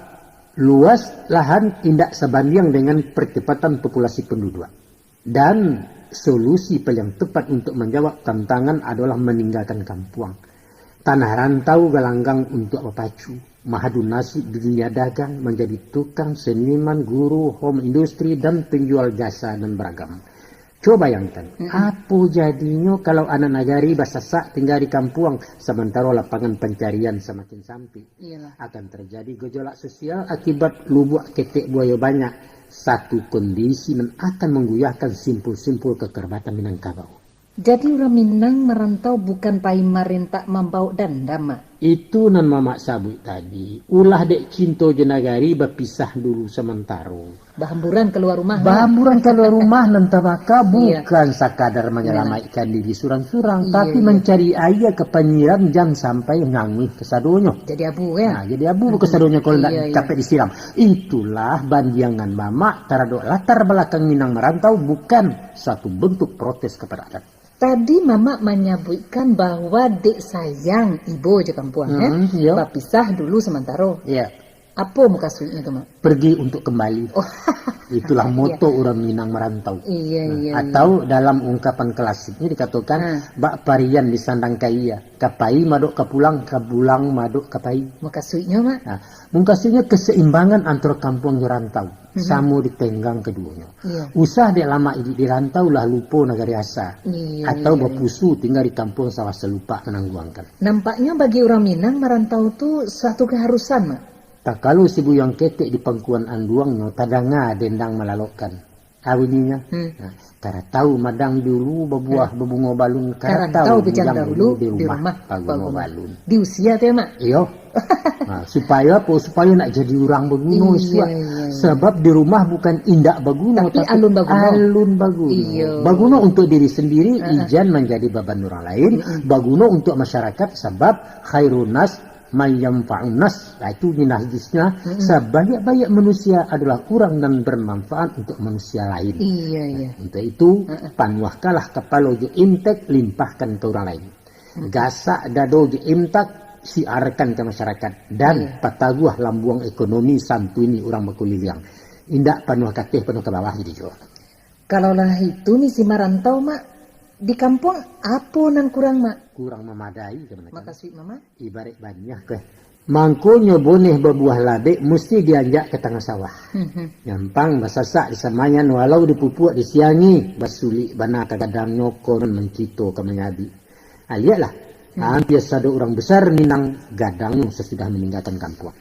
luas lahan indak sabandiang dengan percepatan populasi penduduk. Dan solusi paling tepat untuk menjawab tantangan adalah meninggalkan kampuang. Tanah rantau galanggang untuk bapacu, mahadu nasib di dunia dagang, menjadi tukang, seniman, guru, home industry, dan penjual jasa dan beragam. Cubo bayangkan, mm-mm, apo jadinyo kalau anak nagari basasak tingga di kampuang, samantaro lapangan pancarian samakin sampik. Iyalah. Akan terjadi gejolak sosial akibat lubuak ketek buayo banyak. Satu kondisi nan akan mangguyahkan simpul-simpul kakarabatan Minangkabau. Jadi, urang Minang marantau bukan pai marentak mambawok dandam, Mak? Itu nan Mamak sabuik tadi. Ulah dek cinto jo nagari bapisah dulu samantaro. Bahamburan kalua rumah, Mak. Bahamburan kalua rumah nan tabaka. Iya. Bukan sakadar manyalamaikkan diri surang-surang, iya, tapi iya, mancari aia ka panyiram jan sampai nganguih kasadonyo. Jadi abu, kan? Nah, jadi abu, mm-mm, kasadonyo kalau ndak, iya, iya, dapek disiram. Itulah bandiangan Mamak taradok latar balakang Minang marantau bukan suatu bentuk protes kepada adat. Tadi Mamak manyabuikkan bahwa dek sayang ibo jo kampuang, eh, hmm, iyo, bapisah dulu samantaro. Iya. Apo mukasuiknyo tu, Mak? Pergi untuk kembali. Oh. Itulah moto urang Minang marantau. Iya, nah, iya, iya. Atau dalam ungkapan klasiknya dikatokan, hmm, bak parian disandang ka ia. Ka pai madok ka pulang, ka pulang madok ka pai. Mukasuiknyo, Mak? Nah, mukasuiknyo keseimbangan antara kampuang jo rantau. Mhm. Samo ditenggang keduonyo. Iya. Usah dek lamak iduik di rantau lah lupo nagari asa. Iya, atau iya, iya, bapusu tingga di kampuang sawah salupak manangguangkan. Nampaknyo bagi urang Minang marantau tu suatu keharusan, Mak. Takalu si buyuang ketek di pangkuan anduangnyo tadanga dendang malalokkan. Ah, bunyinyo. Hmm. Nah, karatau madang di ulu babuah, hmm, babungo balun, karatau bujang dahulu, di rumah babungo balun. Di usia tu ya, Mak? Iyo. Nah, supayo apo? Supayo nak jadi urang baguno isuak. Iya, iya. Sabab di rumah bukan indak baguno, tapi alun baguno. Alun baguno. Iya. Baguno untuk diri sendiri, ah, ah, ijan manjadi baban urang lain. Mm-mm. Baguno untuk masyarakat, sabab khairun nas man yanfa'un nas. Nah, itu ni hadisnya, mm-mm, sabanyak-banyak manusia adalah urang nan bermanfaat untuk manusia lain. Iya, iya. Untuk itu, mm-mm, panuahkanlah kapalo jo intek, limpahkan ka urang lain. Gasak dado jo intak, siarkan ka masyarakat, dan, iya, pataguah lambuang ekonomi, santuini urang bakuliliang. Indak panuah kateh, panuah ka bawah jadi juo. Kalau lah itu misi marantau, Mak, di kampuang apo nan kurang, Mak? Kurang mamadai, kamanakan. Makasuik Mamak? Ibaraik baniah, keh. Mangkonyo boneh babuah labek musti dianjak ka tangah sawah. Mhm. Nyampang basasak di samayan, walau dipupuak di siangi, basulik bana ka gadangnyo, konon mancito ka manyabik. Ah, lieklah, hmm, hampir sado urang besar Minang gadangnyo sasudah maninggakan kampuang.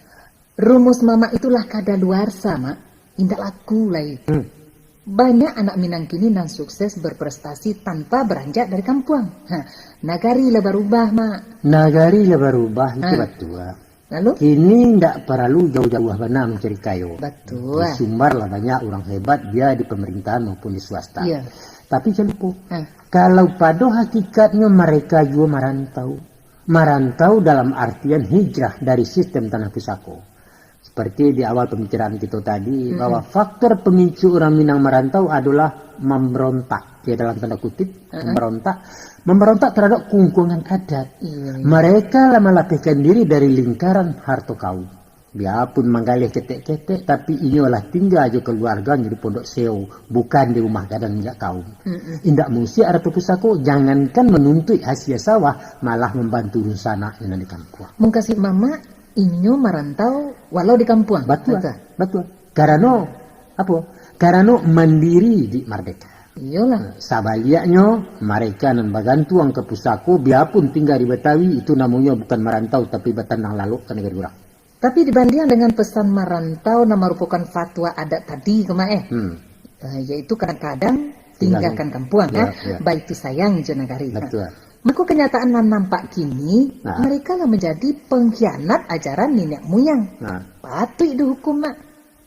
Rumus Mamak itulah kadaluarsa, Mak. Indak laku lai. Hmm. Banyak anak Minang kini nan sukses berprestasi tanpa beranjak dari kampuang. Ha, nagari lah barubah, Mak. Nagari lah barubah, itu, ha, batua. Lalu? Kini ndak paralu jauah-jauah bana mancari kayo. Batua. Di Sumbar lah banyak urang hebat, bia di pamerintahan maupun di swasta. Iya. Tapi jan lupo, ha, kalau pado hakikatnyo mereka juo marantau. Marantau dalam artian hijrah dari sistem tanah pusako. Seperti di awal pembicaraan kito tadi, mm-mm, bahwa faktor pemicu urang Minang marantau adolah memberontak, ya, dalam tanda kutip, mm-mm, memberontak, memberontak terhadap kungkungan adat. Iya, iya. Mereka lah melapihkan diri dari lingkaran harto kaum. Biapun manggaleh ketek-ketek, tapi inyo lah tingga jo keluarganyo di Pondok Seo, bukan di rumah gadang minyak kaum. Mm-mm. Indak musiak harto pusako, jangankan manuntuik hasia sawah, malah mambantu dunsanak nan di kampuang. Mungkasuik mamak, inyo marantau walau di kampuang. Batua, batua. Batua. Karano, apo? Karano mandiri di mardeka. Iyolah. Sabaliaknyo, mareka nan bagantuang ka pusako, biapun tingga di Batawi, itu namonyo bukan marantau, tapi batanang lalok ka nagari urang. Tapi dibandiang dengan pesan marantau nan marupokan fatwa adat tadi ko, Mak, eh. Hmm. Eh, yaitu kadang-kadang tinggakan, tinggakan kampuang, ya, kan? Ya. Baitu sayang jo nagari. Betul. Mako kenyataan nan nampak kini, nah, mereka lah menjadi pengkhianat ajaran niniak muyang. Nah. Patuik dihukum, Mak.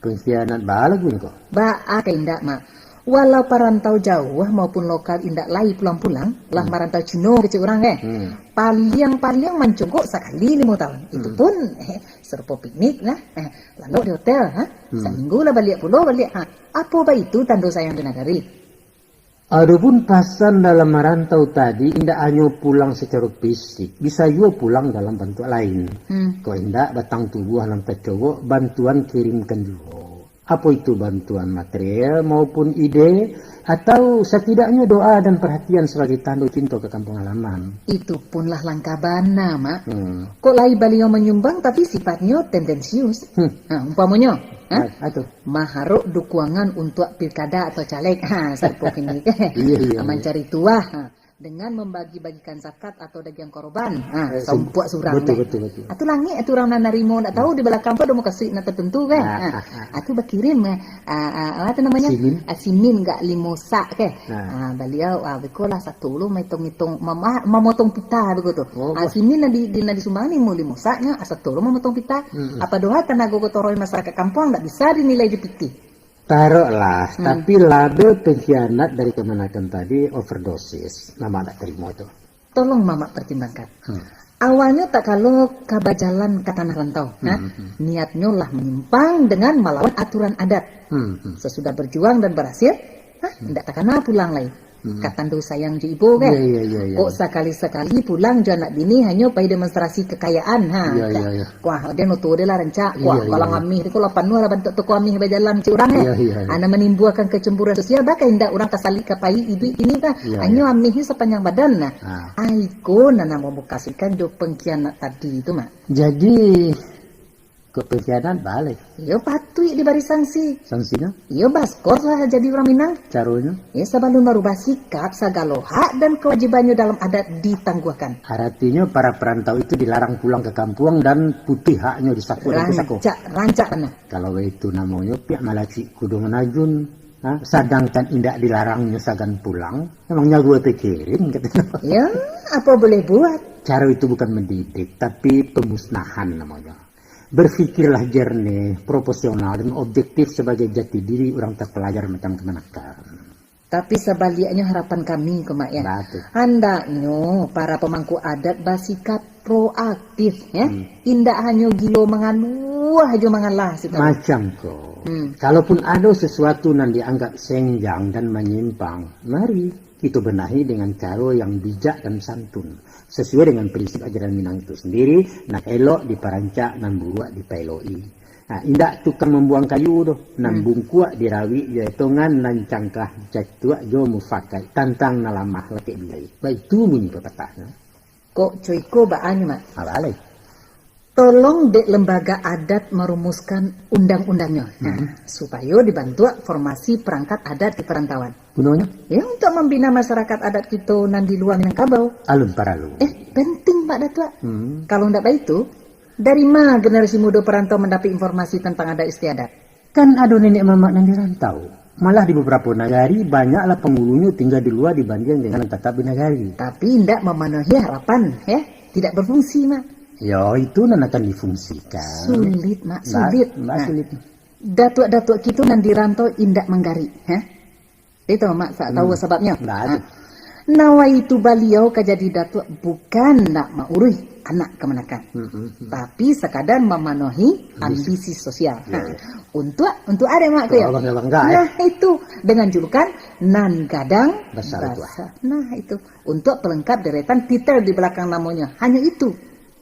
Pengkhianat baa lagu nyo ko? Baa ka indak, Mak. Walau parantau jauah maupun lokal indak lai pulang-pulang, lah, hmm, marantau Cino kecek urang, eh. Hmm. Paliang-paliang mancogok sakali limo taun. Itu, hmm, pun, eh, sarupo piknik lah. Eh, lalok di hotel, ha? Hmm. Saminggu lah baliak pulo, baliak, ha. Apo baitu tando sayang jo nagari? Adopun pasan dalam marantau tadi, indak hanyo pulang sacaro fisik, bisa juo pulang dalam bantuak lain. Hmm. Kok indak, batang tubuah nan tacogok, bantuan kirimkan juo. Apo itu bantuan material maupun ide, atau satidaknyo doa dan perhatian sabagai tando cinto ka kampung halaman? Itu pun lah langka bana, Mak. Hmm. Kok lai baliau manyumbang, tapi sifatnyo tendensius. Hmm. Ha, umpamonyo, ha? Ah, ah, tu. Maharok dukuangan untuak pilkada atau caleg. Ha, sarupo kini. Iya, iya, iya. Mancari tuah. Ha. Dengan mambagi-bagikan zakat atau dagiang koroban. Ha, eh, saumpuak surang deh. Betul, betul, betul. Atu langik, atu urang nan narimo, ndak tahu di balakang tu ado mukasuik nan tertentu kan. Ah, ha. Ah, ah. Atu bakirim, ah, ah, ah, apa tu namonyo? Simin. Ah, simin gak limo sak ke? Nah. Ah, baliau, ah, beko lah satu lu maitung-itung, mama-, mamotong pita beko tu. Oh, ah, wah. Simin nan di, di, nan disumbang limo, limo sak nyo, ah, satu lu mamotong pita. Mm-mm. Apa doa tanago gotong royong masyarakat kampuang ndak bisa dinilai di piti. Taroklah, hmm, tapi label pengkhianat dari kamanakan tadi overdosis. Mamak ndak tarimo tu. Tolong mamak pertimbangkan. Hmm. Awalnyo tak kalo ka bajalan ka tanah rantau, hmm, nah, hmm, niatnyo lah menyimpang dengan malawan aturan adat. Hmm, hmm. Sesudah berjuang dan berhasil, nah, hmm, indak takana pulang lai. Hmm. Ka tando sayang jo ibo kan? Iya, iya, iya, iya. Kok sakali-sakali pulang jo anak bini hanyo pai demonstrasi kekayaan, ha. Iya, iya, iya. Kuah, den oto den lah rancak. Kuah, iya, iya, balang, iya, amih tu, kalau panuah lah bantuak toko amih bajalan cik urang, eh. Iya, iya, iya. Ana manimbulkan kecemburuan sosial, baa ka indak urang tasalik ka pai iduik ini kan? Iya, hanyo, iya, amih ni sapanjang badan, nah. Ah. Ai ko nan namo mukasuikan jo pengkhianat tadi tu, Mak. Jadi, kok pengkhianat baa lai? Iyo, patuik dibari sanksi. Sangsinyo? Iyo, baskos lah jadi urang Minang. Caronyo? Iyo, sabalun marubah sikap, sagalo hak dan kawajibannyo dalam adat ditangguahkan. Aratinyo, para parantau itu dilarang pulang ka kampuang dan putiah haknyo di sako dan pusako. Rancak, rancak bana. Kalau baitu namonyo, piak malacik kudo manajun. Ha? Sadangkan indak dilarangnyo sagan pulang, memang nyawa takirim, kato. Ya, apa boleh buat? Caro itu bukan mendidik, tapi pemusnahan namonyo. Berfikirlah jernih, proporsional, dan objektif sabagai jati diri urang tapalajar macam kamanakan. Tapi sabaliaknyo harapan kami ko, Mak, ya. Batul. Handaknyo para pamangku adat basikap proaktif, ya. Hmm. Indak hanyo gilo mangaluah jo mangalah, siko. Macam ko. Hmm. Kalaupun ado sasuatu nan dianggap senjang dan manyimpang, mari kito benahi dengan caro yang bijak dan santun. Sasuai dengan prinsip ajaran Minang itu sendiri, nan elok diparancak, nan buruak dipaelok-i. Ha, indak tukang mambuang kayu tu, nan, hmm, bungkuak dirawik jo etongan, nan cangkah dicatuak jo mufakaik, tantang nan lamah lakek bilai. Baitu bunyi papatahnyo. Kok co iko baa nyo, Mak? Ha, baa lai. Tolong dek lembaga adat marumuskan undang-undangnyo, nah, hmm, supayo dibantuak formasi perangkat adat di parantauan. Gunonyo? Ya, untuk mambina masyarakat adat kito nan di lua Minangkabau. Alun paralu. Eh, penting, Pak Datuak. Hmm. Kalau ndak baitu, dari ma generasi mudo parantau mandapek informasi tantang adat istiadat? Kan ado nenek mamak nan di rantau. Malah di babarapo nagari, banyaklah pangulunyo tingga di lua dibandiang dengan nan tatap di nagari. Tapi indak mamanuahi harapan, ya. Tidak berfungsi, Mak. Yo, itu nan akan difungsikan. Sulit, Mak, sulit. Nah, sulit. Datuak-datuak kito nan di rantau indak manggarik, ha? Itu, Mak, sa-, tahu sababnyo? Nah, nawaitu baliau ka jadi datuak bukan nak mauruih anak kamanakan, tapi sakadar mamanuahi ambisi sosial. Ha. Untuak, untuak ade, Mak, tu yo? Nah, itu, dengan julukan Nan Gadang Basa. Nah, itu. Untuak pelengkap deretan titel di balakang namonyo. Hanyo itu.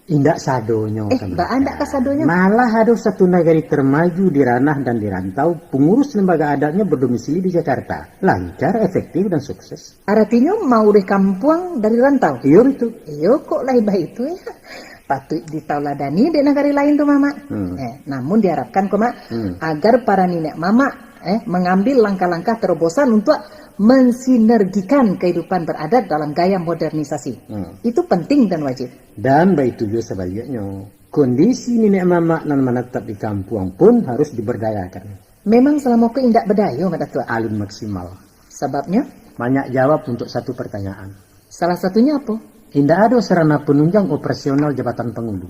Indak sadonyo. Eh, baa indak kasadonyo? Malah ado satu nagari termaju di ranah dan di rantau, pengurus lembaga adatnyo berdomisili di Jakarta. Lancar, efektif, dan sukses. Aratinyo, mauruih kampuang dari rantau? Iyo, betul. Iyo, kok lai baitu, yo? Patuik ditauladani dek nagari lain tu, Mamak. Hmm. Eh, namun diharapkan ko, Mak, agar para niniak mamak, eh, mengambil langkah-langkah terobosan untuk mensinergikan kehidupan beradat dalam gaya modernisasi. Hmm. Itu penting dan wajib. Dan baitu juo sabaliknyo, kondisi niniak mamak nan manatap di kampuang pun harus diberdayakan. Memang salamo ko indak badayo, Mak Datuak. Alun maksimal. Sababnyo? Banyak jawab untuk satu pertanyaan. Salah satunyo apo? Indak ado sarana penunjang operasional jabatan pangulu.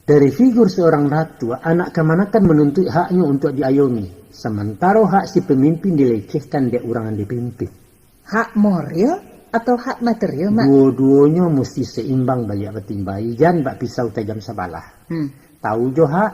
Dari figur seorang datuak, anak kamanakan manuntuik haknyo untuk diayomi, samantaro hak si pemimpin dilecehkan dek urang nan dipimpin. Hak moral atau hak material, Mak? Duo-duonyo musti seimbang baliak batimbai, jan bak pisau tajam sabalah. Hmm. Tahu jo hak,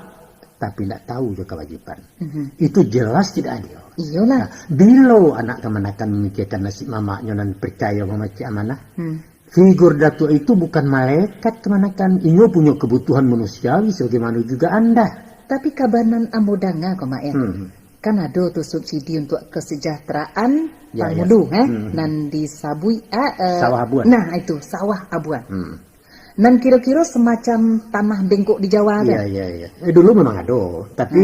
tapi ndak tahu jo kawajiban. Mhm. Itu jelas tidak adil. Iyolah. Nah, bilo anak kamanakan mamikirkan nasib mamaknyo nan percayo mamacik amanah? Hmm. Figur datuak itu bukan malaikat kamanakan. Inyo punyo kebutuhan manusiawi sebagaimano juga anda. Tapi kaba nan ambo danga ko, Mak, yo. Hmm. Kan ado tu subsidi untuk kesejahteraan pangulu, eh, nan disabuik, ah, eh, sawah abuan. Nah, itu, sawah abuan. Hmm. Nan kiro-kiro semacam tanah bengkok di Jawa tu. Iya, iya, iya. Eh, dulu memang ado, tapi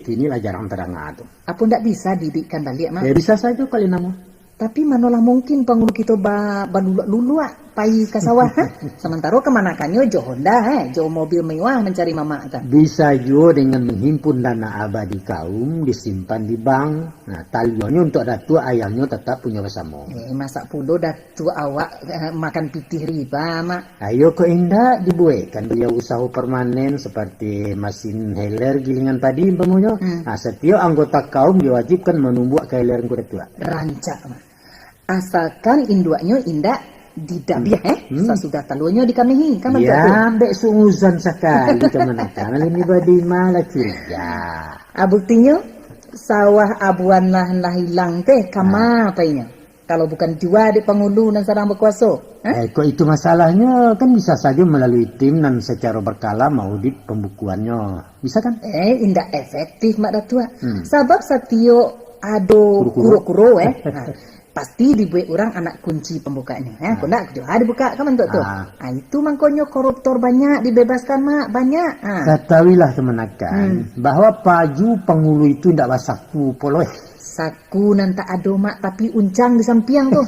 kini lah jarang tadanga tu. Apo ndak bisa diiduikkan baliak, Mak? Ya, bisa sajo kali namo. Tapi manolah mungkin pangulu kito ba-, baluluak-luluak pai ka sawah, ha? Samantaro kamanakannyo jo Honda, ha? Jo mobil mewah mancari mamak tu. Bisa juo dengan menghimpun dana abadi kaum, disimpan di bank. Nah, talionyo untuak datuak, ayamnyo tatap punyo basamo. Eh, masak pulo datuak awak, eh, makan pitih riba, Mak? Ayo, kok indak, dibuekkan baliau usaho permanen seperti masin heler gilingan padi umpamonyo. Hmm. Nah, setiap anggota kaum diwajibkan manumbuak ka heler ngku datuak. Rancak, Mak. Asalkan induaknyo indak didabiah, eh? Hmm. Sasudah taluanyo dikamehi, kan? Ya, tu. Ambek suuzan sakali kamanakan, alun iba dima lah curiga. Ah, buktinyo, sawah abuan lah, lah ilang teh, kama painyo? Kalau bukan jua dek pangulu nan sadang bakuaso, ha? Eh, kok itu masalahnyo, kan bisa sajo malalui tim nan sacaro berkala maudit pambukuannyo. Bisa kan? Eh, indak efektif, Mak Datuak. Hmm. Sabab satiok ado kuro-kuro, eh, ha, pasti dibuek urang anak kunci pambukaknyo, eh. Ha. Kok ndak, jo ha dibukak kan bantuak tu. Ha. Ha, itu mangkonyo koruptor banyak dibebaskan, Mak, banyak. Ha. Katahuilah kamanakan bahwa paju pangulu itu indak basaku poloh. Saku nan tak ado, Mak, tapi uncang di sampiang tu.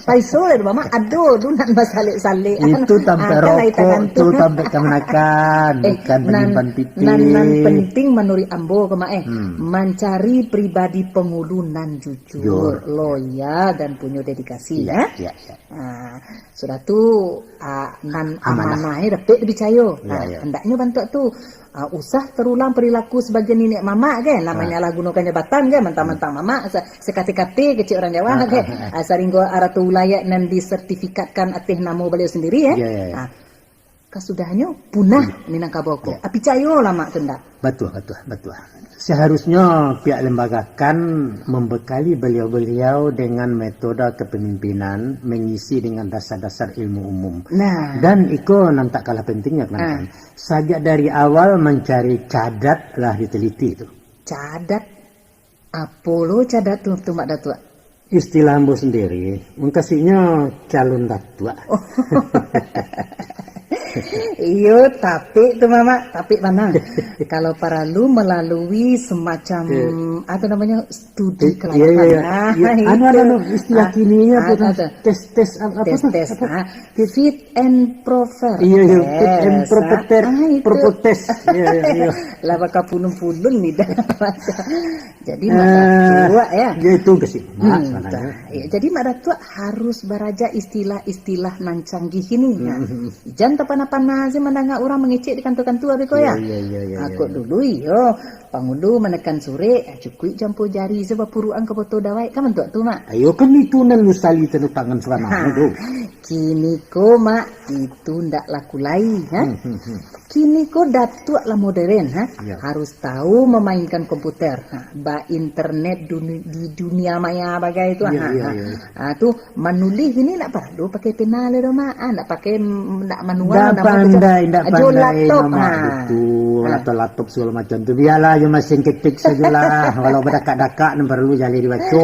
Paiso lah, Mak, ado tu nan basalek-salek. Itu tampek rokok tu, tampek kamanakan, eh, bukan nan, panyimpan pitih. Nan, nan penting manuruik ambo ko, Mak, eh, hmm, mancari pribadi pangulu nan jujur, loyal, dan punyo dedikasi, iya, eh. Iya, iya. Ah, sudah tu, ah, nan amanah, amanah, eh, dapek dipicayo. Iya, nah, iya. Hendaknyo bantuak tu. Ah, usah terulang perilaku sebagai niniak mamak, kan? Nah, manyalahgunokan jabatan, kan? Mentang-mentang mamak, se-, sekate-kate kecek urang Jawa, kan? Ah, saringgo arato ulayat nan disertifikatkan ateh namo baliau sendiri, eh? Iya, iya, iya. Ah, kasudahnyo punah Minangkabau ko. Iya. Ah, picayolah, Mak, tu ndak? Batua, batua, batua. Seharusnyo pihak lembaga kan membekali beliau-beliau dengan metode kepemimpinan mengisi dengan dasar-dasar ilmu umum. Nah. Dan iko nan tak kalah pentingnya, kan? Sajak dari awal mancari cadat lah diteliti tu. Cadat? Apo lo cadat tu, tu, Mak Datuak? Istilah ambo sendiri, mukasuiknyo calon datuak. Oh. Iyo, tapek tu, Mamak, tapek bana. Kalau paralu malalui semacam, eh, apo namonyo, studi, eh, kelayakan. Iya, iya, iya. Nah, anu, anu, itu. Anu, anu, istilah kininyo apo tu? Tes, tes, ap-, apo tu? Tes, tes. Apo? Ah, fit and proper test. Iya, iya, fit and proper test. Ah, itu. Proper test. Iya, iya, iya. Lah, baka pulun-pulun ni dah. Jadi, Mak Datuak, ya. Ya, itu ka situ, Mak, hmm, sebenarnya. Jadi, Mak Datuak harus baraja istilah-istilah nan canggih ini. Nah, jan tapana-pana saja mandanga urang mangecek di kantua-kantua beko, ya. Iya, iya, iya. Kok dulu, iyo, pangulu manekan surek, cukuik jampo jari saja bapurukan ka poto dawai, kan bantuak tu, Mak? Ayo, kan itu nan Lus Sali tanda tangan selama tu. Kini ko, Mak, itu ndak laku lai, ha? Kini ko Datuak lah modern, ha? Harus tahu memainkan komputer, ha? Ba internet duni-, di dunia maya bagai tu, ha, ha. Ha, tu manulis ini ndak paralu pakai pena lai doh, Mak. Ah, ndak pakai, mm, ndak manual, ndak pandai, ndak pandai, laptop, Mamak, ha. Betul. Ha. Atau laptop segala macam tu. Biarlah aja mesin ketik sajolah. Walau badakak-dakak nan paralu jaleh dibaco.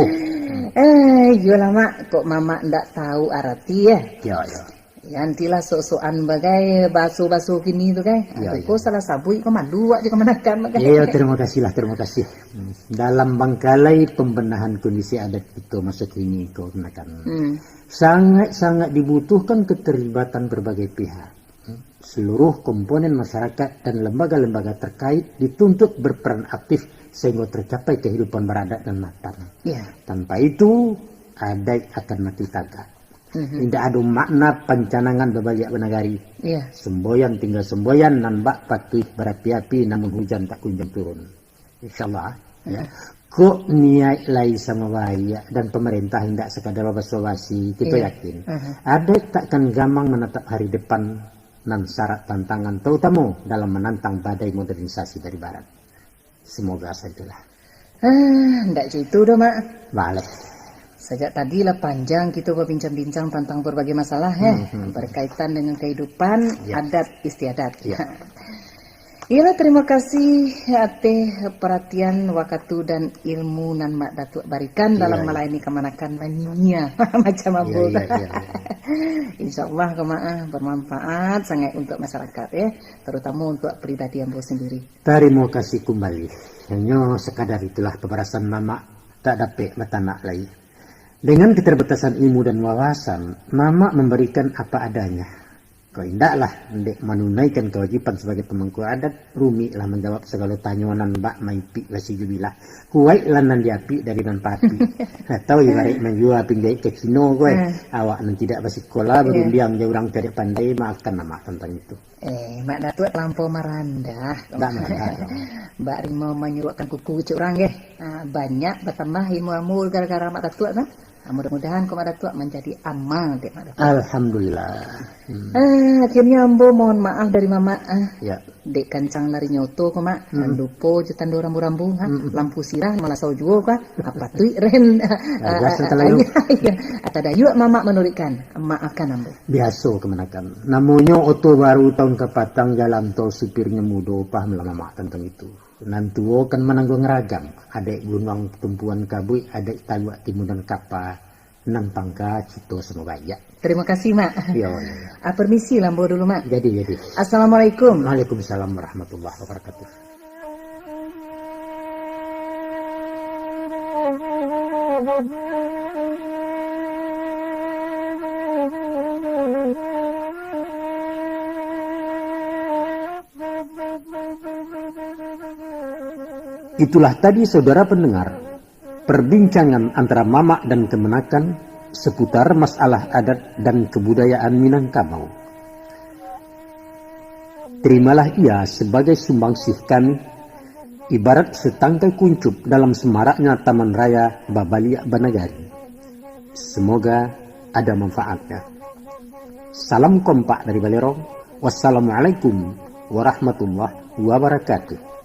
Eh, iyolah, Mak. Kok Mamak ndak tahu arati, eh? Ya, ya. Nantilah sok-sokan bagai baso-baso kini tu, kai. Iyo, ko salah sabuik ko malu awak jo kamanakan, kai. Iyo, terima kasihlah, terima kasih. Hmm. Dalam bangkalai pembenahan kondisi adat kito maso kini ko, kamanakan. Hmm. Sangat-sangat dibutuhkan keterlibatan berbagai pihak. Hmm. Seluruh komponen masyarakat dan lembaga-lembaga terkait dituntut berperan aktif sehingga tercapai kehidupan beradat dan mapan. Iya. Tanpa itu, adat akan mati tagak. Mhm. Indak ado makna pancanangan babaliak banagari. Iya. Semboyan tinggal semboyan, nan bak patuih barapi-api, namun hujan tak kunjung turun. Insyaallah, ya. Iya. Kok niaik lai samo baiak dan pamarentah indak sakadar babasa-basi, kito yakin adat takkan gamang manatap hari depan nan sarak tantangan, tarutamo dalam manantang badai modernisasi dari barat. Semoga sajolah. Ah, ndak jo itu doh, Mak. Baleh. Sajak tadi lah panjang kito babincang-bincang tantang berbagai masalah, eh, hmm, hmm, berkaitan dengan kehidupan, ya, adat istiadat. Ya. Iyolah, terima kasih ateh perhatian, wakatu, dan ilmu nan Mak Datuak barikan dalam, iya, iya, malayani kamanakan manyinyi macam ambo. Iya, iya, iya, iya. Insyaallah, ko, Mak, ah, bermanfaat sangat untuk masyarakat, ya, terutama untuk pribadi ambo sendiri. Tarimo kasih kumbali. Hanyo sakadar itulah pambarasan Mamak, tak dapek batanak lai. Dengan keterbatasan ilmu dan wawasan, Mamak mambarikan apa adanya. Kok indaklah, dek manunaikan kawajiban sabagai pamangku adat, rumiklah manjawab sagalo tanyo nan bak maipik basi jo bilah. Kuwaiklah nan diapik dari nan paapik. Atau ibarat manjua pinjaik ka Cino ko, eh. Hmm. Awak nan tidak basikola, iya, barundiang jo urang cadiak pandai, maafkan Mamak tantang itu. Eh, Mak Datuak talampau marandah. Ndak marandah, dong. Bak rima manyuruakkan kuku kecek urang, geh. Ah, banyak batambah ilmu ambo gara-gara Mak Datuak tu. Ah, mudah-mudahan ko Mak Datuak manjadi amal dek Mak Datuak. Alhamdulillah. Hmm. Ah, akhirnyo ambo mohon maaf dari Mamak, ah. Ya. Dek kancang lari nyoto ko, Mak. Hmm. Lupo jo tando rambu-rambu, ha. Hmm. Lampu sirah malasau juo ko, ah. Patuik rem. Ah, gas, ah, ah, talalu. Iya, iya. Atau dayuak Mamak manuruikkan, maafkan ambo. Biaso kamanakan. Namonyo oto baru taun kapatang, jalan tol supirnyo mudo, pahamlah Mamak tantang itu. Nan tuo kan manangguang ragam, adaik gunuang tumpuan kabuik, adaik taluak timunan kapa, nan pangka cito samo baiak. Terima kasih, Mak. Iyo, iyo, iyo. Ah, permisi lah ambo dulu, Mak. Jadi, jadi. Assalamualaikum. Waalaikumsalam warahmatullahi wabarakatuh. Itulah tadi, saudara pendengar, perbincangan antara Mamak dan kamanakan seputar masalah adat dan kebudayaan Minangkabau. Terimalah ia sebagai sumbangsih kami, ibarat setangkai kuncup dalam semaraknya taman raya babaliak banagari. Semoga ada manfaatnya. Salam kompak dari Balerong. Wassalamualaikum warahmatullahi wabarakatuh.